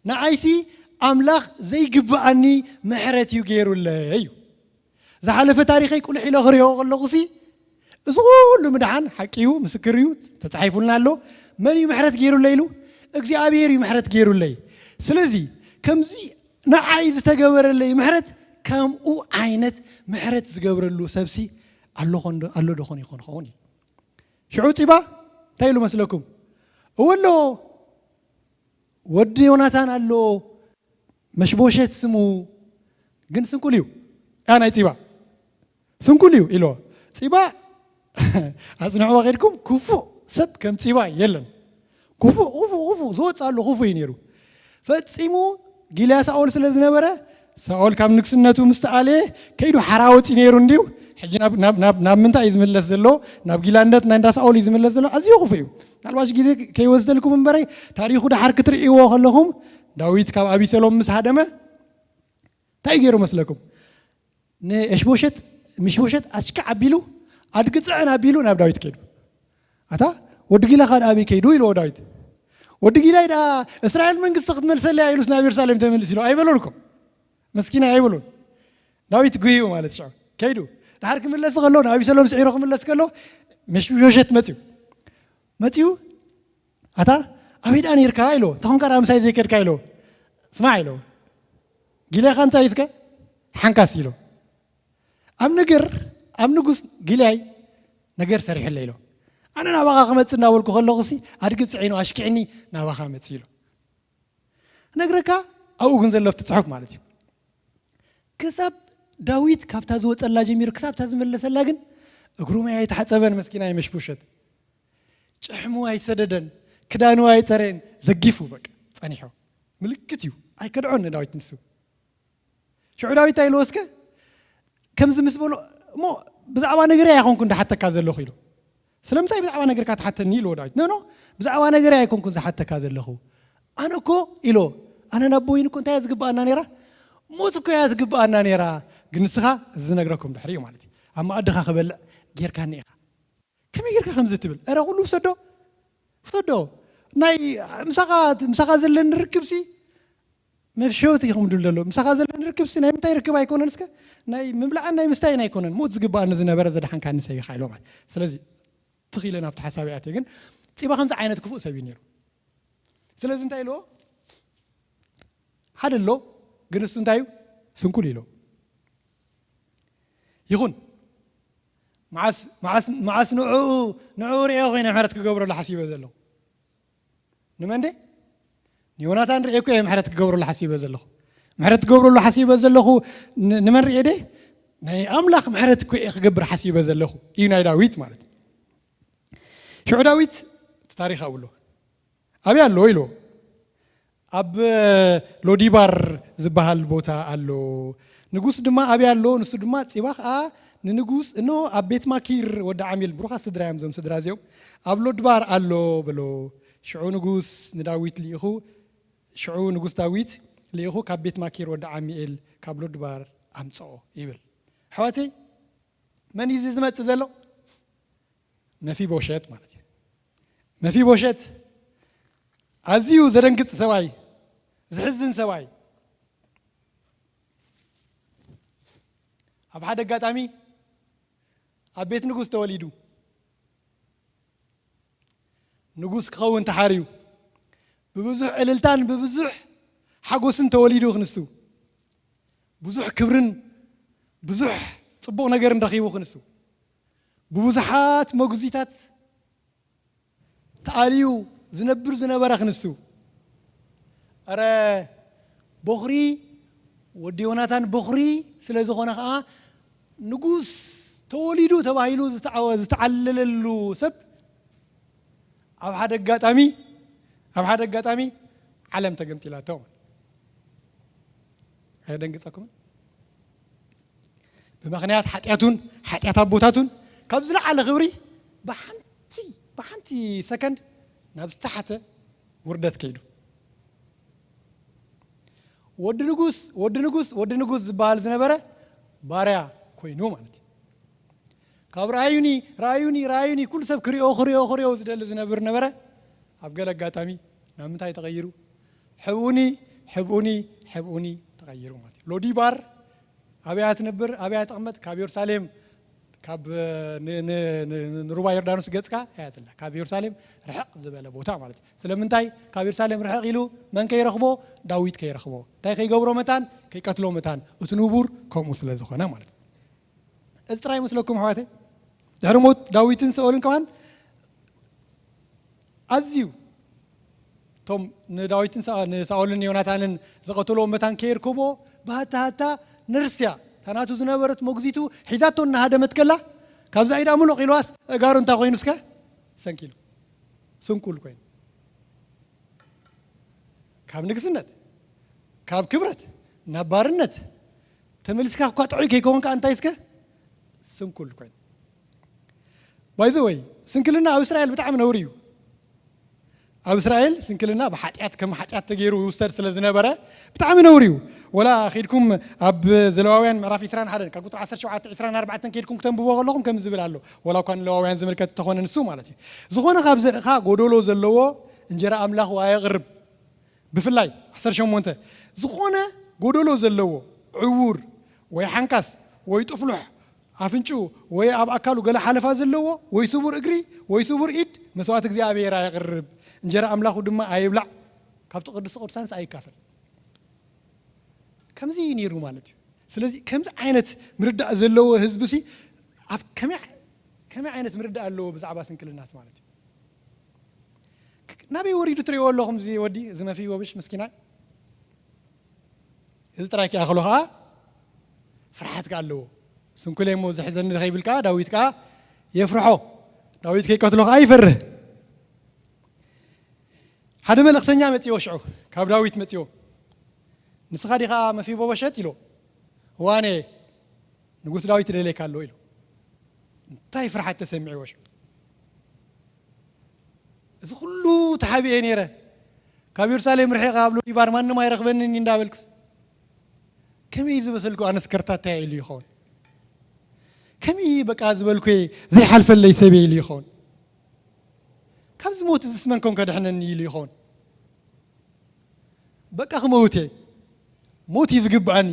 ንዓይሲ ኣምላኽ ዘይግብኣኒ ምሕረት እዩ ገይሩለይ እዩ። ዝሓለፈ ታሪኸይ ቁልሕ ኢለ ክሪኦ ከለኹሲ እዚ ኩሉ ምድሓን ሓቂ እዩ፣ ምስክር እዩ፣ ተጻሒፉልና ኣሎ። መን እዩ ምሕረት ገይሩለይ ኢሉ? እግዚኣብሔር እዩ ምሕረት ገይሩለይ። ስለዚ ከምዚ ንዓይ ዝተገበረለይ ምሕረት ከምኡ ዓይነት ምሕረት ዝገብረሉ ሰብሲ ኣሎ ኾን ዶ- ኣሎ ዶ ኾን ይኾን ኸውን እዩ? ሽዑ ፂባ እንታይ ኢሉ መስለኩም? እወ ኣሎ፣ ወዲ ዮናታን ኣሎ፣ መሽቦሸት ስሙ፣ ግን ስንኩል እዩ። ያ ናይ ፂባ ስንኩል እዩ ኢልዎ። ፂባ ኣፅንዕዋ ከድኩም ክፉእ ሰብ ከም ፂባ የለን። ክፉእ ክፉእ ክፉእ ዝወፅእ ኣሎ ክፉእ እዩ ነይሩ። ፈፂሙ ጊልያ ሳኦል ስለ ዝነበረ ሳኦል ካብ ንግስነቱ ምስ ተኣለየ ከይዱ ሓራወፂ ነይሩ እንድዩ። ሕጂ ናብ- ናብ- ናብ- ናብ ምንታይ እዩ ዝምለስ ዘሎ? ናብ ጊላነት ናይ እንዳ ሳኦል እዩ ዝምለስ ዘሎ። ኣዝዩ ክፉእ እዩ። ምናልባሽ ግዜ ከይወስደልኩም እምበረይ ታሪኹ ደሓር ክትርእይዎ ከለኹም ዳዊት ካብ ኣቢሰሎም ምስ ሃደመ እንታይ ገይሩ መስለኩም? ንእሽቦሸት ምሽቦሸት ኣሽካዕ ኣቢሉ ኣድግፅዕን ኣቢሉ ናብ ዳዊት ከይዱ ኣታ ወዲ ጊላ ካድ ኣበይ ከይዱ ኢልዎ ዳዊት። ወዲ ጊላይ ደኣ እስራኤል መንግስቲ ክትመልሰለያ ኢሉስ ናብ ኢየሩሳሌም ተመልስ ኢሉ ኣይበሎን እኮ መስኪና ኣይበሎን። ዳዊት ጉህዩ ማለት ሽዑ ከይዱ ድሓር ክምለስ ከሎ ንኣቢሰሎም ስዒሩ ክምለስ ከሎ ምሽቦሸት መፅዩ መፅዩ ኣታ ኣበይ ደኣ ነይርካ ኢልዎ። ተኾንካ ደኣ ምሳይ ዘይከድካ ኢልዎ። ስማዕ ኢልዎ ጊላኻ እንታይ እስከ ሓንካስ ኢሎ ኣብ ነገር ኣብ ንጉስ ጊልያይ ነገር ሰሪሕለ ኢሎ ኣነ ናባኻ ክመጽእ እናበልኩ ከለኹ ሲ ኣድጊ ጽዒኑ ኣሽኪዕኒ ናባኻ መጽእ ኢሎ ነግረካ ኣብኡ ግን ዘሎ ኣብቲ ጽሑፍ ማለት እዩ ክሳብ ዳዊት ካብታ ዝወጸላ ጀሚሩ ክሳብ እታ ዝመለሰላ ግን እግሩ ማይ ኣይተሓጸበን መስኪና ይመሽቡሸት ጭሕሙ ኣይሰደደን ክዳኑ ኣይጸረየን ዘጊፉ በቃ ጸኒሑ ምልክት እዩ ኣይከድዖን ንዳዊት ንሱ ሽዑ ዳዊት እንታይ ኢልዎ እስከ ከምዚ ምስ በሎ እሞ ብዛዕባ ነገርያ ኣይኮንኩ እንዳሓተካ ዘለኹ ኢሉ ስለምንታይ ብዛዕባ ነገርካ ትሓተኒ ኢልዎ ዳዊት ኖኖ ብዛዕባ ነገርያ ኣይኮንኩ ዝሓተካ ዘለኹ ኣነ እኮ ኢሎ ኣነ ናብ ወይን እኮ እንታይ እያ ዝግብኣና ነይራ ሞት እኮ እያ ዝግብኣና ነይራ ግን ንስኻ እዚ ዝነግረኩም ድሕሪ እዩ ማለት እዩ ኣብ መኣድኻ ክበልዕ ጌርካኒ ኢኻ ከመይ ጌርካ ከምዚ ትብል እረ ኩሉ ውሰዶ ውሰዶ ናይ ምሳኻ ዘለኒ ርክብሲ መፍሸወት ኢኹም ድብል ዘሎ ምሳኻ ዘለኒ ርክብሲ ናይ ምንታይ ርክብ ኣይኮነን እስከ ናይ ምብላዕን ናይ ምስታይን ኣይኮነን ሞት ዝግባኣኒ ዝነበረ ዘድሓንካኒ ሰብ ኢኻ ኢሎም ስለዚ ትኺለ ናብቲ ሓሳብ ይኣትየ ግን ፂባ ከምዚ ዓይነት ክፉእ ሰብ እዩ ነይሩ ስለዚ እንታይ ኢልዎ ሓደ ኣሎ ግን እሱ እንታይ እዩ ስንኩል ኢሎ ይኹን መዓስ ንዕኡ ንዕኡ ርኤ ኮይነ ምሕረት ክገብረሉ ሓሲበ ዘለኹ ንመን ደ ንዮናታን ርኤ እኮ እየ ምሕረት ክገብረሉ ሓሲበ ዘለኹ ምሕረት ክገብረሉ ሓሲበ ዘለኹ ንመን ርኤ ደ ናይ ኣምላኽ ምሕረት እኮ እየ ክገብር ሓሲበ ዘለኹ እዩ ናይ ዳዊት ማለት ሽዑ ዳዊት እቲ ታሪኽ ኣብሎ ኣበይ ኣሎ ኢልዎ ኣብ ሎዲባር ዝበሃል ቦታ ኣሎ ንጉስ ድማ ኣበይ ኣሎ ንሱ ድማ ፂባ ከዓ ንንጉስ እኖ ኣብ ቤት ማኪር ወዲ ዓሚል ብሩኻት ስድራ እዮም ዞም ስድራ እዚኦም ኣብ ሎድባር ኣሎ በሎ ሽዑ ንጉስ ንዳዊት ልኢኹ ሽዑ ንጉስ ዳዊት ልኢኹ ካብ ቤት ማኪር ወዲ ዓሚኤል ካብ ሎድባር ኣምፅኦ ይብል ኣሕዋተይ መን እዩ ዝመፅእ ዘሎ መፊቦሸት ማለት እዩ መፊቦሸት ኣዝዩ ዘደንግፅ ሰብኣይ ዝሕዝን ሰብኣይ ኣብ ሓደ ኣጋጣሚ ኣብ ቤት ንጉስ ተወሊዱ ንጉስ ክኸውን ተሓርዩ ብብዙሕ ዕልልታን ብብዙሕ ሓጎስን ተወሊዱ ክንሱ ብዙሕ ክብርን ብዙሕ ፅቡቕ ነገርን ረኺቡ ክንሱ ብብዙሓት መጉዚታት ተኣልዩ ዝነብር ዝነበረ ክንሱ ረ ቦኽሪ ወዲ ዮናታን ቦኽሪ ስለ ዝኾነ ከዓ ንጉስ ተወሊዱ ተባሂሉ ዝተዓለለሉ ሰብ ኣብ ሓደ ኣጋጣሚ ኣብ ሓደ ኣጋጣሚ ዓለም ተገምጢላቶ ኣየደንግፀኩምን ብምኽንያት ሓጢኣቱን ሓጢኣት ኣቦታቱን ካብ ዝለዓለ ክብሪ ብሓንቲ ብሓንቲ ሰከንድ ናብ ዝተሓተ ውርደት ከይዱ ወዲ ንጉስ ወዲ ንጉስ ወዲ ንጉስ ዝበሃል ዝነበረ ባርያ ኮይኑ ማለት እዩ ካብ ረኣዩኒ ረኣዩኒ ረኣዩኒ ኩሉ ሰብ ክሪኦ ክሪኦ ክሪኦ ዝደሊ ዝነብር ነበረ ኣብ ገለ ኣጋጣሚ ናብ ምንታይ ተቐይሩ ሕብኡኒ ሕብኡኒ ሕብኡኒ ተቐይሩ ማለት እዩ ሎዲባር ኣበያ ትነብር ኣበያ ትቕመጥ ካብ የሩሳሌም ካብ ንሩባ ዮርዳኖስ ገጽካ እያ ዘላ ካብ የሩሳሌም ርሕቕ ዝበለ ቦታ ማለት እዩ ስለምንታይ ካብ የሩሳሌም ርሕቕ ኢሉ መን ከይረኽቦ ዳዊት ከይረኽቦ እንታይ ከይገብሮ መታን ከይቀትሎ መታን እቲ ንቡር ከምኡ ስለ ዝኾነ ማለት እዩ እዚ ጥራይ መስለኩም ኣሕዋተይ ድሕሪ ሞት ዳዊትን ሰኦልን ከማን ኣዝዩ እቶም ንዳዊትን ንሳኦልን ዮናታንን ዝቐተልዎ መታን ከየርከቦ ብሃታሃታ ንርስያ እታ ናቱ ዝነበረት መጉዚቱ ሒዛቶ እናሃደመት ከላ ካብዛ ኢዳ ምኖቕ ኢልዋስ እጋሩ እንታይ ኮይኑ እስከ ሰንኪሉ ስንኩል ኮይኑ ካብ ንግስነት ካብ ክብረት ናብ ባርነት ተመሊስካ እኳ ጥዑይ ከይከውን ከዓ እንታይ እስከ ስንኩል ኮይኑ ባይዘ ወይ ስንክልና ኣብ እስራኤል ብጣዕሚ ነውሪ እዩ ኣብ እስራኤል ስንክልና ብሓጢኣት ከም ሓጢኣት ተገይሩ ይውሰድ ስለ ዝነበረ ብጣዕሚ ነውሪ እዩ ወላ ኺድኩም ኣብ ዘለዋውያን ምዕራፍ 21 ካብ ቁጥሪ 17 24 ከድኩም ክተንብቦ ከለኹም ከም ዝብል ኣሎ ወላ እኳ ንለዋውያን ዝምልከት ተኾነ ንሱ ማለት እዩ ዝኾነ ካብ ዘርእኻ ጎደሎ ዘለዎ እንጀራ ኣምላኽ ኣየቕርብ ብፍላይ 18 ዝኾነ ጎደሎ ዘለዎ ዕዉር ወይ ሓንካስ ወይ ጥፍሉሕ ኣፍንጭኡ ወይ ኣብ ኣካሉ ገለ ሓለፋ ዘለዎ ወይ ስቡር እግሪ ወይ ስቡር ኢድ መስዋዕት እግዚኣብሔር ኣየቕርብ እንጀራ ኣምላኹ ድማ ኣይብላዕ ካብቲ ቅዱስ ቅዱሳንስ ኣይካፈል ከምዚ እዩ ነይሩ ማለት እዩ ስለዚ ከምዚ ዓይነት ምርዳእ ዘለዎ ህዝቢ ሲ ኣብ ከመይ ከመይ ዓይነት ምርዳእ ኣለዎ ብዛዕባ ስንክልናት ማለት እዩ። ክ- ናበይ ወሪዱ ትሪእዎ ኣለኹም? እዚ ወዲ እዚ መፊቦሽት ምስኪናይ እዚ ጥራይ ከይኣኽሎ ከዓ ፍርሓት ከኣ ኣለዎ። ስንኩለይ እሞ ዝሕዘኒ ከይብል ከዓ ዳዊት ከዓ የፍርሖ። ዳዊት ከይቀትሎ ከዓ ይፈርህ። ሓደ መልእኽተኛ መጺዎ ሽዑ ካብ ዳዊት መጺዎ፣ ንስኻ ዲኻ መፊቦሸት ኢሎ። እዋነ ንጉስ ዳዊት ደሌካ ኣሎ ኢሎ። እንታይ ፍርሓት ተሰሚዕዎ ሽዑ። እዚ ኩሉ ተሓቢኤ ነይረ፣ ካብ የሩሳሌም ርሒቐ ኣብ ሎዲባር ማንም ኣይረኽበንን እንዳበልኩ፣ ከመይ ዝበሰልኩ ኣነስ ከርታታ ኢሉ ይኸውን? ከመይ በቃ ዝበልኩ ዘይሓልፈለይ ሰበይ ኢሉ ይኸውን? ካብዚ ሞት እዚስ መን ኮን ከድሕነኒ ኢሉ ይኸውን? በቃ ክመውት እየ፣ ሞት እዩ ዝግብኣኒ፣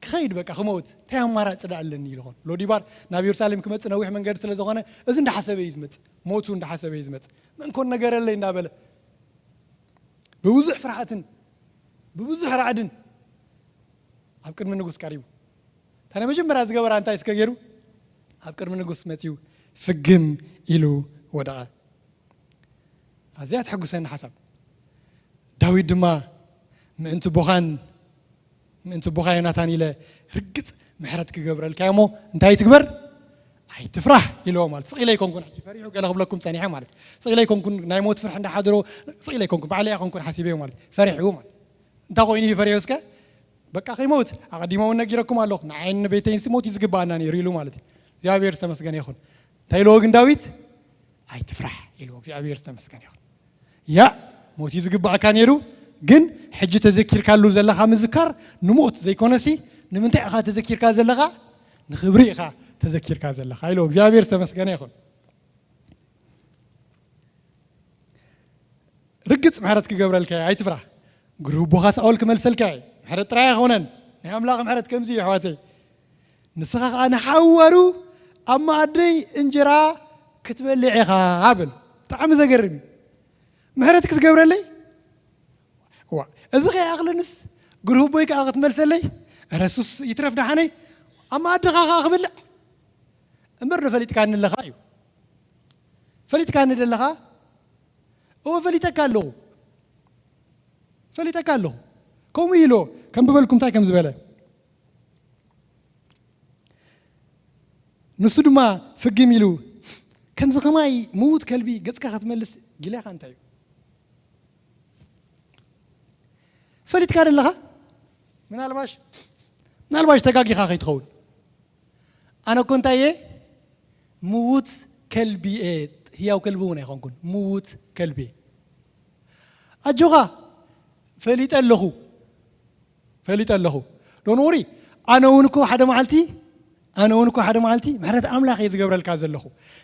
ክኸይድ በቃ ክመውት፣ እንታይ ኣማራፂ ደኣ ኣለኒ ኢሉ ይኸውን? ሎዲባር ናብ የሩሳሌም ክመፅእ ነዊሕ መንገዲ ስለ ዝኾነ፣ እዚ እንዳሓሰበ እዩ ዝመፅእ፣ ሞቱ እንዳሓሰበ እዩ ዝመፅእ። መን ኮን ነገረለይ እንዳበለ ብብዙሕ ፍርሓትን ብብዙሕ ራዕድን ኣብ ቅድሚ ንጉስ ቀሪቡ። እታ ናይ መጀመርያ ዝገበራ እንታይ እስከ ገይሩ? ኣብ ቅድሚ ንጉስ መፂኡ ፍግም ኢሉ ወደቐ። ኣዝያ ተሐጉሰኒ ሓሳብ። ዳዊት ድማ ምእንቲ ቦኻን ምእንቲ ቦኻ ዮናታን ኢለ ርግጽ ምሕረት ክገብረልካ እሞ እንታይ ትግበር? ኣይትፍራህ ኢልዎ ማለት። ስቕ ኢለ ኣይኮንኩን፣ ሕጂ ፈሪሑ ገለ ክብለኩም ጸኒሐ ማለት። ስቕ ኢለ ኣይኮንኩን፣ ናይ ሞት ፍርሒ እንዳሓደሮ ስቕ ኢለ ኣይኮንኩን፣ ባዕለይ ኣይኮንኩን ሓሲበዮ ማለት። ፈሪሑ ማለት። እንታይ ኮይኑ እዩ ፈሪሑ እስከ? በቃ ከይመውት ኣቐዲመ እውን ነጊረኩም ኣለኹ። ንዓይን ንቤተይንሲ ሞት እዩ ዝግባኣና ነይሩ ኢሉ ማለት እዩ። እግዚኣብሔር ዝተመስገነ ይኹን። እንታይ ኢልዎ ግን ዳዊት? ኣይትፍራሕ ኢልዎ። እግዚኣብሔር ዝተመስገነ ይኹን። ያ ሞት እዩ ዝግባኣካ ነይሩ፣ ግን ሕጂ ተዘኪርካሉ ዘለኻ ምዝካር ንሞት ዘይኮነሲ፣ ንምንታይ ኢኻ ተዘኪርካ ዘለኻ? ንኽብሪ ኢኻ ተዘኪርካ ዘለኻ ኢልዎ። እግዚኣብሔር ዝተመስገነ ይኹን። ርግጽ ምሕረት ክገብረልካ እየ፣ ኣይትፍራህ። ግሩህ ኣቦኻ ሳኦል ክመልሰልካ እየ። ምሕረት ጥራይ ኣይኮነን፣ ናይ ኣምላኽ ምሕረት ከምዚ እዩ ኣሕዋተይ። ንስኻ ኸኣ ንሓዋሩ ኣብ መኣደይ እንጀራ ክትበልዕ ኢኻ በል። ብጣዕሚ ዘገርም እዩ። ምሕረት ክትገብረለይ? እዋ፣ እዚ ከይኣኽለንስ ግሩህ ኣቦይ ከኣ ክትመልሰለይ? እረ ሱስ ይትረፍ ደሓነይ፣ ኣብ መኣድኻ ኸኣ ክብልዕ? እምበር ዶ ፈሊጥካኒ ኣለኻ እዩ። ፈሊጥካኒ ደለኻ? እወ ፈሊጠካ ኣለኹ። ፈሊጠካ ኣለኹ። ከምኡ ኢሎ፣ ከንብበልኩም እንታይ ከም ዝበለ። ንሱ ድማ ፍግም ኢሉ፣ ከምዚ ኸማይ ምዉት ከልቢ ገጽካ ክትመልስ ጊላኻ እንታይ እዩ? ፈሊጥካ ደለኻ? ምናልባሽ፣ ምናልባሽ ተጋጊኻ ከይትኸውን። ኣነ እኮ እንታይ እየ? ምዉት ከልቢ እየ። ህያው ከልቢ እውን ኣይኮንኩን። ምዉት ከልቢ እየ። ኣጆኻ፣ ፈሊጠ ኣለኹ። ፈሊጠ ኣለኹ። ዶን ወሪ፣ ኣነ እውን እኮ ሓደ መዓልቲ፣ ኣነ እውን እኮ ሓደ መዓልቲ ምሕረት ኣምላኽ እየ ዝገብረልካ ዘለኹ።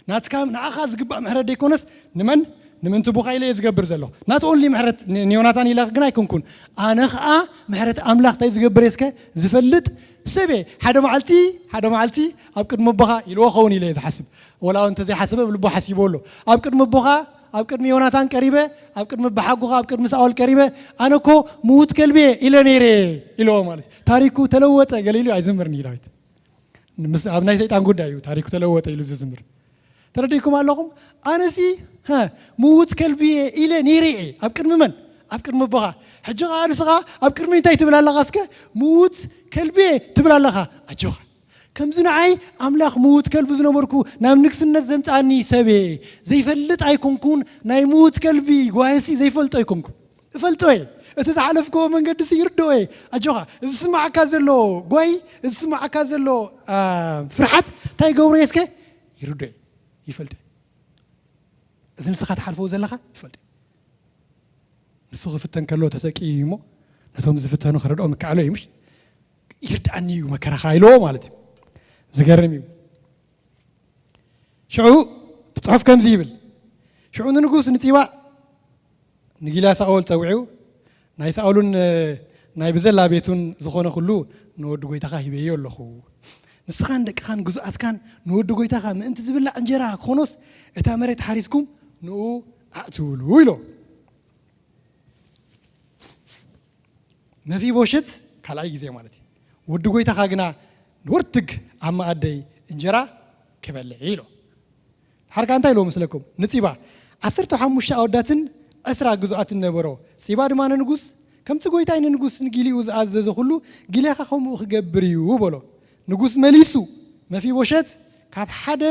ናትካ፣ ንዓኻ ዝግባእ ምሕረት ደይኮነስ፣ ንመን? ንምእንቲ ኣቦኻ ኢለ እየ ዝገብር ዘለኹ። ናት ኦንሊ ምሕረት ን-፣ ንዮናታን ኢለ ግን ኣይኮንኩን። ኣነ ኸኣ ምሕረት ኣምላኽ እንታይ ዝገብር እየ እስከ ዝፈልጥ ሰብ እየ። ሓደ መዓልቲ፣ ሓደ መዓልቲ ኣብ ቅድሚ ኣቦኻ ኢልዎ ኸውን ኢለ እየ ዝሓስብ። ወላ እውን እንተዘይሓሰበ ብልቡ ሓሲቡ ኣሎ። ኣብ ቅድሚ ኣቦኻ፣ ኣብ ቅድሚ ዮናታን ቀሪበ፣ ኣብ ቅድሚ ኣቦሓጎኻ፣ ኣብ ቅድሚ ሳኦል ቀሪበ፣ ኣነ እኮ ምዉት ከልቢ እየ ኢለ ነይረ ኢልዎ ማለት እዩ። ታሪኩ ተለወጠ ገለ ኢሉ ኣይዝምርን እዩ ዳዊት። ምስ፣ ኣብ ናይ ሰይጣን ጉዳይ እዩ ታሪኩ ተለወጠ ኢሉ ዝዝምር። ተረዲእኩም ኣለኹም? ኣነሲ፣ ሃ፣ ምዉት ከልቢ እየ ኢለ ነይረ እየ። ኣብ ቅድሚ መን? ኣብ ቅድሚ ኣቦኻ። ሕጂ ኸኣ ንስኻ ኣብ ቅድሚ እንታይ ትብል ኣለኻ እስከ? ምዉት ከልቢ እየ ትብል ኣለኻ። ኣጆኻ። ከምዚ ንዓይ ኣምላኽ ምዉት ከልቢ ዝነበርኩ ናብ ንግስነት ዘምጽኣኒ ሰብ እየ። ዘይፈልጥ ኣይኮንኩን፣ ናይ ምዉት ከልቢ ጓሂሲ ዘይፈልጦ ኣይኮንኩን። እፈልጦ እየ። እቲ ዝሓለፍክዎ መንገዲ ሲ ይርድኦ እየ። ኣጆኻ፣ እዚ ዝስምዓካ ዘሎ ጓሂ፣ እዚ ዝስምዓካ ዘሎ፣ ኣ፣ ፍርሓት እንታይ ይገብሮ እየ እስከ? ይርድኦ እየ። ይፈልጦ እየ። እዚ ንስኻ ትሓልፎ ዘለኻ ይፈልጦ እየ። ንሱ ክፍተን ከሎ ተሰቅዩ እዩ እሞ፣ ነቶም ዝፍተኑ ክረድኦም ይከኣሎ እዩ፣ ምሽ? ይርድኣኒ እዩ መከራኻ ኢልዎ ማለት እዩ። ዝገርም እዩ። ሽዑ እቲ ጽሑፍ ከምዚ ይብል፣ ሽዑ ንንጉስ ንጺባ ንጊልያ ሳኦል ጸዊዑ፣ ናይ ሳኦልን፣ እ፣ ናይ ብዘላ ቤቱን ዝኾነ ኩሉ ንወዲ ጎይታኻ ሂበዮ ኣለኹ። ንስኻን ደቅኻን ግዙኣትካን ንወዲ ጎይታኻ ምእንቲ ዝብላዕ እንጀራ ክኾኖስ፣ እታ መሬት ሓሪስኩም ንኡ ኣእትውሉ ኢሎ። መፊቦሽት ካልኣይ ግዜ ማለት እዩ። ወዲ ጎይታኻ ግና ንወርትግ ኣብ መኣደይ እንጀራ ክበልዕ እዩ ኢሎ። ሓርካ እንታይ ኢልዎ መስለኩም? ንጺባ ዓሰርተ ሓሙሽተ ኣወዳትን ዕስራ ግዙኣትን ነበሮ። ጺባ ድማ ንንጉስ፣ "ከምቲ ጎይታይ ንንጉስ ንጊሊኡ ዝኣዘዘ ኩሉ ጊልያኻ ከምኡ ክገብር እዩ" በሎ። ንጉስ መሊሱ፣ "መፊቦሸት ካብ ሓደ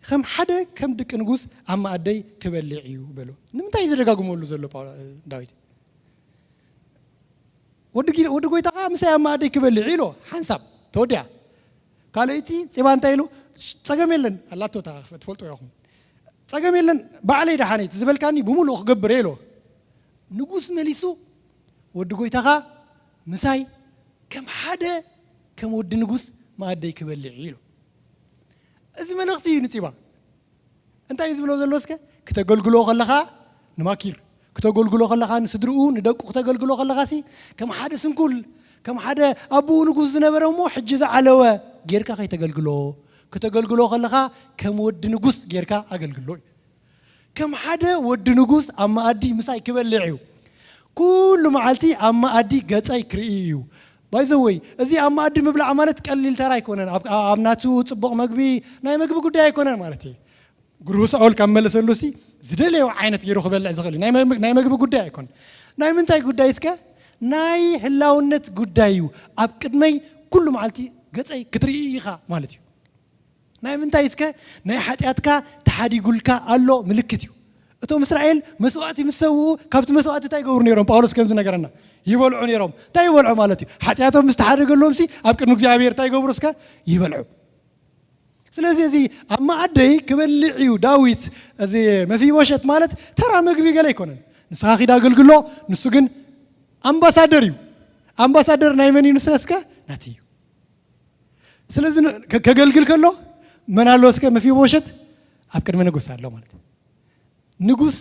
ከም ሓደ ከም ደቂ ንጉስ ኣብ መኣደይ ክበልዕ እዩ" በሎ። ንምንታይ እዩ ዘደጋግመሉ ዘሎ ጳው-፣ ዳዊት? "ወዲ ጊ-፣ ወዲ ጎይታኻ ምሳይ ኣብ መኣደይ ክበልዕ" ኢሎ። ሓንሳብ ተወዲኣ። ካልኣይቲ ጺባ እንታይ ኢሉ? "ጸገም የለን" ኣላቶ፣ እታ ትፈልጡ ኢኹም። "ጸገም የለን፣ ባዕለይ ደሓነይቲ ዝበልካኒ ብምሉእ ክገብር" ኢሎ። ንጉስ መሊሱ፣ "ወዲ ጎይታኻ ምሳይ ከም ሓደ ከም ወዲ ንጉስ መኣደይ ክበልዕ እዩ" ኢሎ። እዚ መልእኽቲ እዩ ንጺባ። እንታይ እዩ ዝብሎ ዘሎ እስከ? ክተገልግሎ ከለኻ ንማኪር፣ ክተገልግሎ ከለኻ ንስድርኡ፣ ንደቁ ክተገልግሎ ከለኻ ሲ ከም ሓደ ስንኩል፣ ከም ሓደ ኣቦኡ ንጉስ ዝነበረ እሞ ሕጂ ዝዓለወ ጌርካ ከይተገልግሎ፣ ክተገልግሎ ከለኻ ከም ወዲ ንጉስ ጌርካ ኣገልግሎ እዩ። ከም ሓደ ወዲ ንጉስ ኣብ መኣዲ ምሳይ ክበልዕ እዩ። ኩሉ መዓልቲ ኣብ መኣዲ ገጸይ ክርኢ እዩ። ባይዘወይ፣ እዚ ኣብ መኣዲ ምብላዕ ማለት ቀሊል ተራ ኣይኮነን። ኣብ፣ ኣብ ናቱ ጽቡቕ መግቢ፣ ናይ መግቢ ጉዳይ ኣይኮነን ማለት እዩ። ግሩህ ሳኦል ካብ መለሰሉ ሲ ዝደለዮ ዓይነት ገይሩ ክበልዕ ዝኽእል እዩ። ናይ መ-፣ ናይ መግቢ ጉዳይ ኣይኮነን። ናይ ምንታይ ጉዳይ እስከ? ናይ ህላውነት ጉዳይ እዩ። ኣብ ቅድመይ ኩሉ መዓልቲ ገጸይ ክትርኢ ኢኻ ማለት እዩ። ናይ ምንታይ እስከ? ናይ ሓጢኣትካ ተሓዲጉልካ ኣሎ ምልክት እዩ። እቶም እስራኤል መስዋእቲ ምስ ሰውኡ፣ ካብቲ መስዋእቲ እንታይ ይገብሩ ነይሮም? ጳውሎስ ከምዚ ነገረና፣ ይበልዑ ነይሮም። እንታይ ይበልዑ ማለት እዩ? ሓጢኣቶም ምስ ተሓደገሎም ሲ ኣብ ቅድሚ እግዚኣብሔር እንታይ ይገብሩ እስከ? ይበልዑ። ስለዚ እዚ ኣብ መኣደይ ክበልዕ እዩ ዳዊት፣ እዚ መፊቦሸት ማለት ተራ መግቢ ገለ ኣይኮነን። ንስኻ ኪድ ኣገልግሎ፣ ንሱ ግን ኣምባሳደር እዩ። ኣምባሳደር ናይ መን እዩ ንሱ እስከ? ናቲ እዩ። ስለዚ ን-፣ ከ-፣ ከገልግል ከሎ መን ኣሎ እስከ? መፊቦሸት ኣብ ቅድሚ ንጉስ ኣሎ ማለት እዩ። ንጉስ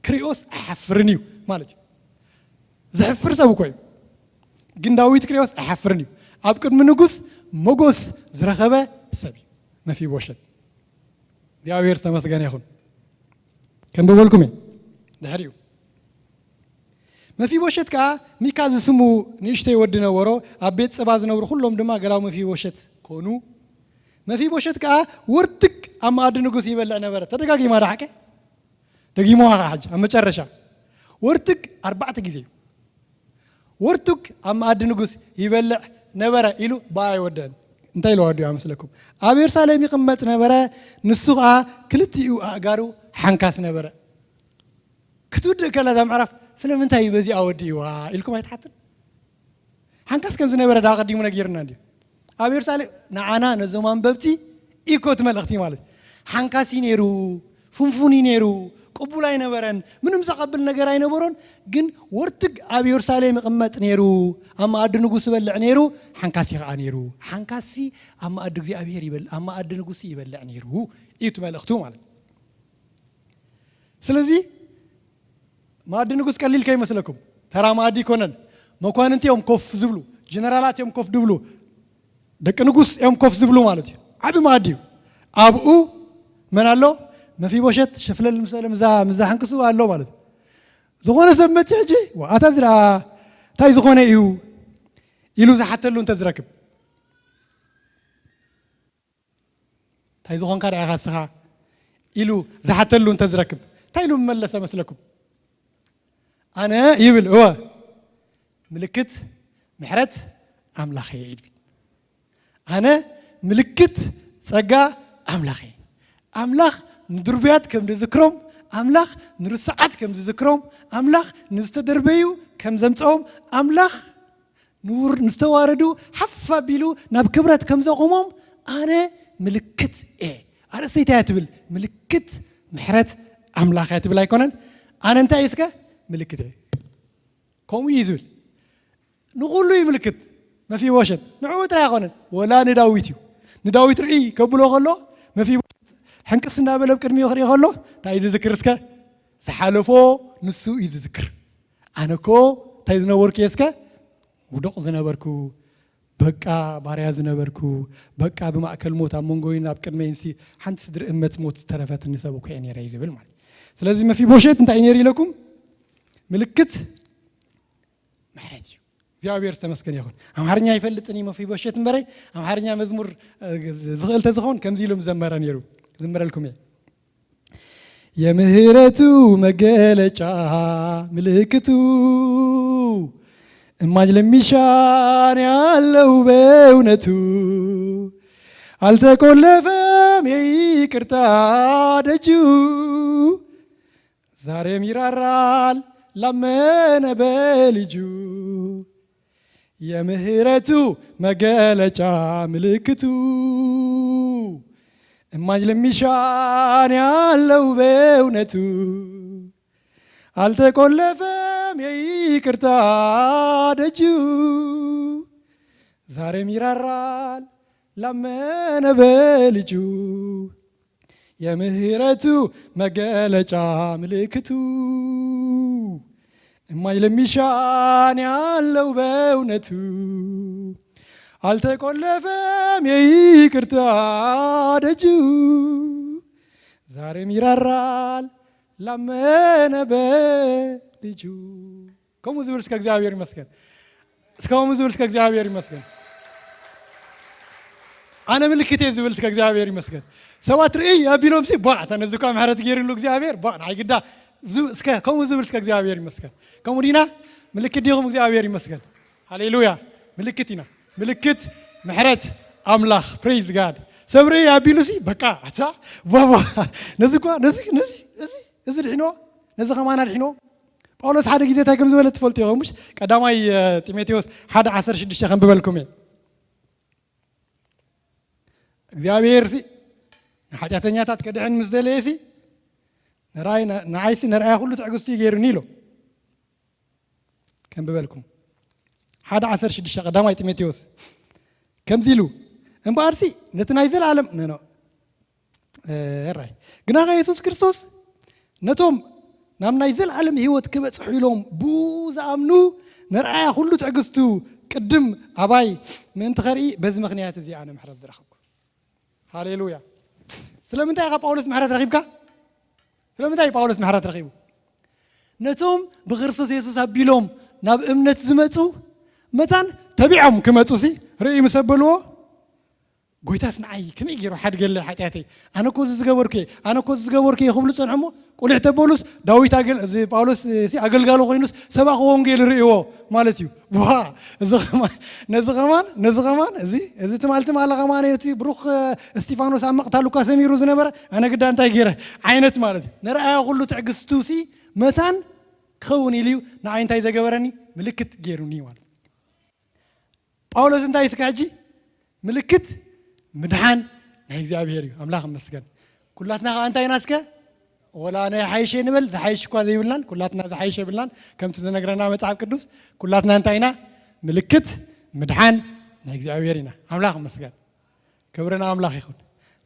ክሪኦስ ኣይሓፍርን እዩ ማለት እዩ። ዘሕፍር ሰብ እኮ እዩ። ግን ዳዊት ክሪኦስ ኣይሓፍርን እዩ። ኣብ ቅድሚ ንጉስ ሞጎስ ዝረኸበ ሰብ እዩ መፊቦሸት። እግዚኣብሔር ዝተመስገነ ይኹን። ከንብበልኩም እየ ድሕሪኡ። መፊቦሸት ከኣ ሚካ ዝስሙ ንእሽተይ ወዲ ነበሮ፣ ኣብ ቤት ጽባ ዝነብሩ ኩሎም ድማ ገላው መፊቦሸት ኮኑ። መፊቦሸት ከኣ ወርትግ ኣብ መኣዲ ንጉስ ይበልዕ ነበረ። ተደጋጊማ ዶ ሓቀ? ደጊምዋ ከኣ ሕጂ ኣብ መጨረሻ። ወርትግ ኣርባዕተ ግዜ እዩ። ወርትግ ኣብ መኣዲ ንጉስ ይበልዕ ነበረ ኢሉ ብኣ ኣይወደአን። እንታይ ኢሉ ወዲኡ ይመስለኩም? ኣብ የሩሳሌም ይቕመጥ ነበረ፣ ንሱ ኸኣ ክልቲኡ ኣእጋሩ ሓንካስ ነበረ። ክትውድእ ከላ እዛ ምዕራፍ ስለምንታይ እዩ በዚኣ ወዲእዋ ኢልኩም ኣይትሓትን? ሓንካስ ከም ዝነበረ ዳ ኣቐዲሙ ነጊርና እንድዩ። ኣብ የሩሳሌም ንዓና ነዞም ኣንበብቲ ኢኮ እቲ መልእኽቲ ማለት ሓንካስ እዩ ነይሩ፣ ፍንፉን እዩ ነይሩ፣ ቅቡል ኣይነበረን፣ ምንም ዘቐብል ነገር ኣይነበሮን። ግን ወርትግ ኣብ የሩሳሌም ይቕመጥ ነይሩ፣ ኣብ መኣዲ ንጉስ ይበልዕ ነይሩ፣ ሓንካሲ ኸዓ ነይሩ። ሓንካሲ ኣብ መኣዲ እግዚኣብሔር ይበል-፣ ኣብ መኣዲ ንጉስ ይበልዕ ነይሩ እዩ እቲ መልእኽቱ ማለት። ስለዚ መኣዲ ንጉስ ቀሊል ከይመስለኩም፣ ተራ መኣዲ ኣይኮነን። መኳንንቲ እዮም ኮፍ ዝብሉ፣ ጀነራላት እዮም ኮፍ ዝብሉ፣ ደቂ ንጉስ እዮም ኮፍ ዝብሉ ማለት እዩ። ዓቢ መኣዲ እዩ። ኣብኡ መን ኣሎ? መፊቦሸት ሸፍለል ምስ በለ ምዛ፣ ምዛ ሕንክሱ ኣሎ ማለት እዩ። ዝኾነ ሰብ መጺ ሕጂ፣ "ዋ፣ ኣታ እዚ ደኣ እንታይ ዝኾነ እዩ?" ኢሉ ዝሓተሉ እንተ ዝረክብ፣ "እንታይ ዝኾንካ ደኣ ኢኻ እስኻ?" ኢሉ ዝሓተሉ እንተ ዝረክብ፣ እንታይ ኢሉ ምመለሰ መስለኩም? "ኣነ" ይብል፣ እወ፣ "ምልክት ምሕረት ኣምላኽ እየ" ይብል። "ኣነ ምልክት ጸጋ ኣምላኽ እየ። ኣምላኽ ንድርቡያት ከም ዝዝክሮም፣ ኣምላኽ ንርሱዓት ከም ዝዝክሮም፣ ኣምላኽ ንዝተደርበዩ ከም ዘምጽኦም፣ ኣምላኽ ንውር-፣ ንዝተዋረዱ ሓፍ ኣቢሉ ናብ ክብረት ከም ዘቑሞም ኣነ ምልክት እየ።" ኣርእስቲ እንታይ እያ ትብል? ምልክት ምሕረት ኣምላኽ እያ ትብል ኣይኮነን? ኣነ እንታይ እስከ? ምልክት እየ። ከምኡ እዩ ዝብል። ንኹሉ እዩ ምልክት። መፊቦሸት ንዕኡ ጥራይ ኣይኮነን፣ ወላ ንዳዊት እዩ። ንዳዊት ርእይ ከብሎ ከሎ፣ መፊቦሸት ሕንቅስ እናበለ ኣብ ቅድሚኡ ክርኢ ከሎ፣ እንታይ እዩ ዝዝክር እስከ? ዝሓለፎ ንሱ እዩ ዝዝክር። ኣነ እኮ እንታይ ዝነበርኩ እየ እስከ? ውዱቕ ዝነበርኩ፣ በቃ ባርያ ዝነበርኩ፣ በቃ ብማእከል ሞት ኣብ መንጎይን ኣብ ቅድመይንሲ ሓንቲ ስድሪ እመት ሞት ዝተረፈትኒ ሰብ እኮ እየ ነይረ እዩ ዝብል ማለት እዩ። ስለዚ መፊቦሸት እንታይ እዩ ነይሩ ኢለኩም? ምልክት ምሕረት እዩ። እግዚኣብሔር ዝተመስገነ ይኹን። ኣምሓርኛ ይፈልጥን እዩ መፊቦሸት እምበረይ፣ ኣምሓርኛ መዝሙር፣ እ፣ ዝኽእል ተዝኸውን ከምዚ ኢሉ ምዘመረ ነይሩ። ዝምረልኩም እየ። የምህረቱ መገለጫ ምልክቱ፣ እማኝ ለሚሻን ያለው በእውነቱ፣ አልተቆለፈም የይቅርታ ደጁ፣ ዛሬም ይራራል ላመነ በልጁ። የምህረቱ መገለጫ ምልክቱ፣ እማኝ ለሚሻን ያለው በእውነቱ፣ አልተቆለፈም የይቅርታ ደጁ፣ ዛሬም ይራራል ላመነ በልጁ። የምህረቱ መገለጫ ምልክቱ፣ እማኝ ለሚሻን ያለው በእውነቱ፣ አልተቆለፈም የይቅርታ ደጁ፣ ዛሬም ይራራል ላመነ በልጁ። ከምኡ ዝብል እስከ እግዚኣብሔር ይመስገን። እስከ ከምኡ ዝብል እስከ እግዚኣብሔር ይመስገን። ኣነ ምልክት እየ ዝብል እስከ እግዚኣብሔር ይመስገን። ሰባት ርእይ ኣቢሎም ሲ፣ ቧ፣ እታ ነዚ እኳ ምሕረት ገይሩሉ እግዚኣብሔር፣ ቧ፣ ንዓይ ግዳ፣ ዝ-፣ እስከ ከምኡ ዝብል እስከ እግዚኣብሔር ይመስገን። ከምኡ ዲና? ምልክት ዲኹም? እግዚኣብሔር ይመስገን። ሃሌሉያ። ምልክት ኢና። ምልክት ምሕረት ኣምላኽ። Praise God። ሰብ ርእይ ኣቢሉ ሲ፣ በቃ፣ ኣታ፣ ቧ፣ ቧ፣ ነዚ እኳ፣ ነዚ፣ ነዚ፣ እዚ፣ እዚ ድሒኖ፣ ነዚ ከማና ድሒኖ። ጳውሎስ ሓደ ግዜ እንታይ ከም ዝበለ ትፈልጡ ኢኹም፣ ምሽ? ቀዳማይ፣ እ፣ ጢሞቴዎስ ሓደ ዓሰርተ ሽዱሽተ ከንብበልኩም እየ። እግዚኣብሔር ሲ ንሓጢኣተኛታት ከድሕን ምስ ደለየ ሲ፣ ንርኣይ-፣ ንዓይ ሲ ንርኣያ ኩሉ ትዕግስቱ እዩ ገይሩኒ ኢሉ። ከንብበልኩም። ሓደ ዓሰርተ ሽዱሽተ ቀዳማይ ጢሞቴዎስ ከምዚ ኢሉ፣ እምበኣር ሲ ነቲ ናይ ዘለኣለም፣ ኖ፣ ኖ፣ እ፣ ራይ። ግናኸ የሱስ ክርስቶስ ነቶም ናብ ናይ ዘለኣለም ህይወት ክበጽሑ ኢሎም ብኡ ዝኣምኑ ንርኣያ ኩሉ ትዕግስቱ ቅድም ኣባይ ምእንቲ ኸርኢ በዚ ምኽንያት እዚ ኣነ ምሕረት ዝረኸብኩ። ሃሌሉያ። ስለምንታይ ኢኻ ጳውሎስ ምሕረት ረኺብካ? ስለምንታይ እዩ ጳውሎስ ምሕረት ረኺቡ? ነቶም ብክርስቶስ የሱስ ኣቢሎም ናብ እምነት ዝመጹ መታን ተቢዖም ክመጹ ሲ ርእዩ ምስ ኣበልዎ፣ ጎይታስ ንዓይ ከመይ ገይሩ ሓድገለ ሓጢኣተይ? ኣነ እኮ እዚ ዝገበርኩ እየ፣ ኣነ እኮ እዚ ዝገበርኩ እየ ክብሉ ጸንሑ እሞ፣ ቁሊሕ ተበሉስ ዳዊት ኣገል-፣ እዚ ጳውሎስ ሲ ኣገልጋሉ ኮይኑስ ሰባኺ ወንጌል ርእይዎ ማለት እዩ። ዋ፣ እዚ ኸማን፣ ነዚ ኸማን፣ ነዚ ኸማን፣ እዚ፣ እዚ ትማል ትማሊ ኸማን እቲ ብሩኽ እስጢፋኖስ ኣብ ምቕታል እኳ ሰሚሩ ዝነበረ፣ ኣነ ግዳ እንታይ ገይረ ዓይነት ማለት እዩ። ንርኣያ ኩሉ ትዕግስቱ ሲ መታን ክኸውን ኢሉ እዩ ንዓይ እንታይ ዘገበረኒ? ምልክት ገይሩኒ ማለት እዩ። ጳውሎስ እንታይ እስከ ሕጂ? ምልክት ምድሓን ናይ እግዚኣብሔር እዩ። ኣምላኽ ይመስገን። ኩላትና ኸዓ እንታይ ኢና እስከ? ወላ ናይ ሓይሸ ንበል፣ ዝሓይሽ እኳ ዘይብልናን፣ ኩላትና ዝሓይሽ የብልናን። ከምቲ ዝነግረና መጽሓፍ ቅዱስ፣ ኩላትና እንታይ ኢና? ምልክት ምድሓን ናይ እግዚኣብሔር ኢና። ኣምላኽ ይመስገን። ክብሪ ንኣምላኽ ይኹን።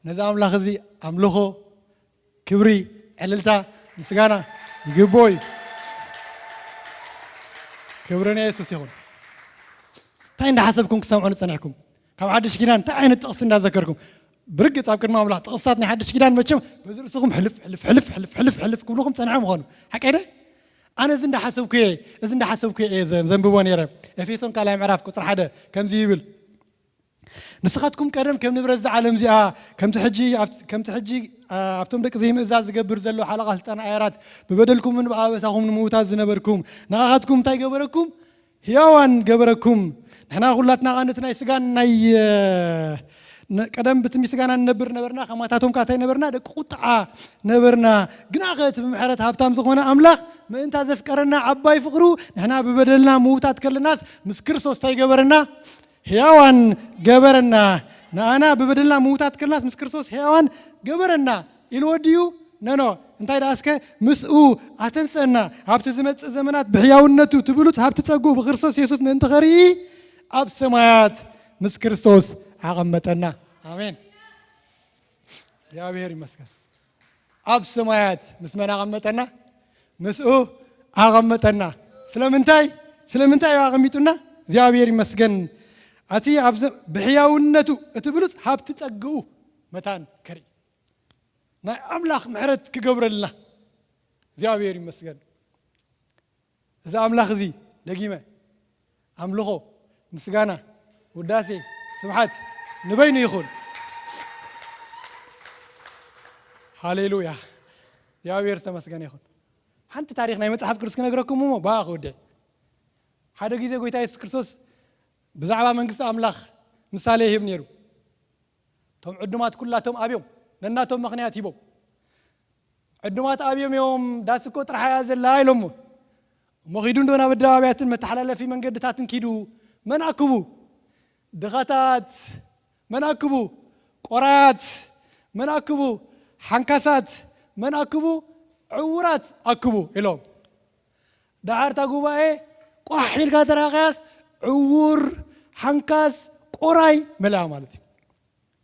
ነዚ ኣምላኽ እዚ ኣምልኾ፣ ክብሪ፣ ዕልልታ፣ ምስጋና ይግብኦ እዩ። ክብሪ ንየሱስ ይኹን። እንታይ እንዳሓሰብኩም ክሰምዑ ንጸኒሕኩም? ካብ ሓድሽ ኪዳን እንታይ ዓይነት ጥቕሲ እንዳዘከርኩም? ብርግጽ ኣብ ቅድሚ ኣምላኽ ጥቕስታት ናይ ሓድሽ ኪዳን መቸም በዚ ርእስኹም ሕልፍ፣ ሕልፍ፣ ሕልፍ፣ ሕልፍ፣ ሕልፍ፣ ሕልፍ ክብልኹም ጸኒሖም ይኾኑ። ሓቀይ ደ? ኣነ እዚ እንዳሓሰብኩ እየ፣ እዚ እንዳሓሰብኩ እየ ዘ-፣ ዘንብቦ ነይረ። ኤፌሶን ካልኣይ ምዕራፍ ቁጽሪ ሓደ ከምዚ ይብል። ንስኻትኩም ቀደም ከም ንብረት እዛ ዓለም እዚኣ፣ ከምቲ ሕጂ ኣብ-፣ ከምቲ ሕጂ፣ ኣ-፣ ኣብቶም ደቂ ዘይምእዛዝ ዝገብር ዘሎ ሓለቓ ስልጣን ኣየራት፣ ብበደልኩምን ብኣበሳኹምን ምዉታት ዝነበርኩም፣ ንኣኻትኩም እንታይ ገበረኩም? ህያዋን ገበረኩም። ንሕና ኩላትና ኸኣ ነቲ ናይ ስጋን ናይ፣ እ፣ ነ-፣ ቀደም ብትንቢት ስጋና ንነብር ነበርና፣ ከማታቶም ከኣ እንታይ ነበርና? ደቂ ቁጥዓ ነበርና። ግና ኸ እቲ ብምሕረት ሃብታም ዝኾነ ኣምላኽ ምእንታ ዘፍቀረና ዓባይ ፍቕሩ፣ ንሕና ብበደልና ምዉታት ከለናስ ምስ ክርስቶስ እንታይ ገበረና? ሕያዋን ገበረና። ንኣና ብበደልና ምዉታት ከለናስ ምስ ክርስቶስ ሕያዋን ገበረና ኢልዎ ድዩ? ነኖ። እንታይ ደኣ እስከ? ምስኡ ኣተንሰና፣ ኣብቲ ዝመጽእ ዘመናት ብሕያውነቱ ትብሉት ሃብቲ ጸግኡ ብክርስቶስ የሱስ ምእንቲ ኸርኢ ኣብ ሰማያት ምስ ክርስቶስ ኣቐመጠና። ኣሜን። እግዚኣብሔር ይመስገን። ኣብ ሰማያት ምስ መን ኣቐመጠና? ምስኡ ኣቐመጠና። ስለምንታይ? ስለምንታይ እዩ ኣቐሚጡና? እግዚኣብሔር ይመስገን። እቲ ኣብ ዘ-፣ ብሕያውነቱ እቲ ብሉጽ ሃብቲ ጸግኡ መታን ከርኢ። ናይ ኣምላኽ ምሕረት ክገብረልና እግዚኣብሔር ይመስገን። እዚ ኣምላኽ እዚ ደጊመ ኣምልኾ፣ ምስጋና፣ ውዳሴ፣ ስብሓት ንበይኑ ይኹን። ሃሌሉያ። እግዚኣብሔር ዝተመስገነ ይኹን። ሓንቲ ታሪኽ ናይ መጽሓፍ ቅዱስ ክነግረኩም እሞ ብኣ ክውደ። ሓደ ግዜ ጎይታ የሱስ ክርስቶስ ብዛዕባ መንግስቲ ኣምላኽ ምሳሌ ይህብ ነይሩ። እቶም ዕዱማት ኩላቶም ኣብዮም ነናቶም ምኽንያት ሂቦም። ዕዱማት ኣብዮም እዮም፣ ዳስ እኮ ጥርሓ እያ ዘላ ኢሎሞ። እሞ ኺዱ እንዶ ናብ ኣደባባያትን መተሓላለፊ መንገድታትን ኪዱ፣ መን ኣክቡ? ድኻታት መን ኣክቡ? ቆራያት መን ኣክቡ? ሓንካሳት መን ኣክቡ? ዕውራት ኣክቡ ኢሎም። ደሓር እታ ጉባኤ ቋሕ ኢልካ ተራኸያስ ዕውር፣ ሓንካስ፣ ቆራይ መለኣ ማለት እዩ።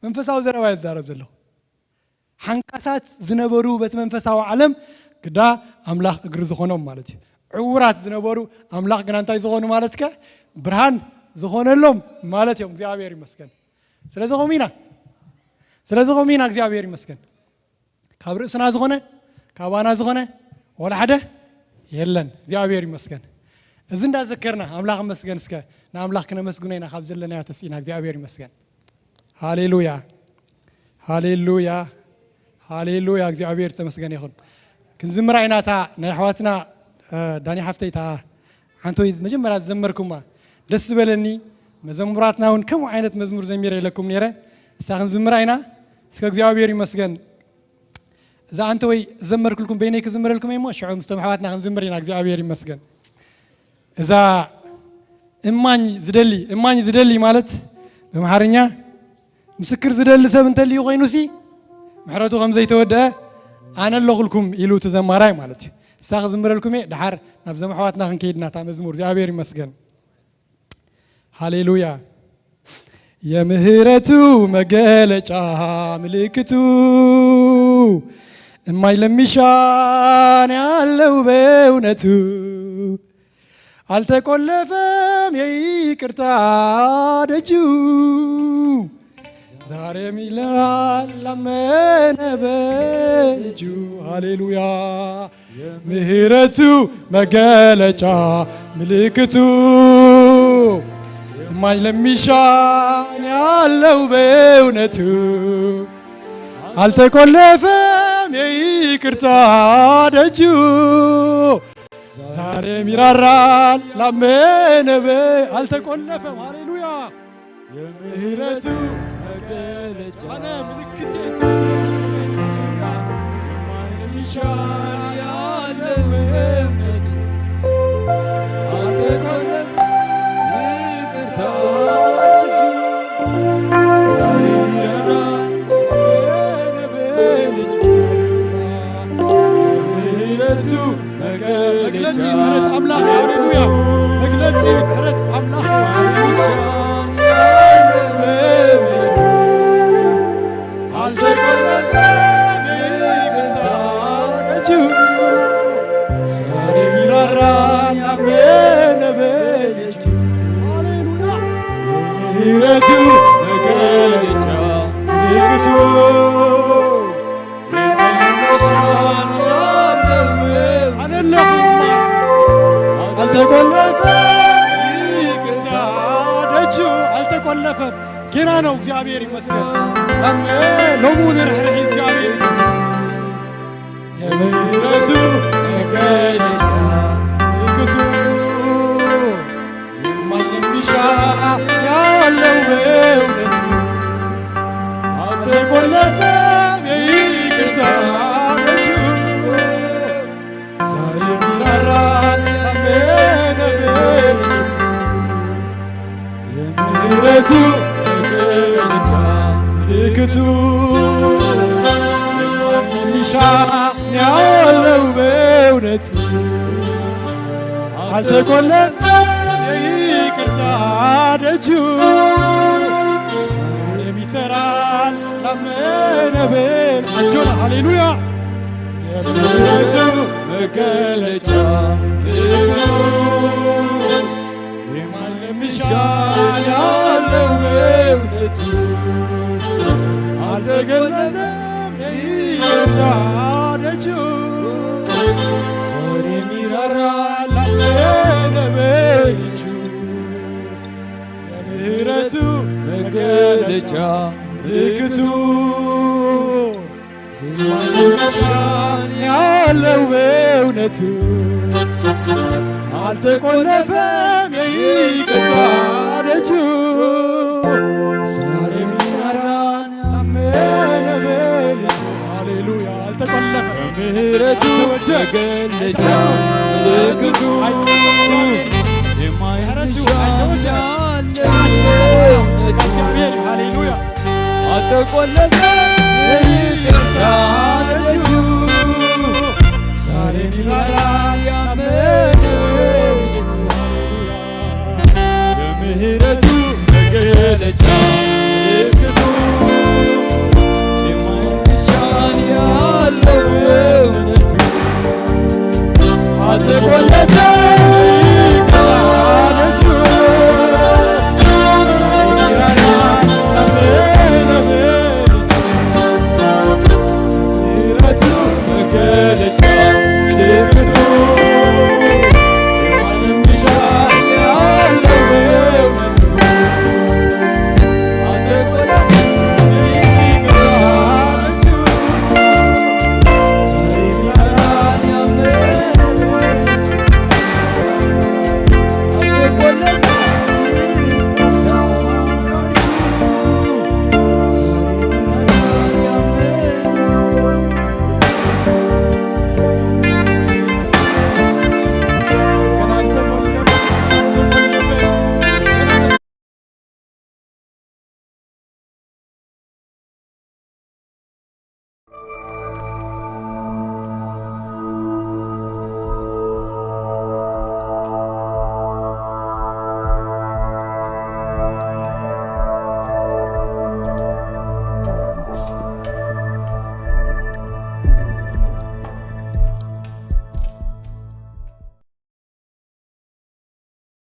መንፈሳዊ ዘረባ እየ ዝዛረብ ዘለኹ። ሓንካሳት ዝነበሩ በቲ መንፈሳዊ ዓለም ግዳ ኣምላኽ እግሪ ዝኾኖም ማለት እዩ። ዕውራት ዝነበሩ ኣምላኽ ግና እንታይ ዝኾኑ ማለት ከ? ብርሃን ዝኾነሎም ማለት እዮም። እግዚኣብሔር ይመስገን። ስለዚ ከምኡ ኢና። ስለዚ ከምኡ ኢና። እግዚኣብሔር ይመስገን። ካብ ርእስና ዝኾነ፣ ካባና ዝኾነ ወላ ሓደ የለን። እግዚኣብሔር ይመስገን። እዚ እንዳዘከርና ኣምላኽ ይመስገን። እስከ ንኣምላኽ ክነመስግኖ ኢና ካብ ዘለናዮ ተስኢና። እግዚኣብሔር ይመስገን። ሃሌሉያ፣ ሃሌሉያ፣ ሃሌሉያ። እግዚኣብሔር ተመስገን ይኹን። ክንዝምራ ኢና እታ ናይ ኣሕዋትና፣ እ፣ ዳኒ ሓፍተይ እታ ሓንቲ ወይ መጀመርያ ዝዘመርኩማ ደስ ዝበለኒ። መዘሙራትና እውን ከምኡ ዓይነት መዝሙር ዘሚረ ኢለኩም ነይረ። እሳ ክንዝምራ ኢና። እስከ እግዚኣብሔር ይመስገን። እዛ ኣንተ ወይ ዘመርኩልኩም በይነይ ክዝምረልኩም እየ እሞ ሽዑ ምስቶም ኣሕዋትና ክንዝምር ኢና። እግዚኣብሔር ይመስገን። እዛ እማኝ ዝደሊ፣ እማኝ ዝደሊ ማለት ብኣምሓርኛ ምስክር ዝደሊ ሰብ እንተልዩ ኮይኑሲ ምሕረቱ ከም ዘይተወደአ ኣነ ኣለኹልኩም ኢሉ እቲ ዘማራይ ማለት እዩ። እሳ ክዝምረልኩም እየ። ደሓር ናብዞም ኣሕዋትና ክንከይድ ኢና። እታ መዝሙር እግዚኣብሔር ይመስገን። ሃሌሉያ። የምህረቱ መገለጫ ምልክቱ እማኝ ለሚሻን ያለው በእውነቱ አልተቆለፈም የይቅርታ ደጁ ዛሬም ይለራል ላመነ በእጁ። ሃሌሉያ። የምህረቱ መገለጫ ምልክቱ እማኝ ለሚሻን ያለው በእውነቱ አልተቆለፈም የይቅርታ ደጁ ዛሬም ይራራል ላመነ በ-፣ አልተቆለፈም። ሃሌሉያ። የምህረቱ መገለጫ አነ ምልክት የማይሻል ያለ እውነቱ አልተቆለፈም ይቅርታ ዛሬም ይራራል ላመነ በ-፣ የምህረቱ መግለጺ ምሕረት ኣምላኽ። ሃሌሉያ። መግለጺ ምሕረት ኣምላኽ። ሃሌሉያ። ምሕረቱ መገለጫ ምልክቱ አለለሁማ አልተቆለፈም። ይቅርታ ደጁ አልተቆለፈም። ገና ነው። እግዚአብሔር ይመስገን። አሜን። ሎሙ ንርሕርሒ እግዚአብሔር ይመስገን። የምህረቱ መገለጫ ምልክቱ የማይሻር ያለው በእውነቱ አልተቆለፈም የይቅርታ ደጁ ዛሬም ይራራል ላመነ በእጁ የምህረቱ መገለጫ ምልክቱ የማይሻር ያለው በእውነቱ አልተቆለፈም የይቅርታ ደጁ ዛሬም ይሰራል ላመነ በል አጆና። ሃሌሉያ። የምህረቱ መገለጫ ምልክቱ የማይሻር ያለው በእውነቱ አልተገለጠም የይቅርታ ደጁ ዛሬም ይራራል ላመነ በእጁ ምልክቱ የማይሻር ያለው እውነቱ አልተቆለፈም የይቅርታ ደጁ። ዛሬም ያዳን ያመነ በልጁ። ሃሌሉያ። አልተቆለፈም። ምሕረቱ መገለጫ ምልክቱ የማይሻር ያለው እውነቱ ሃሌሉያ። አልተቆለፈም የይቅርታ ደጁ። ዛሬም ያዳን ያመነ በልጁ። የምህረቱ መገለጫ ምልክቱ የማይሻር ያለው እውነቱ አልተቆለፈም